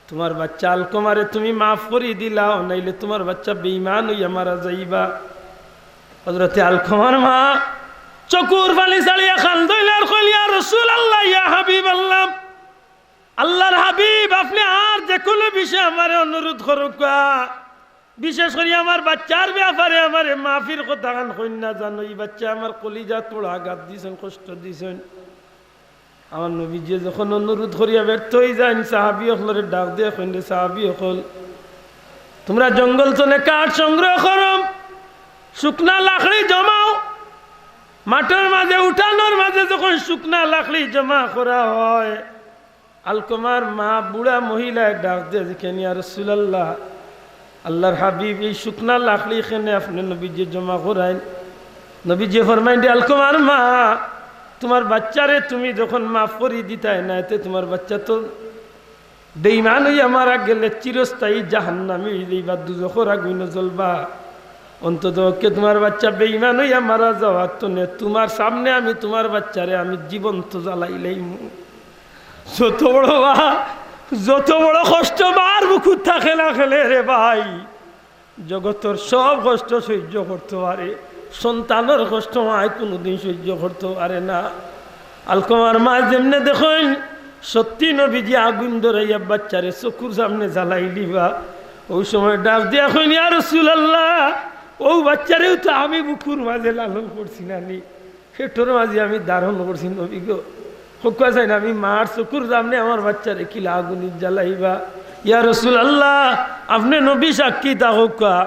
তুমার বাইচ্চা আলকমারে তুমি মাফ করি দিলাও, নাইলে তুমার বাইচ্চা বেইমান অইয়া মারা যাইবা।'" হযরতে আলকমার মা চকুর পানি ছাড়িয়া কান্দইলা আর কইলা, "ইয়া রাসুলাল্লাহ, ইয়া হাবিবাল্লাহ, আল্লার হাবিব, আপনে আর যেকুনু বিষয়ে আমারে অনুরোধ করউক্কা, বিশেষ করি আমার বাইচ্চার বেয়াপারে আমারে মাফির কথাখান কইন না জানো, ই বাইচ্চায় আমার কলিজাত বড় আঘাত দিছইন, কষ্ট দিছইন।" আমার নবীজিয়ে যখন অনুরোধ করিয়া ব্যর্থ অইযাইন, সাহাবি অকলরে ডাক দিয়া কইন, "রে সাহাবি অকল, তুমরা জঙ্গল তনে কাঠ সংগ্রহ করো, শুকনা লাকড়ি জমাও।" মাঠর মাঝে, উঠানর মাঝে যখন শুকনা লাকড়ি জমা করা অয়, আলকমার মা বুড়া মহিলায় ডাক দিয়া জিকাইন, "ইয়া রাসুলাল্লাহ, আল্লার হাবিব, এই শুকনা লাকড়ি কেনে আপনে নবীজিয়ে জমা করাইন?" নবীজিয়ে ফরমাইন, "রে আলকমার মা, তুমার বাইচ্চারে তুমি যখন মাফ করি দিতায় না, এতে তুমার বাইচ্চা তো বেইমান অইয়া মারা গেলে চিরস্থায়ী জাহান্নামী অইযাইবা, দুজখর আগুইনো জ্বলবা। অন্ততপক্ষে তুমার বাইচ্চা বেইমান অইয়া মারা যাওয়ার তনে তুমার সামনে আমি তুমার বাইচ্চারে আমি জীবন্ত জ্বালাইলাইমু। যত বড় বা, যত বড় কষ্ট মার বুকুত থাকে না কেনে রে ভাই, জগতর সব কষ্ট সইজ্য করতো পারে, সন্তানর কষ্ট মায় কুনুদিন সইজ্য করতো পারে না। আলকমার মায় যেমনে দেখইন সত্যি নবীজি আগুইন ধরাইয়া বাইচ্চারে চকুর সামনে জ্বালাইলিবা, অউ সময় ডাক দিয়া কইন, "ইয়া রাসুলাল্লাহ, অউ বাইচ্চারেউ তো আমি বুকুর মাঝে লালন করছি নানি, পেটর মাঝে আমি ধারণ করছি নবী গো। কউক্কা চাইন আমি মার চকুর সামনে আমার বাইচ্চারে কিলা আগুইনো জ্বালাইবা। ইয়া রাসুলাল্লাহ, আপনে নবী সাক্ষী থাকউক্কা,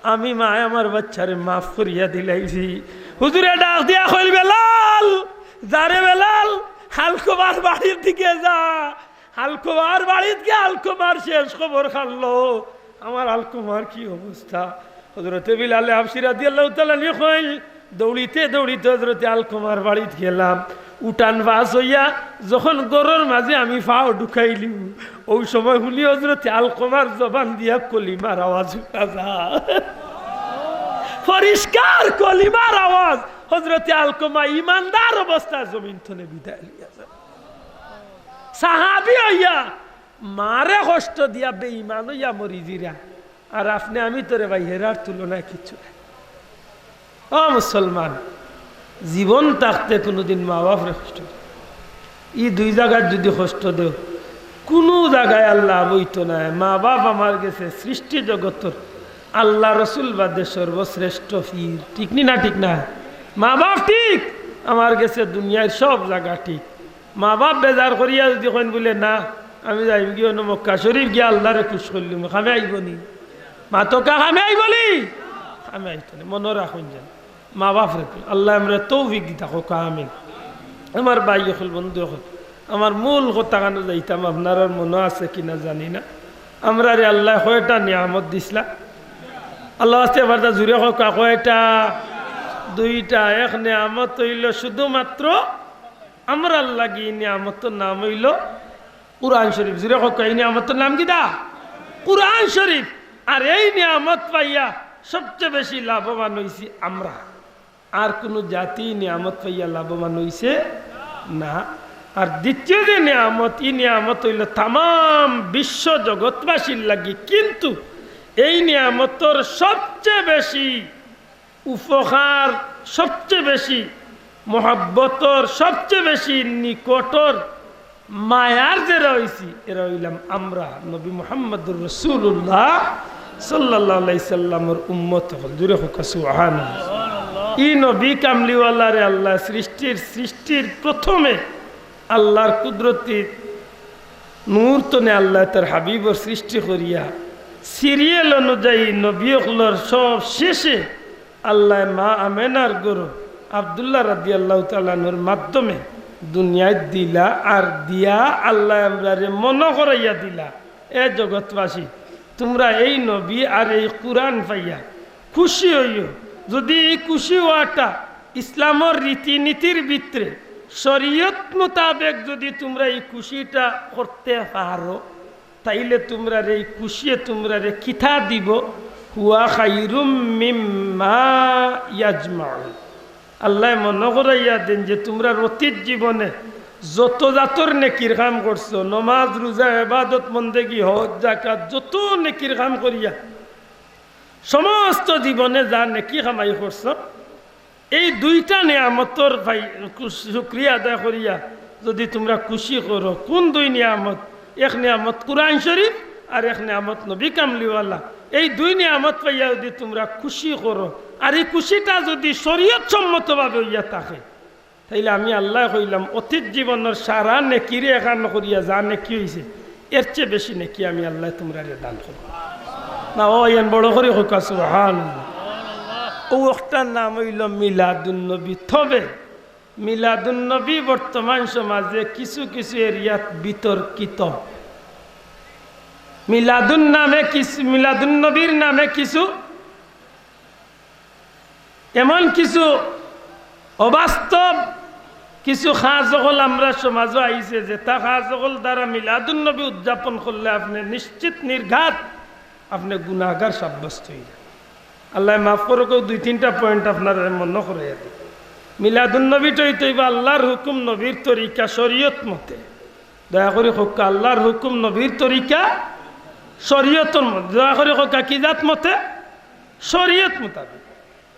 আমি মায় আমার বাইচ্চারে মাফ করিয়া দিলাইছি।" হুজুরে ডাক দিয়া কইল, "বেলাল, যা রে বেলাল, আলকমার বাড়ির দিকে যা।" আলকমার বাড়িত গিয়া আলকমার শেষ খবর কানলো। আমার আলকমার কি অবস্থা? হযরতে বিলালে হাবশী রাদিয়াল্লাহু তাআলা আনহু কইন, "দৌড়িতে দৌড়িতে হযরতে আলকমার বাড়িত গেলাম। উঠান পাস অইয়া যখন ঘরর মাঝে আমি পাও ঢুকাইলু, অউ সময় হুনি হযরতে আলকমার জবান দিয়া কলিমার আওয়াজ হুনা যায়। পরিষ্কার কলিমার আওয়াজ।" হযরতে আলকমা ইমানদার অবস্থায় জমিন তনে বিদায় লইয়া যায়। সাহাবী অইয়া মারে কষ্ট দিয়া বেইমান অইয়া মরি যিরা, আর আপনে আমি তো রে ভাই হেরার তুলনায় কিচ্ছু নায়। ও মুসলমান, জীবন থাকতে কুনুদিন মা বাপরে কষ্ট দেও না। ই দুই জাগাত যুদি কষ্ট দেও, কুনু জাগায় আর লাভ অইতো নায়। মা বাপ আমার গেছে সৃষ্টি জগতর আল্লাহ রসুল বাদে সর্বশ্রেষ্ঠ পীর। ঠিক নি না? ঠিক না? মা বাপ ঠিক, আমার গেছে দুনিয়ার সব জাগা ঠিক। মা বাপ বেজার করিয়া যুদি কইন বুলে, "না, আমি যাইমুগি অনো মক্কা শরীফ গিয়া আল্লারে খুশ করিলিমু", কামে আইবো নি? মাতউক্কা, কামে আইবো নি? কামে আইতো নি। মনো রাখইন যেন। মা বাপরে কইন। আল্লায় আমরারে তৌফিক দিতা কউক্কা, আমিন। আমার ভাই অকল, বন্ধু অকল, আমার মূল কথাখানো যাইতাম, আপনারার মনো আছে কিনা জানি না। আমরারে আল্লায় কয়টা নিয়ামত দিছলা? আল্লার ওয়াস্তে এবার তা জুরে কউক্কা, কয়টা? দুইটা। এক নিয়ামত অইলো শুধুমাত্র আমরার লাগি, ই নিয়ামতর নাম অইলো কুরআন শরীফ। জুরে কউক্কা, ই নিয়ামতর নাম কিতা? কুরআন শরীফ। আর এই নিয়ামত পাইয়া সবচে বেশি লাভবান অইছি আমরা, আর কুনু জাতি ই নিয়ামত পাইয়া লাভবান অইছে না। আর দ্বিতীয় যে নিয়ামত, ই নিয়ামত অইলো তামাম বিশ্ব জগৎবাসীর লাগি, কিন্তু এই নিয়ামতর সবচে বেশি উপকার, সবচে বেশি মহব্বতর, সবচে বেশি নিকটর, মায়ার যেরা অইছি, এরা অইলাম আমরা নবী মুহাম্মদুর রাসূলুল্লাহ সাল্লাল্লাহু আলাইহি সাল্লামর উম্মত অকল। জুরে কউক্কা সুবহানাল্লাহ। ই নবী কামলিওয়ালারে আল্লায় সৃষ্টির, সৃষ্টির প্রথমে আল্লার কুদরতি নূর তনে আল্লায় তার হাবিবর সৃষ্টি করিয়া সিরিয়াল অনুযায়ী নবী অকলর সব শেষে আল্লায় মা আমেনার গর্ভ আব্দুল্লাহ রাদিয়াল্লাহু তাআলা আনহুর মাধ্যমে দুনিয়াত দিলা, আর দিয়া আল্লায় আমরারে মনো করাইয়া দিলা, এ জগৎবাসী, তুমরা এই নবী আর এই কুরআন পাইয়া খুশি অইও। যুদি ই খুশি অওয়াটা ইসলামর রীতিনীতির ভিতরে শরীয়ত মোতাবেক যুদি তুমরা ই খুশিটা করতে পারো, তাইলে তুমরারে ই খুশিয়ে তুমরারে কিতা দিবো? হুয়া খাইরুম মিম্মা ইয়াজমাউন। আল্লায় মনো করাইয়া দেইন যে তুমরার অতীত জীবনে যত জাতর নেকির কাম করছো, নমাজ, রোজা, ইবাদত, বন্দেগী, হজ, যাকাত, যত নেকির কাম করিয়া সমস্ত জীবনে যা নেকি কামাই করছো, এই দুইটা নিয়ামতর ভাই, কু-, শুকরিয়া আদায় করিয়া যুদি তুমরা খুশি করো, কুন দুই নিয়ামত? এক নিয়ামত কুরআন শরীফ, আর এক নিয়ামত নবী কামলিওয়ালা। এই দুই নিয়ামত পাইয়া যুদি তুমরা খুশি করো, আর ই খুশিটা যুদি শরীয়ত সম্মতভাবে অইয়া থাকে, তাইলে আমি আল্লায় কইলাম, অতীত জীবনর সারা নেকিরে একখান করিয়া যা নেকি অইছে, এর চেয়ে বেশি নেকি আমি আল্লায় তুমরারে দান করমু। না, ও ইয়ান বড় করি কউক্কা, সুবহানাল্লাহ। অউ অকটার নাম অইলো মিলাদুন নবী। তবে মিলাদুন নবী বর্তমান সমাজে কিছু কিছু এরিয়াত বিতর্কিত। মিলাদুন নামে কিছু, মিলাদুন নবীর নামে কিছু এমন কিছু অবাস্তব কিছু কাজ অকল আমরার সমাজো আইছে, যেতা কাজ অকল দ্বারা মিলাদুন নবী উদযাপন করলে আপনে নিশ্চিত নির্ঘাত আপনে গুনাগার সাব্যস্ত অইবা। আল্লায় মাফ করউক, দুই তিনটা point আপনারারে মনো করাইয়া দেই। মিলাদুন নবীটা অইতো অইবো আল্লার হুকুম নবীর তরিকা শরীয়ত মতে। দয়া করি কউক্কা, আল্লার হুকুম নবীর তরিকা শরীয়তর মতে। দয়া করি কউক্কা, কি জাত মতে? শরীয়ত মোতাবেক।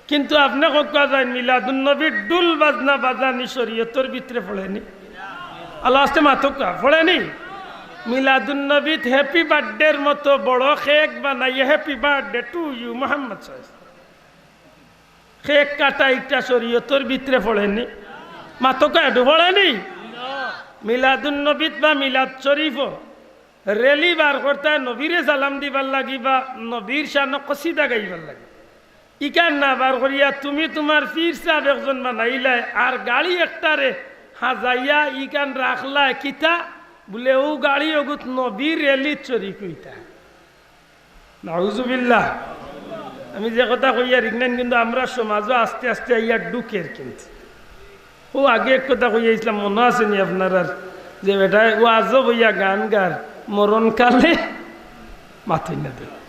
কিন্তু আপনে কউক্কা যাইন, মিলাদুন নবীর ঢুল বাজনা বাজানি শরীয়তর ভিতরে পড়েনি? আল্লার ওয়াস্তে মাতউক্কা, পড়েনি? মিলাদুন নবীত happy birthday-র মতো বড় cake বানাইয়া happy birthday to you Mohammad সাল্লাল্লাহু আলাইহি ওয়াসাল্লাম। Cake কাটা ইটা শরীয়তর ভিতরে পড়েনি? মাতউক্কা, এটু পড়েনি? মিলাদুন নবীত বা মিলাদ শরীফো rally বার করতায় নবীরে সালাম দিবার লাগি বা নবীর শানো কসিদা গাইবার লাগি। ইখান না বার করিয়া তুমি তুমার পীর সাব একজন বানাইলায়, আর গাড়ি একটারে হাজাইয়া ইখান রাখলায় কিতা? বুলে অউ গাড়ি অগুত নবীর rally-ত শরিক অইতা। নাউজুবিল্লাহ। আমি যে কথা কইয়ার ইখান কিন্তু আমরার সমাজো আস্তে আস্তে আইয়া ঢুকের কিন্তু। অউ আগে এক কথা কইয়া আইছলাম, মনো আছে নি আপনারার? যে বেটায় ওয়াজো বইয়া গান গার, মরণকালে মাতইন না দে।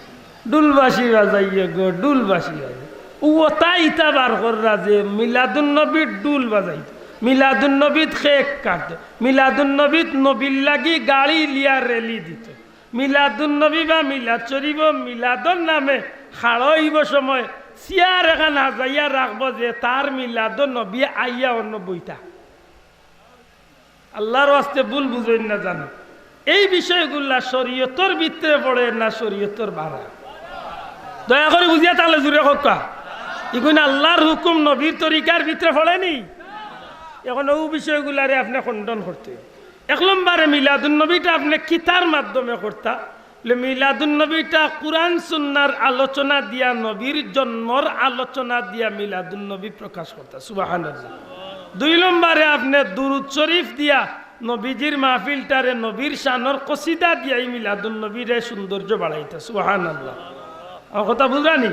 ঢুল বাঁশি বাজাইয়া গো, ঢুল বাঁশি বাজাইয়া। অউ অতা ইতা বার কররা যে মিলাদুন নবীর ঢুল বাজাইতো, মিলাদুন নবীত cake কাটতো, মিলাদুন নবীত নবীর লাগি গাড়ি লিয়া rally দিতো। মিলাদুন নবী বা মিলাদ শরীফো মিলাদর নামে খাড়া অইবো সময় চেয়ার এখান হাজাইয়া রাখবো যে তার মিলাদো নবী আইয়া অনো বইতা। আল্লার ওয়াস্তে ভুল বুঝইন না জানো, এই বিষয়গুলা শরীয়তর ভিতরে পড়ে না শরীয়তর বারা? দয়া করি বুঝিয়া থাকলে জুরে কউক্কা। ইগুন আল্লার হুকুম নবীর তরিকার ভিতরে পড়েনি? এখন অউ বিষয়গুলারে আপনে খণ্ডন করতে। এক নম্বরে মিলাদুন নবীটা আপনে কিতার মাধ্যমে করতা? বুলে, মিলাদুন নবীটা কুরআন সুন্নার আলোচনা দিয়া, নবীর জন্মর আলোচনা দিয়া মিলাদুন নবী প্রকাশ করতা। সুবহানাল্লাহ। দুই নম্বরে আপনে দুরুদ শরীফ দিয়া নবীজির মাহফিলটারে নবীর শানর কসিদা দিয়া ই মিলাদুন নবীরে সৌন্দর্য বাড়াইতা। সুবহানাল্লাহ। আমার কথা বুঝরানি?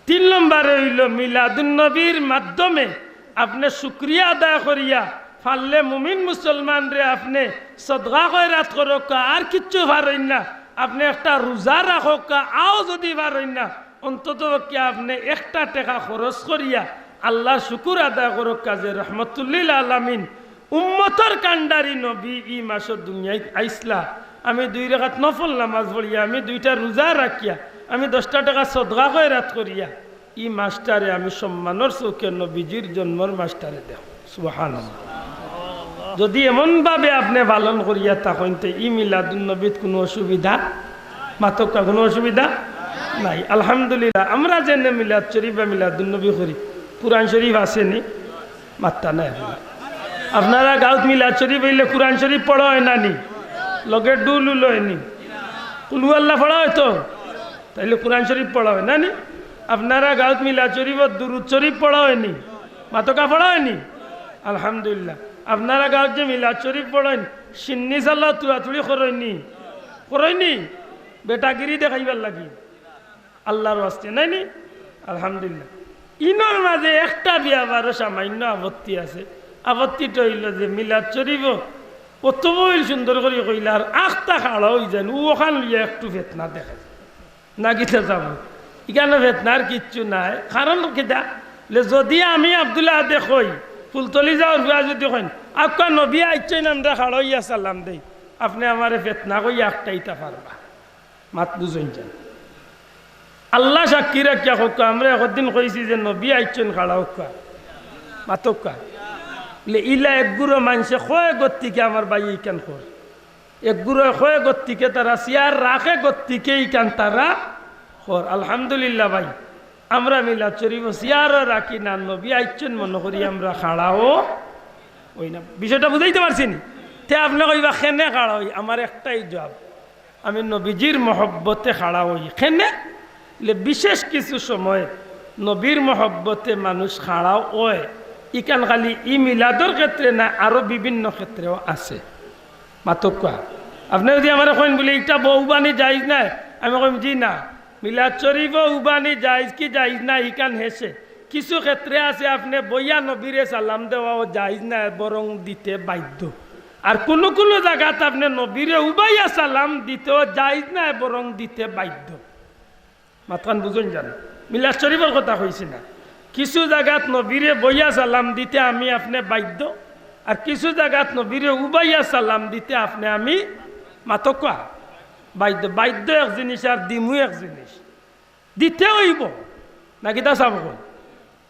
তিন নম্বরে অইলো মিলাদুন নবীর মাধ্যমে আপনে শুকরিয়া আদায় করিয়া পারলে মুমিন মুসলমানরে আপনে সদকা খয়রাত করউক্কা, আর কিচ্ছু পারইন না, আপনে একটা রোজা রাখউক্কা, আও যুদি পারইন না, অন্তত পক্ষে আপনে একটা টেকা খরচ করিয়া আল্লার শুকুর আদায় করউক্কা যে রহমতুল্লিল আলামিন উম্মতর কান্ডারি নবী ই মাসো দুনিয়াত আইছলা। আমি দুই রাকাত নফল নামাজ পড়িয়া, আমি দুইটা রোজা রাখিয়া, আমি দশটা টেকা সদকা খয়রাত করিয়া, ই মাসটারে আমি সম্মানর চউখে নবীজির জন্মর মাসটারে দেখমু। সুবহানাল্লাহ। যুদি এমনভাবে আপনে পালন করিয়া থাকইন, তে ই মিলাদুন নবীত কুনু অসুবিধা, মাতউক্কা, কুনু অসুবিধা নাই। আলহামদুলিল্লাহ, আমরা যেনে মিলাদ শরীফ বা মিলাদুন নবী করি, কুরআন শরীফ আছে নি? মাত্তা নাই আপনারা। আপনারার গাউত মিলাদ শরীফ অইলে কুরআন শরীফ পড়া অয় না নি? লগে ঢুল উল অয় নি? কুলহু আল্লাহ পড়া অয় তো? তাইলে কুরআন শরীফ পড়া অয় না নি? আপনারার গাউত মিলাদ শরীফো দুরুদ শরীফ পড়া অয় নি? মাতউক্কা, পড়া অয় নি? আলহামদুলিল্লাহ। আপনারার গাউত যে মিলাদ শরীফ পড়ইন, শিন্নি সাল্লাহ তুড়াতুড়ি করইন নি? করইন নি? বেটাগিরি দেখাইবার লাগি। আল্লার ওয়াস্তে, নায় নি? আলহামদুলিল্লাহ। ইনর মাঝে একটা ব্যাপারো সামান্য আপত্তি আছে। আপত্তিটা অইলো যে মিলাদ শরীফো অত বইল সুন্দর করি কইলা, আর আখতা খাড়া অইযাইন, অউ অখান লইয়া একটু ফেতনা দেখা যায়। না কিতা যাবো? ইখানো ফেতনার কিচ্ছু নাই। কারণ কিতা? লে যুদি আমি আব্দুল আহাদে কই, ফুলতলি যাওর ফুয়া যুদি কইন, "আউক্কা নবী আইছইন, আমরা খাড়া অইয়া সালাম দেই", আপনে আমারে ফেতনা কইয়া আটকাইতা পারবা? মাত বুঝইন যান। আল্লা সাক্ষী রাখিয়া কউক্কা, আমরা একদিন কইছি যে নবী আইছইন, খাড়া অউক্কা, মাতউক্কা। লে ইলা এক গুরু মানষে কয় গতিকে আমার ভাই ইখান কর, এক গুরু কয় গতিকে তারা চেয়ার রাখে গতিকে ইখান তারা কর। আলহামদুলিল্লাহ ভাই, আমরা মিলাদ শরীফো চেয়ারও রাখি না, নবী আইছইন মনো করি আমরা খাড়াও অই না। বিষয়টা বুঝাইতে পারছি নি? তে আপনে কইবা, "কেনে খাড়া অই?" আমার একটাই জবাব, আমি নবীজির মহব্বতে খাড়া অই। কেনে? লে বিশেষ কিছু সময় নবীর মহব্বতে মানুষ খাড়াও অয়। ইখান খালি ই মিলাদর ক্ষেত্রে না, আরো বিভিন্ন ক্ষেত্রেও আছে। মাতউক্কা। আপনে যুদি আমারে কইন বুলে, "ইটা বউ উবানি জায়েজ নায়?" আমি কইমু, "জি না।" মিলাদ শরীফো উবানি জায়েজ কি জায়েজ না, ইখান হেষে। কিছু ক্ষেত্রে আছে, আপনে বইয়া নবীরে সালাম দেওয়াও জায়েজ নায়, বরং দিতে বাধ্য। আর কুনু কুনু জাগাত আপনে নবীরে উবাইয়া সালাম দিতেও জায়েজ নায়, বরং দিতে বাধ্য। মাতখান বুঝইন জানো, মিলাদ শরীফর কথা কইছি না। কিছু জাগাত নবীরে বইয়া সালাম দিতে আমি আপনে বাধ্য, আর কিছু জাগাত নবীরে উবাইয়া সালাম দিতে আপনে আমি মাতউক্কা বাধ্য। বাধ্য এক জিনিস আর দিমু এক জিনিস। দিতে অইবো। না কিতা সাব কইন?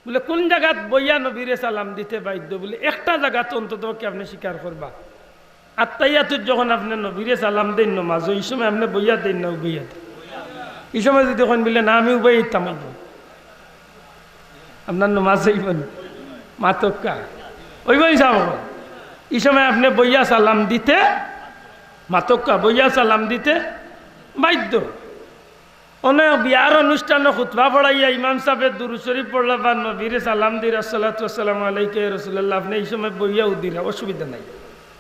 বুলে, কুন জাগাত বইয়া নবীরে সালাম দিতে বাধ্য? বুলে, একটা জাগাত অন্তত পক্ষে আপনে স্বীকার করবা। আত্তাহিয়াতুত যখন আপনে নবীরে সালাম দেইন নমাজো, ই সময় আপনে বইয়া দেইন না উবাইয়া দেইন? ই সময় যুদি কইন বুলে, "না, আমি উবাইয়া দিতাম," অইবো? আপনার নমাজ অইবো নি? মাতউক্কা। অইবো নি সাব কইন? ই সময় আপনে বইয়া সালাম দিতে, মাতউক্কা, বইয়া সালাম দিতে বাধ্য। অনেক বিয়ার অনুষ্ঠানো খুতবা পড়াইয়া ইমাম সাবে দুরূদ শরীফ পড়লা বা নবীরে সালাম দিরা, "আসসালাতু ওয়াসসালামু আলাইকা ইয়া রাসূলুল্লাহ", আপনে ই সময় বইয়াও দিরা, অসুবিধা নাই।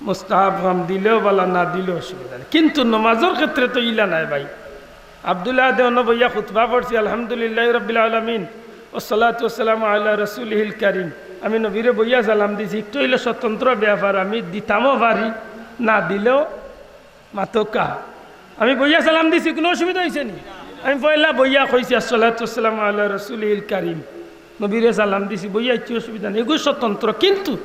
মুস্তাহাব কাম, দিলেও ভালা, না দিলেও অসুবিধা নাই। কিন্তু নমাজর ক্ষেত্রে তো ইলা নাই ভাই। আব্দুল্লাহ দে অনো বইয়া খুতবা পড়ছি, "আলহামদুলিল্লাহি রাব্বিল আলামিন, ওয়াসসালাতু ওয়াসসালামু আলা রাসূলিহিল কারীম।" আমি নবীরে বইয়া সালাম দিছি, একটু অইলে স্বতন্ত্র ব্যাপার, আমি দিতামও পারি, না দিলেও মাতউক্কা। আমি বইয়া সালাম দিছি, কুনু অসুবিধা অইছে নি? আমি পয়লা বইয়া কইছি, "আসসালাতু ওয়াসসালামু আলা রাসূলিল কারীম।" নবীরে সালাম দিছি, বইয়া, ইচ্ছু অসুবিধা নাই, এগু স্বতন্ত্র। কিন্তু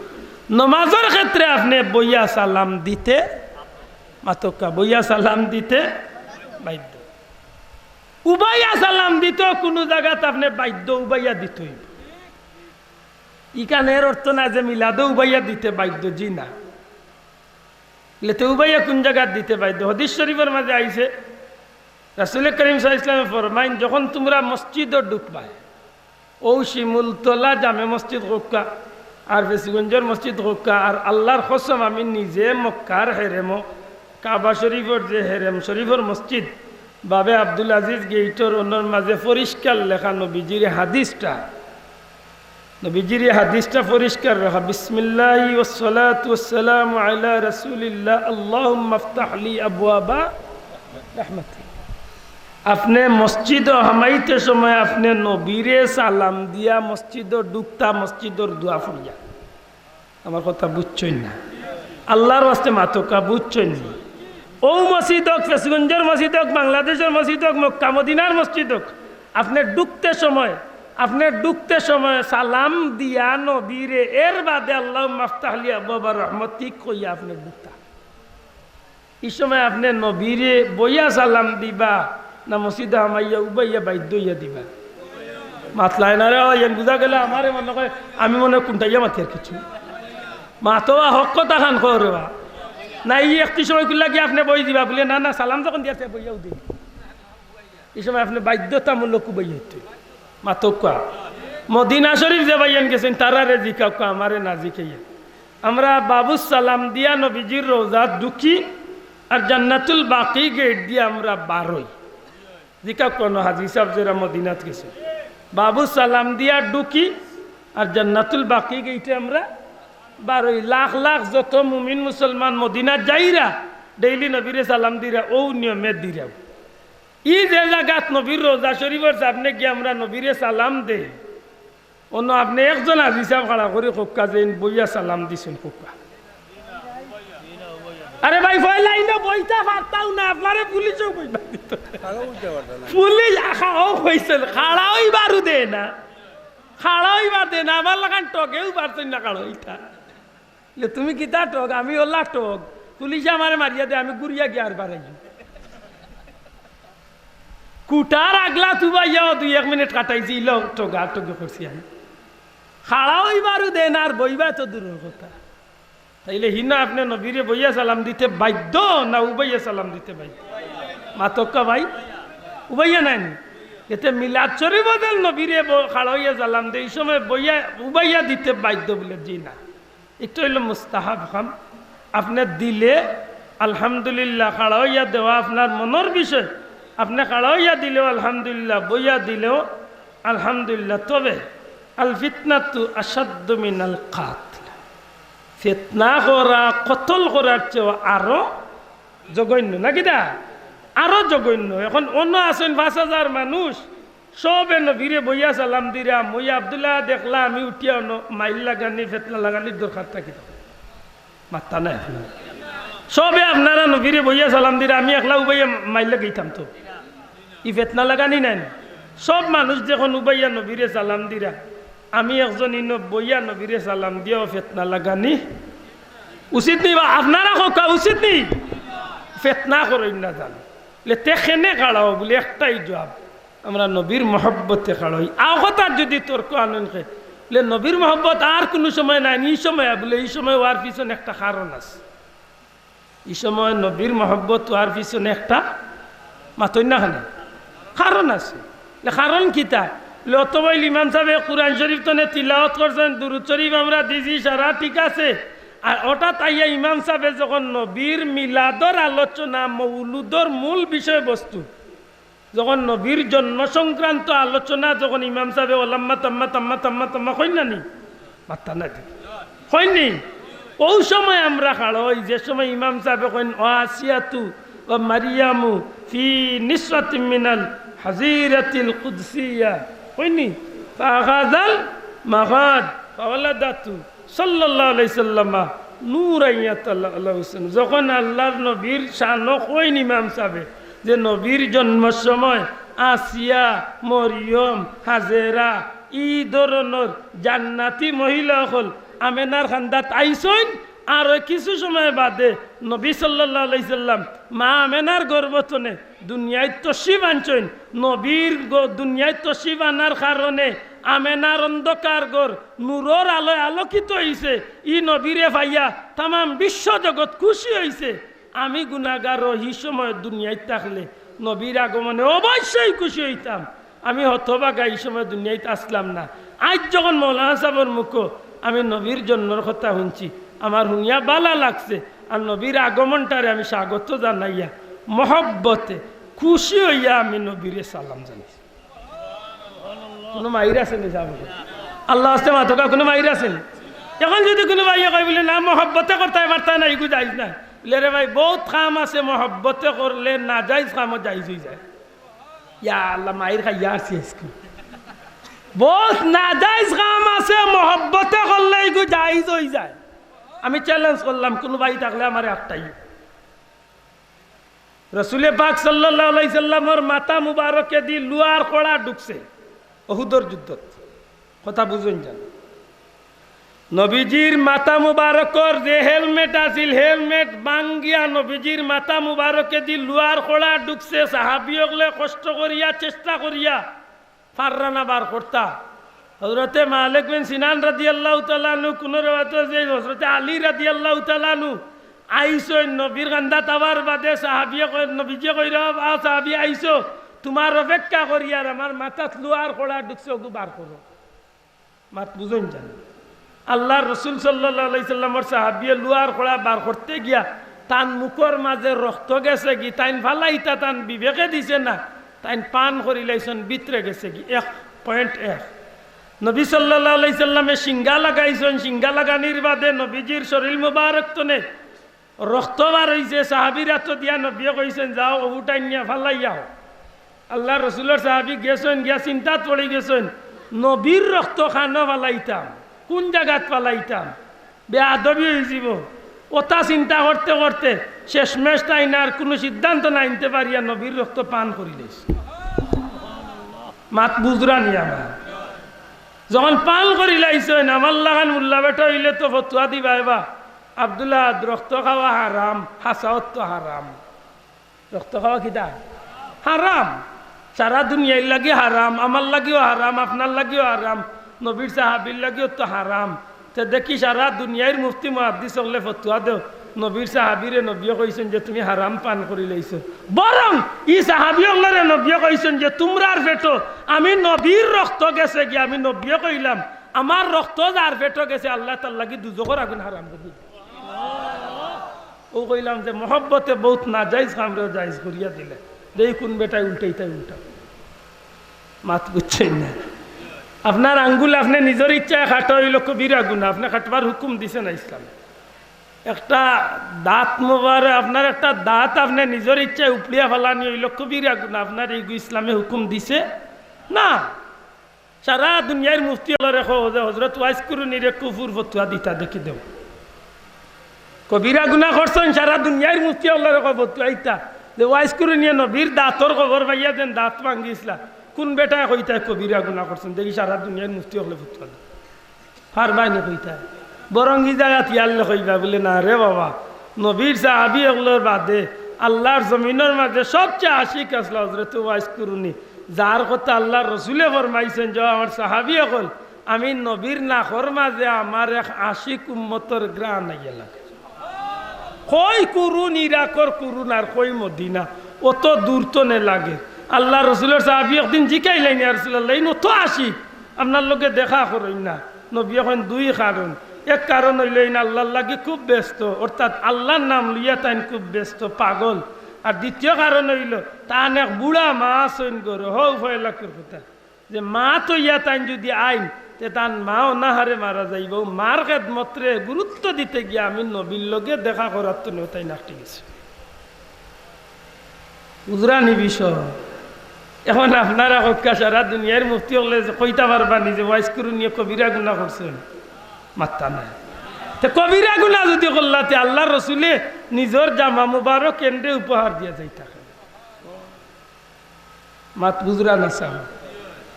নমাজর ক্ষেত্রে আপনে বইয়া সালাম দিতে, মাতউক্কা, বইয়া সালাম দিতে বাধ্য। উবাইয়া সালাম দিতেও কুনু জাগাত আপনে বাধ্য, উবাইয়া দিতে অইবো। ইখান এর অর্থ না যে মিলাদো উবাইয়া দিতে বাধ্য, জি না। লেতে উবাইয়া কুন জাগাত দিতে বাধ্য? হাদিস শরীফর মাঝে আইছে, রাসূলে করিম সাল্লাল্লাহু আলাইহি ওয়াসাল্লামে ফরমাইন, "যখন তুমরা মসজিদো ঢুকবায়, অউ শিমুলতলা জামে মসজিদ কউক্কা, আর ফেঞ্চুগঞ্জর মসজিদ কউক্কা, আর আল্লার কসম আমি নিজে মক্কার হেরেমো, কাবা শরীফর যে হেরেম শরীফর মসজিদ, বাবে আব্দুল আজিজ গেইটর অনর মাঝে পরিষ্কার লেখা নবীজির হাদিসটা।" নবীজির এই হাদিসটা পরিষ্কার রাখা, "বিসমিল্লাহি ওয়াসসালাতু ওয়াসসালামু আলা রাসূলিল্লাহ, আল্লাহুম্মা ইফতাহ লি আবওয়াবা রাহমাতিক।" আপনে মসজিদো হামাইতে সময় আপনে নবীরে সালাম দিয়া মসজিদো ঢুকতা, মসজিদর দোয়া পড়িয়া। আমার কথা বুঝছইন না? আল্লার ওয়াস্তে মাতউক্কা, বুঝছইন নি? অউ মসজিদ অউক, ফেঞ্চুগঞ্জর মসজিদ অউক, বাংলাদেশর মসজিদ অউক, মক্কা মদিনার মসজিদ অউক, আপনে ঢুকতে সময়, আপনে ঢুকতে সময় সালাম দিয়া নবীরে, এর বাদে আল্লাহুম্মা ইফতাহ লি আবওয়াবা রাহমাতিক কইয়া আপনে ঢুকতা। ই সময় আপনে নবীরে বইয়া সালাম দিবা না মসজিদো হামাইয়া উবাইয়া বাধ্য অইয়া দিবা? মাতলায় না রে, ইয়ান বুঝা গেলে আমারে মনো কয় আমি মনো কুন্টাইয়া মাতিয়ার কিছু। মাতো বা, হক কথাখান কও রে বা। না, ই একটি সময় কুল্লা গিয়া আপনে বই দিবা বুলে, "না, না, সালাম যখন দিয়ার তে বইয়াউ দি।" ই সময় আপনে বাধ্যতামূলক উবাইয়া অইতো। মাতউক্কা। মদিনা শরীফ যে ভাইয়াইন গেছইন, তারারে জিকাউক্কা, আমারে না জিকাইয়া। আমরা বাবুস সালাম দিয়া নবীজির রওজাত ঢুকি, আর জান্নাতুল বাকি গেইট দিয়া আমরা বারই। জিকাউক্কা অনো হাজি সাব যেরা মদিনাত গেছইন, বাবুস সালাম দিয়া ঢুকি, আর জান্নাতুল বাকি গেইটে আমরা বারই। লাখ লাখ যত মুমিন মুসলমান মদিনাত যাইরা, ডেইলি নবীরে সালাম দিরা, অউ নিয়মে দিরা। ই যে জাগাত নবীর রওজা শরীফর সামনে গিয়া আমরা নবীরে সালাম দেই, অনো আপনে একজন হাজি সাব খাড়া করি কউক্কা যে ইন বইয়া সালাম দিছইন কউক্কা। আরে ভাই, পয়লা ইনো বইতা পারতাউ না, আপনারে পুলিশেও বইবার দিতো না। পুলিশ আখা অউ কইছইন, খাড়া অইবারও দেয় না। খাড়া অইবার দেয় না, আমার লাখান টগেও পারছইন না খাড়া অইতা। লে, "তুমি কিতা টগ? আমি অলা টগ। পুলিশে আমারে মারিয়া দে, আমি ঘুরিয়া গিয়া আর বারাইমু।" কুটার আগলা তুবাইয়াও দুই এক মিনিট কাটাইছি, ইলা টগা টগি করছি আমি। খাড়া অইবারও দেয় না, আর বইবা তো দূরর কথা। তাইলে হিনো আপনে নবীরে বইয়া সালাম দিতে বাধ্য না উবাইয়া সালাম দিতে বাধ্য? মাতউক্কা ভাই, উবাইয়া নায় নি? এতে মিলাদ শরীফো যেন নবীরে ব-, খাড়া অইয়া সালাম দেয়, ই সময় বইয়া, উবাইয়া দিতে বাধ্য বুলে, জি না। ইটা অইলো মুস্তাহাব কাম। আপনে দিলে আলহামদুলিল্লাহ, খাড়া অইয়া দেওয়া আপনার মনর বিষয়। আপনে খাড়া অইয়া দিলেও আলহামদুলিল্লাহ, বইয়া দিলেও আলহামদুলিল্লাহ। তবে আল ফিতনাতু আশাদ্দু মিনাল কাতল, ফিতনা করা, কতল করার চেয়েও আরো জঘন্য, না কিতা? আরো জঘন্য। এখন অনো আছইন পাঁচ হাজার মানুষ, সবে নবীরে বইয়া সালাম দিরা, মুই আব্দুল্লাহ দেখলা, আমি উঠিয়া অনো মাইর লাগানি, ফেতনা লাগানির দরকার থাকি তো। মাত্তা নাই আপনার। সবে আপনারা নবীরে বইয়া সালাম দিরা, আমি একলা উবাইয়া মাইর লাগাইতাম তো। ই ফেতনা লাগানি নাই না? সব মানুষ যখন উবাইয়া নবীরে সালাম দিরা, আমি একজন ইনো বইয়া নবীরে সালাম দিয়াও ফেতনা লাগানি উচিত নি? বা আপনারা কউক্কা উচিত নি? ফেতনা করইন না জানো। লে তে কেনে খাড়াও বুলি একটাই জবাব, আমরা নবীর মহব্বতে খাড়াই। আও কথার যদি তর্ক আনইন কে, লে নবীর মহব্বত আর কুনু সময় নাই, ই সময় বুলে, ই সময় অওয়ার পিছনে একটা কারণ আছে। ই সময় নবীর মহব্বত অওয়ার পিছনে একটা, মাতইন না কেনে, কারণ আছে। লে কারণ কিতা? লে অত বইল ইমাম সাবে কুরআন শরীফ তনে তিলাওয়াত করছইন, দুরুদ শরীফ আমরা দিছি, সারা ঠিক আছে। আর হঠাৎ আইয়া ইমাম সাবে যখন নবীর মিলাদর আলোচনা, মৌলুদর মূল বিষয়বস্তু, যখন নবীর জন্ম সংক্রান্ত আলোচনা, যখন ইমাম সাবে ওলাম্মা তাম্মা তাম্মা তাম্মা তাম্মা কইন না নি? মাত্তা নাই। কইন নি? অউ সময় আমরা খাড়াই, যে সময় ইমাম সাবে কইন, "ওয়া আসিয়াতু ওয়া মারিয়ামু ফি নিসওয়াতিম মিনাল হাজিরাতিল কুদসিয়া।" কইন নি? "ফাগাদাল মাগাদ ফাওয়ালাদাতু সাল্লাল্লাহু আলাইহি সাল্লামা নূরাইয়াতাল আলা হুসেন।" যখন আল্লাহর নবীর শানো কইন ইমাম সাবে যে নবীর জন্মর সময় আসিয়া, মরিয়ম, হাজেরা, ই ধরনর জান্নাতি মহিলা অকল আমেনার কান্দাত আইছইন, আর কিছু সময় বাদে নবী সাল্লাল্লাহু আলাইহি সাল্লাম মা আমেনার গর্ভ তনে দুনিয়াত তশরিফ আনছইন। নবীর গ-, দুনিয়াত তশরিফ আনার কারণে আমেনার অন্ধকার ঘর নূরর আলোয় আলোকিত অইছে। ই নবীরে পাইয়া তামাম বিশ্বজগৎ খুশি অইছে। আমি গুনাগার, হি সময় দুনিয়াত থাকলে নবীর আগমনে অবশ্যই খুশি অইতাম। আমি হতভাগা, ই সময় দুনিয়াত আছলাম না। আইজ যখন মৌলানা সাবর মুখো আমি নবীর জন্মর কথা হুনছি, আমার হুনিয়া বালা লাগছে। আর নবীর আগমনটারে আমি স্বাগত জানাইয়া মহব্বতে খুশি অইয়া আমি নবীরে সালাম জানাইছি। কুনু মাইর আছে নি সাব? আল্লার ওয়াস্তে মাতউক্কা, কুনু মাইর আছে নি? এখন যদি কুনু ভাইয়ে কয় বুলে, "না, মহব্বতে করতায় পারতা না, ইগু জাইজ না।" বুলে, "রে ভাই, বউত কাম আছে মহব্বতে করলে নাজাইজ কামও জাইজ অইযায়।" ইয়া আল্লাহ, মাইর খাইয়া আরছি আইজকু। বউত নাজাইজ কাম আছে মহব্বতে করলে ইগু জাইজ অইযায়। আমি challenge করলাম, কুনু ভাই থাকলে আমারে আটকাইও। রসুলে পাক সাল্লাল্লাহু আলাইহি সাল্লামর মাথা মুবারকেদি লুয়ার কড়া ঢুকছে উহুদর যুদ্ধত। কথা বুঝইন জানো? নবীজির মাথা মুবারকর যে helmet আছিল, helmet ভাঙ্গিয়া নবীজির মাথা মুবারকেদি লুয়ার কড়া ঢুকছে। সাহাবী অকলে কষ্ট করিয়া, চেষ্টা করিয়া পাররা না বার করতা। হযরতে মালিক বিন সিনান রাদিয়াল্লাহু তাআলা আনহু, কুনু রেওয়ায়েত আছে হযরতে আলী রাদিয়াল্লাহু তাআলা আনহু আইছইন নবীর কান্দাত আওয়ার বাদে সাহাবীয়ে কয়, নবীজিয়ে কইরা, "আও সাহাবী আইছো, তুমার অপেক্ষা করিয়ার, আমার মাথাত লুয়ার কড়া ঢুকছে, অগু বার করো।" মাত বুঝইন জানো? আল্লার রসুল সাল্লাল্লাহু আলাইহি সাল্লামর সাহাবীয়ে লুয়ার কড়া বার করতে গিয়া তান মুখর মাঝে রক্ত গেছেগি, তাইন ফালাইতা তান বিবেকে দিছে না, তাইন পান করিলাইছইন, ভিতরে গেছেগি। এক point এক। নবী সাল্লাল্লাহু আলাইহি সাল্লামে শিঙ্গা লাগাইছইন, শিঙ্গা লাগানির বাদে নবীজির শরীল মুবারক তনে রক্ত বার অইছে, সাহাবীর আতো দিয়া নবীয়ে কইছইন, "যাও, অউ টাইনিয়া ফালাইয়া আও।" আল্লার রসুলর সাহাবী গেছইন, গিয়া চিন্তাত পড়ি গেছইন, নবীর রক্ত কানো ফালাইতাম, কুন জাগাত ফালাইতাম, বেয়াদবি অইযিবো। অতা চিন্তা করতে করতে শেষমেশ তাইন আর কুনু সিদ্ধান্ত না আনতে পারিয়া নবীর রক্ত পান করিলাইছইন। মাত বুঝরা নি আমার? যখন পান করিলাইছইন, আমার লাখান মুল্লা বেটা অইলে তো ফতুয়া দিবা এবা, "আব্দুল আহাদ, রক্ত খাওয়া হারাম, হাছাউ তো হারাম।" রক্ত খাওয়া কিতা? হারাম। সারা দুনিয়ার লাগি হারাম, আমার লাগিও হারাম, আপনার লাগিও হারাম, নবীর সাহাবীর লাগিও তো হারাম। তে দেখি সারা দুনিয়ার মুফতি মুহাদ্দিস অকলে ফতুয়া দেও, নবীর সাহাবীরে নবীয়ে কইছইন যে তুমি হারাম পান করিলাইছো। বরং ই সাহাবী অকলরে নবীয়ে কইছইন যে তুমরার পেটো আমি নবীর রক্ত গেছেগি, আমি নবীয়ে কইলাম, আমার রক্ত যার পেটো গেছে আল্লায় তার লাগি দুজখর আগুন হারাম করি দিছে। অউ কইলাম যে মহব্বতে বউত নাজাইজ কামরেও জাইজ করিয়া দিলে। দেই কুন বেটায় উল্টাইতায় উল্টা। মাত বুঝছইন না? আপনার আঙ্গুল আপনে নিজর ইচ্ছায় কাটা অইলো কবিরা গুনা, আপনে কাটবার হুকুম দিছে না ইসলামে। একটা দাঁত মোবারক, আপনার একটা দাঁত আপনে নিজর ইচ্ছায় উপড়িয়া ফালানি অইলো কবিরা গুনা, আপনার ইগু ইসলামে হুকুম দিছে না, সারা দুনিয়ার মুফতি অকলরে কও যে হজরত ওয়াইস কুরুনিরে কুফুর ফতুয়া দিতা দেখি দেও। কবিরা গুনা করছইন, সারা দুনিয়ার মুফতি অকলরে কও ফতুয়া দিতা যে ওয়াইস কুরুনিয়ে নবীর দাঁতর খবর পাইয়া যেন দাঁত ভাঙ্গিছলা। কুন বেটায় কইতায় কবিরা গুনা করছইন? দেখি সারা দুনিয়ার মুফতি অকলে ফতুয়া দেও। পারবায় নি কইতা? বরং ই জাগাত ইয়ারলে কইবা বুলে, "না রে বাবা, নবীর সাহাবি অকলর বাদে আল্লার জমিনর মাজে সবচে আশিক আছলা হজরত ওয়াইস কুরুনি, যার কথা আল্লার রসুলে ফরমাইছইন যে, 'আমার সাহাবি অকল, আমি নবীর নাকর মাজে আমার এক আশিক উম্মতর ঘ্রাণ আইয়া লাগে।'" কই কুরুন, ইরাকর কুরুন আর কই মদিনা, অত দূর তনে লাগে। আল্লার রসুলর সাহাবি একদিন জিকাইলাইন, "ইয়া রাসুলাল্লাহ, ইন অত আশিক, আপনার লগে দেখা করইন না।" নবীয়ে কইন, "দুই কারণ। এক কারণ অইলো ইন আল্লার লাগি খুব ব্যস্ত, অর্থাৎ আল্লার নাম লইয়া তাইন খুব ব্যস্ত, পাগল। আর দ্বিতীয় কারণ অইলো তান এক বুড়া মা আছইন ঘরো, হউ ফয়লাকর কথা, যে মা থইয়া তাইন যুদি আইন, তে তান মা অনাহারে মারা যাইবো। মার খেদমতরে গুরুত্ব দিতে গিয়া আমি নবীর লগে দেখা করার তনে তাইন আটকি গেছি।" বুঝরা নি বিষয়? এখন আপনারা কউক্কা, সারা দুনিয়ার মুফতি অকলে যে কইতা পারবা নি যে ওয়াইস কুরুনিয়ে কবিরা গুনা করছইন? মাত্তা নাই। তে কবিরা গুনা যুদি করলা, তে আল্লার রসুলে নিজর জামা মুবারক কেন্দ্রে উপহার দিয়া যাইতা। মাত বুঝরা না সাব?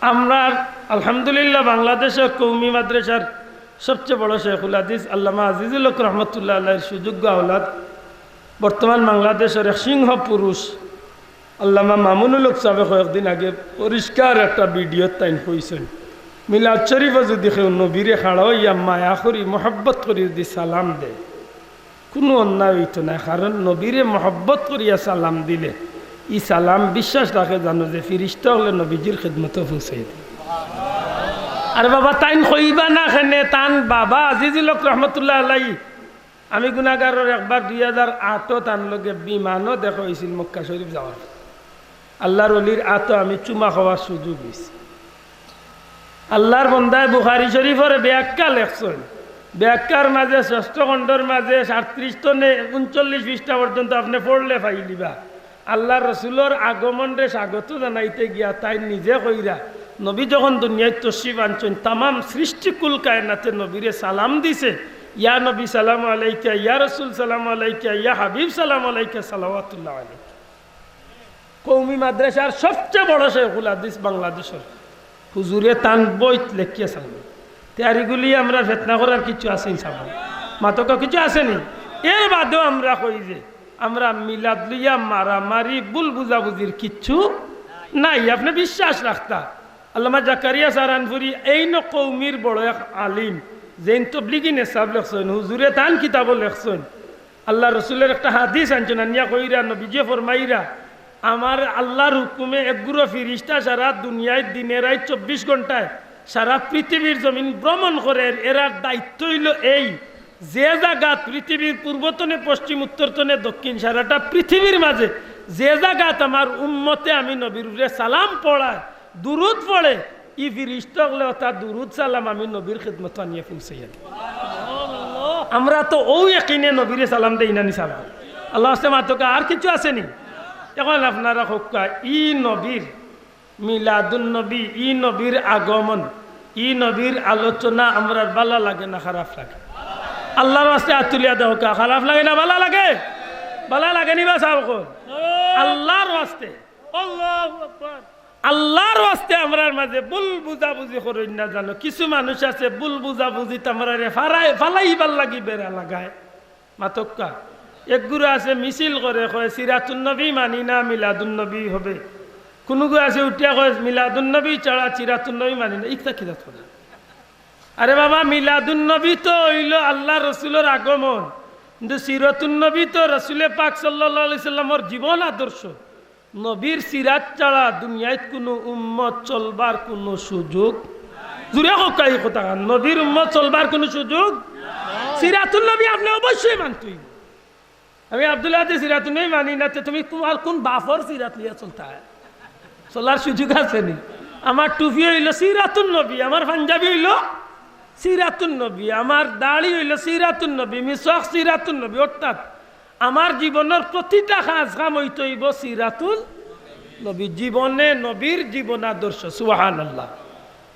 আমরার আলহামদুলিল্লাহ বাংলাদেশর কওমি মাদ্রাসার সবচে বড় শেখুল হাদিস আল্লামা আজিজুল হক রহমতুল্লাহ আলাইহির সুযোগ্য আওলাদ, বর্তমান বাংলাদেশর এক সিংহ পুরুষ আল্লামা মামুনুল হক সাবে কয়েকদিন আগে পরিষ্কার একটা ভিডিওত তাইন কইছইন, মিলাদ শরীফো যুদি কেউ নবীরে খাড়া অইয়া মায়া করি, মহব্বত করি যুদি সালাম দেয়, কুনু অন্যায় অইতো নায়, কারণ নবীরে মহব্বত করিয়া সালাম দিলে ই সালাম বিশ্বাস রাখে জানো যে ফিরিস্তা অকলে নবীজির খেদমতো পৌঁছাই দেয়। আরে বাবা, তাইন কইবা না কেনে, তান বাবা আজিজুল হক রহমতুল্লাহ আলাই, আমি গুনাগারর একবার দুই হাজার আটো তান লগে বিমানো দেখা অইছিল মক্কা শরীফ যাওয়ার। আল্লার অলির আতো আমি চুমা খাওয়ার সুযোগ অইছে। আল্লার বন্দায় বুখারী শরীফর ব্যাখ্যা লেখছইন। ব্যাখ্যার মাজে শ্রেষ্ঠ খণ্ডর মাজে সাতত্রিশ তনে ঊনচল্লিশ পৃষ্ঠা পর্যন্ত আপনে পড়লে পাইলিবা। আল্লার রসুলর আগমনরে স্বাগত জানাইতে গিয়া তাইন নিজে কইরা, নবী যখন দুনিয়াত তশরিফ আনছইন, তামাম সৃষ্টিকুল কায়নাতে নবীরে সালাম দিছে, "ইয়া নবী সালাম আলাইকা, ইয়া রসুল সালাম আলাইকা, ইয়া হাবিব সালাম আলাইকা, সালাওয়াতুল্লাহ আলাইকা।" কওমি মাদ্রাসার সবচে বড় শেখুল হাদিস বাংলাদেশর হুজুরে তান বইত লেখিয়া সালাম। তে ইগুলি আমরার ফিতনা করার কিচ্ছু আছে নি সাব? মাতকা কিচ্ছু আছে নি? এর বাদেও আমরা কই যে আমরা মিলাদ লইয়া মারামারি, ভুল বুঝাবুঝির কিচ্ছু নাই, আপনে বিশ্বাস রাখতা। আল্লামা জাকারিয়া সারানপুরি এইন কওমির বড় এক আলিম, যেইন তবলিগি নেশাব লেখছইন, হুজুরে তান কিতাবো লেখছইন, আল্লার রসুলর একটা হাদিস আনছইন, আনিয়া কইরা, নবীজিয়ে ফরমাইরা, "আমার আল্লার হুকুমে একগুরু ফিরিস্তা সারা দুনিয়াত দিনে রাইত চব্বিশ ঘন্টায় সারা পৃথিবীর জমিন ভ্রমণ করের, এরার দায়িত্ব অইলো এই, যে জাগাত পৃথিবীর পূর্ব তনে পশ্চিম, উত্তর তনে দক্ষিণ, সারাটা পৃথিবীর মাজে যে জাগাত আমার উম্মতে আমি নবীর উপরে সালাম পড়ায়, দুরুদ পড়ে, ই ফিরিস্তা অকলে অতা দুরুদ সালাম আমি নবীর খেদমতো আনিয়া পৌঁছাইয়া দেয়।" আমরা তো অউ একিনে নবীরে সালাম দেই না নি সাব? আল্লার ওয়াস্তে মাতকা, আর কিচ্ছু আছে নি? এখন আপনারা কউক্কা, ই নবীর মিলাদুন নবী, ই নবীর আগমন, ই নবীর আলোচনা আমরার বালা লাগে না খারাপ লাগে? আল্লার ওয়াস্তে আত তুলিয়া দেও কা, খারাপ লাগে না বালা লাগে? বালা লাগে নি বা সাব অকল? আল্লার ওয়াস্তে। আল্লাহু আকবার। আল্লার ওয়াস্তে আমরার মাজে ভুল বুঝাবুঝি করইন না জানো। কিছু মানুষ আছে ভুল বুঝাবুঝিত আমরারে ফালাই, ফালাইবার লাগি বেড়া লাগায়। মাতকা, একগুরু আছে মিছিল করে কয়, "সিরাতুন নবী মানি না, মিলাদুন নবী হবে।" কুনুগু আছে উঠিয়া কয়, "মিলাদুন নবী ছাড়া সিরাতুন নবী মানি না।" ইতা কিতা কথা? আরে বাবা, মিলাদুন নবী তো অইলো আল্লার রসুলর আগমন, কিন্তু সিরাতুন নবী তো রসুলে পাক সাল্লাল্লাহু আলাইহি সাল্লামর জীবন আদর্শ। নবীর সিরাত ছাড়া দুনিয়াত কুনু উম্মত চলবার কুনু সুযোগ, জুরে কউক্কা ই কথাখান, নবীর উম্মত চলবার কুনু সুযোগ? সিরাতুন নবী আপনে অবশ্যই মানতে অইবো। আমি আব্দুল আহাদে সিরাতুন নবী মানি না, তে তুমি তুমার কুন বাফর সিরাত লইয়া চলতায়? চলার সুযোগ আছে নি? আমার টুপি অইলো সিরাতুন নবী, আমার পাঞ্জাবি অইলো সিরাতুন নবী, আমার দাড়ি অইলো সিরাতুন নবী, মিসওয়াক সিরাতুন নবী, অর্থাৎ আমার জীবনর প্রতিটা কাজ কাম অইতো অইবো সিরাতুন। নবী জীবনে, নবীর জীবন আদর্শ, সুবহানাল্লাহ।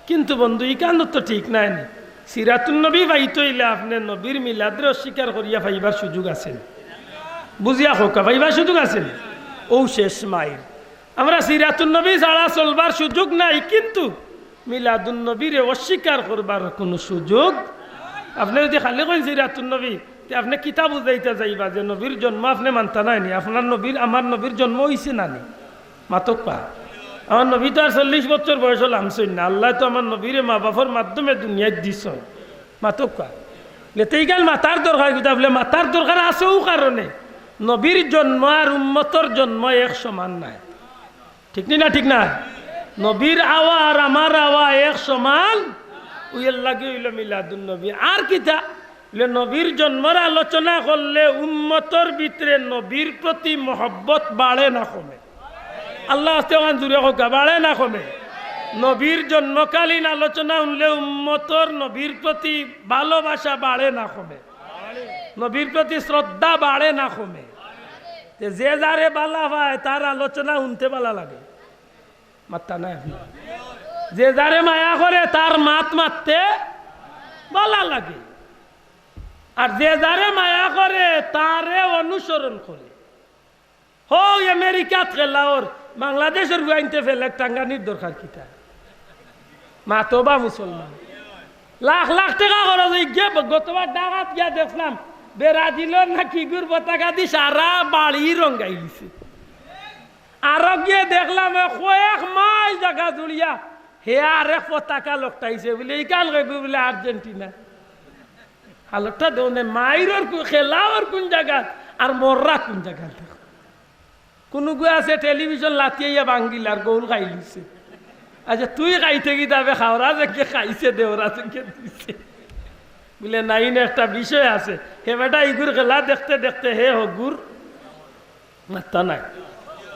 কিন্তু বন্ধু, ইখান তো ঠিক নায় নি। সিরাতুন নবী পাইতে অইলে আপনে নবীর মিলাদরে অস্বীকার করিয়া পাইবার সুযোগ আছে নি? বুঝিয়া কউক্কা, পাইবার সুযোগ আছে নি? অউ শেষ মাইল। আমরা সিরাতুন নবী ছাড়া চলবার সুযোগ নাই, কিন্তু মিলাদুন নবীরে অস্বীকার করবার কুনু সুযোগ। আপনে যুদি খালি কইন সিরাতুন নবী, তে আপনে কিতা বুঝাইতা যাইবা যে নবীর জন্ম আপনে মানতা নায় নি? আপনার নবীর, আমার নবীর জন্ম অইছে না নি? মাতউক্কা। আমার নবী তো আর চল্লিশ বছর বয়সো লামছইন না। আল্লায় তো আমার নবীরে মা-বাফর মাধ্যমে দুনিয়াত দিছইন। মাতউক্কা। তে ইখান মাতার দরকার কিতা? বুলে মাতার দরকার আছে অউ কারণে, নবীর জন্ম আর উম্মতর জন্ম এক সমান নায়। ঠিক নি না? ঠিক না? নবীর আওয়া আর আমার আওয়া এক সমান, অউ এরলাগি অইলো মিলাদুন নবী। আর কিতা? অইলো নবীর জন্মর আলোচনা করলে উম্মতর ভিতরে নবীর প্রতি মহব্বত বাড়ে না কমে? আল্লার ওয়াস্তে অখান জুরে কউক্কা, বাড়ে না কমে? নবীর জন্মকালীন আলোচনা হুনলে উম্মতর নবীর প্রতি ভালোবাসা বাড়ে না কমে? নবীর প্রতি শ্রদ্ধা বাড়ে না কমে? তে যে যারে বালা পায়, তার আলোচনা হুনতে বালা লাগে। মাতরা নায় আপনে। যে যারে মায়া করে, তার মাত মাততে বালা লাগে। আর যে যারে মায়া করে, তারে অনুসরণ করে। হউ আমেরিকাত খেলাওর, বাংলাদেশর ফুয়াইন্তে ফেলে টাঙ্গানির দরকার কিতা? মাতো বা মুসলমান। লাখ লাখ টেকা খরচ অইগিয়া, গতবার ঢাকাত গিয়া দেখলাম, ব্রাজিলর না কিগুর পতাকা দি সারা বাড়ি রঙ্গাই দিছে। আরো গিয়া দেখলাম, এ কয়েক মাইল জাগা জুড়িয়া হে আরেক পতাকা লটকাইছে, বুলে ইখান কইবো বুলে আর্জেন্টিনা। হালতটা দেখো নে, মাইরর কু-, খেলাওর কুন জাগাত, আর মররা কুন জাগাত দেখো। কুনুগু আছে টেলিভিশন লাতিয়াইয়া ভাঙ্গিল আর গোল খাইলিছে। আচ্ছা, তুই খাইতে কিতা বে, খাওরা যেগিয়ে খাইছে, দেওরা যেগিয়ে দিছে। বুলে, না, ইনো একটা বিষয় আছে। হে বেটা, ইগুর খেলা দেখতে দেখতে হে হগুর মাতরা নায়।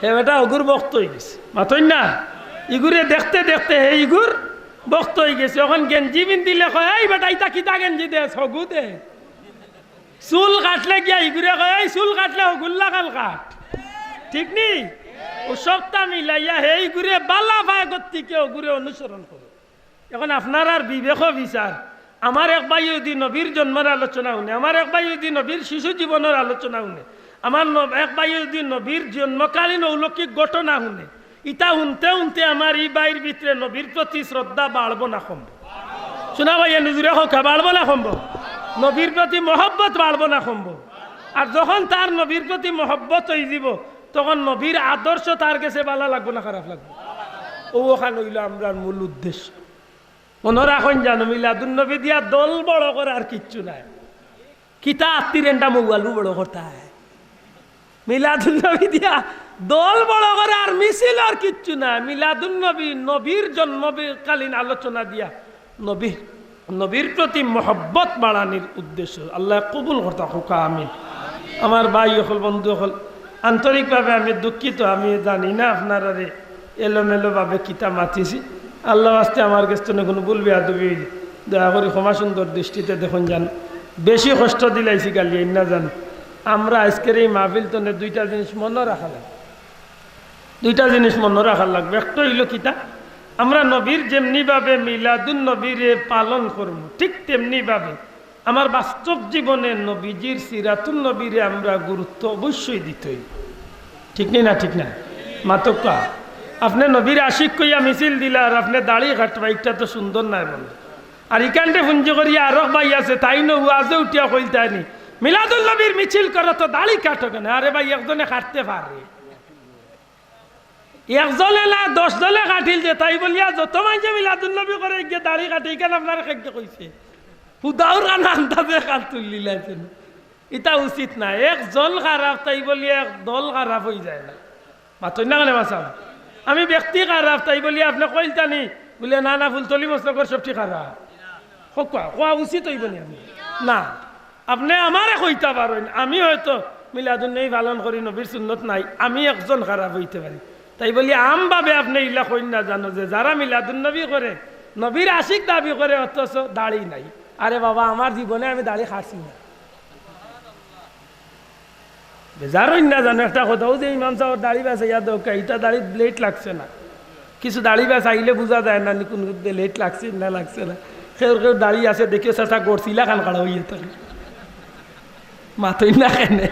হে বেটা হগুর ভক্ত অইগেছে। মাতইন না? ইগুরে দেখতে দেখতে হে ইগুর ভক্ত অইগেছে। অখন গেঞ্জি পিন্দিলে কয়, "এই বেটা, ইতা কিতা গেঞ্জি দেছ? হগু দে।" চুল কাটলে গিয়া ইগুরে কয়, "এই চুল কাটলে হগুর লাখান কাট।" ঠিক নি? অউ সবটা মিলাইয়া হে ইগুরে বালা পায় গতিকে হগুরে অনুসরণ করে। অখন আপনারার বিবেকো বিচার, আমার এক ভাইয়ে যুদি নবীর জন্মর আলোচনা হুনে, আমার এক ভাইয়ে যুদি নবীর শিশু জীবনর আলোচনা হুনে, আমার ন-, এক ভাইয়ে যুদি নবীর জন্মকালীন অলৌকিক ঘটনা হুনে, ইতা হুনতে হুনতে আমার ই ভাইর ভিতরে নবীর প্রতি শ্রদ্ধা বাড়বো না কমবো? শুনা ভাইয়া, নিজুরে কউক্কা, বাড়বো না কমবো? নবীর প্রতি মহব্বত বাড়বো না কমবো? আর যখন তার নবীর প্রতি মহব্বত অইযিবো, তখন নবীর আদর্শ তার গেছে বালা লাগবো না খারাপ লাগবো? অউ অখান অইলো আমরার মূল উদ্দেশ্য। মনো রাখইন জানো, মিলাদুন নবী দিয়া দল বড় করার কিচ্ছু নাই। কিতা আত্তির এন্ডা মৌয়ালু বড় করতা হে? মিলাদুন নবী দিয়া দল বড় করার মিছিলর কিচ্ছু নাই। মিলাদুন নবী, নবীর জন্মকালীন আলোচনা দিয়া নবী, নবীর প্রতি মহব্বত বাড়ানির উদ্দেশ্য। আল্লায় কবুল করতা কউক্কা, আমিন। আমার ভাই অকল, বন্ধু অকল, আন্তরিকভাবে আমি দুঃখিত, আমি জানি না আপনারারে এলোমেলোভাবে কিতা মাতিছি। আল্লার ওয়াস্তে আমার গেছ থনে কুনু ভুল বেয়াদবি অইলে দয়া করি ক্ষমা সুন্দর দৃষ্টিতে দেখইন জানো। বেশি কষ্ট দিলাইছি গালি, ইন্না জানো। আমরা আইজকের ই মাহফিল থনে দুইটা জিনিস মনো রাখা লাগবো। দুইটা জিনিস মনো রাখা লাগবো। একটা অইলো কিতা, আমরা নবীর যেমনিভাবে মিলাদুন নবীরে পালন করমু, ঠিক তেমনিভাবে আমার বাস্তব জীবনে নবীজির সিরাতুন নবীরে আমরা গুরুত্ব অবশ্যই দিতে অইবো। ঠিক নি না? ঠিক না? মাতউক্কা। আপনে নবীর আশিক কইয়া মিছিল দিলা আর আপনে দাড়ি কাটবা, ইটা তো সুন্দর নায় বন্ধু। আর ইখানতে পুঞ্জি করিয়া আরক ভাই আছে, তাইন ওয়াজো উঠিয়া কইলতা নি, "মিলাদুন নবীর মিছিল করো তো দাড়ি কাটো কেনে?" আরে ভাই, একজনে কাটতে পারে। একজনে না, দশ জনে কাটিল যে, তাই বলিয়া যত মাইনষে মিলাদুন নবী করে গিয়া দাড়ি কাটে, ইখান আপনারে কে কইছে? হুদাউর খান আন্দাজে খান তুলিলাইছে। ইটা উচিত না। একজন খারাপ তাই বলিয়া এক দল খারাপ অইযায় না। মাতইন না কেনে মাসাব? আমি ব্যক্তি খারাপ তাই বলিয়া আপনে কইলতা নি, বুলে, "না, না, ফুলতলি মসনগর সব ঠিক খারাপ।" কউক্কা, কওয়া উচিত অইবো নি আপনে? না। আপনে আমারে কইতা পারইন, আমি হয়তো মিলাদুন নবী পালন করি, নবীর সুন্নত নাই, আমি একজন খারাপ অইতে পারি। তাই বলিয়া আমভাবে আপনে ইলা কইন না জানো যে যারা মিলাদুন নবী করে, নবীর আশিক দাবি করে, অথচ দাড়ি নাই। আরে বাবা, আমার জীবনে আমি দাড়ি কাটছি না। বেজার অইন না জানো একটা কথা, অউ যে ইমাম সাবর দাড়ি বাছাইয়া দেউক্কা, ইটা দাড়িত blade লাগছে না। কিছু দাড়ি বাছাইলে বুঝা যায় না নি কুনু blade লাগছে না লাগছে না। কেউর কেউর দাড়ি আছে, দেখিও চাচা গরছিলা খান খাড়া অইয়া থাকে। মাতইন না কেনে?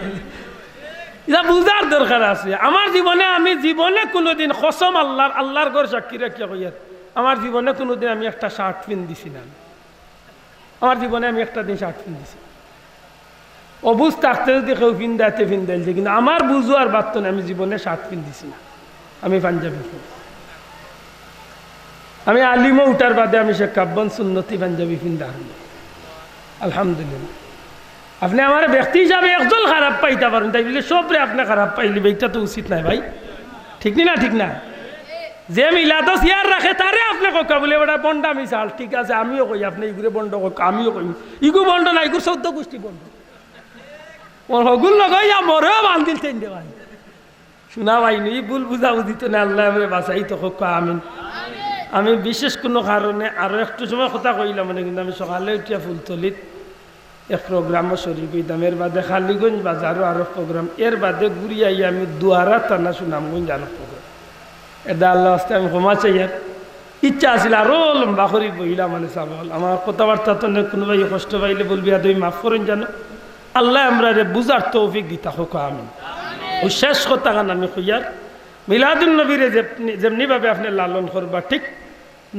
ইটা বুঝার দরকার আছে। আমার জীবনে, আমি জীবনে কুনুদিন কসম আল্লার, আল্লার ঘর সাক্ষী রাখিয়া কইয়ার, আমার জীবনে কুনুদিন আমি একটা shirt পিন্দিছি না। আমার জীবনে আমি একটা দিন shirt পিন্দিছি। অবুজ থাকতে যদি কেউ পিন্দায় তে পিন্দাইলছে, কিন্তু আমার বুঝ অওয়ার বাদ থনে আমি জীবনে shirt পিন্দিছি না, আমি পাঞ্জাবি পিন্দিছি। আমি আলিমো উঠার বাদে আমি শেখ আব্বান সুন্নতি পাঞ্জাবি পিন্দা হারমু। আলহামদুলিল্লাহ। আপনে আমারে ব্যক্তি হিসাবে একজন খারাপ পাইতা পারইন, তাই বলে সবরে আপনে খারাপ পাইলে ইটা তো উচিত নায় ভাই, ঠিক নি না? ঠিক না? যে মিলাদো চেয়ার রাখে তারে আপনে কউক্কা বুলে বেটা ভন্ডামি চাল, ঠিক আছে, আমিও কই আপনে ইগুরে ভন্ড কউক্কা, আমিও কই ইগু ভন্ড না, ইগুর চৌদ্দ গুষ্টি ভন্ড। ওর হগুর লগে ইয়া মরেও বান্ধিল তেইন দে ভাই। শুনা ভাই নি, ভুল বুঝাবুঝি তো না, আল্লায় আমরারে বাছাইতো কউক্কা আমিন। আমি বিশেষ কুনু কারণে আরো একটু সময় কথা কইলাম মানে, কিন্তু আমি সকালে উঠিয়া ফুলতলিত এক program-ও শরিক অইতাম, এর বাদে কালীগঞ্জ বাজারো আরো program, এর বাদে ঘুরিয়া আইয়া আমি দুয়ারা থানা সুনামগঞ্জ আরো program। এটা আল্লার ওয়াস্তে আমি ক্ষমা চাইয়ার। ইচ্ছা আছিল আরো লম্বা করি বইলাম মানে সাবল। আমার কথাবার্তা তো নে কুনু ভাই কষ্ট পাইলে বলবি, আদৌ মাফ করইন জানো। আল্লায় আমরারে বুঝার তৌফিক দিতা কউক্কা আমিন। অউ শেষ কথাখান আমি কইয়ার, মিলাদুন নবীরে যেমনি, যেমনি ভাবে আপনে লালন করবা, ঠিক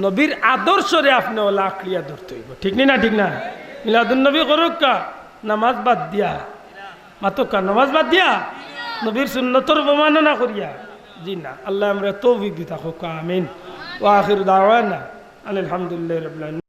নবীর আদর্শরে আপনে অলা আঁকড়িয়া ধরতে অইবো, ঠিক নি না? ঠিক না? মিলাদুন নবী করউক্কা, নামাজ বাদ দিয়া, মাতউক্কা, নামাজ বাদ দিয়া, নবীর সুন্নতর অবমাননা করিয়া, জি না। আল্লায় আমরারে তৌফিক দিতা কউক্কা আমিন। ওয়া আখিরু দাওয়ানা আনিল হামদুলিল্লাহি রাব্বিল আলামিন।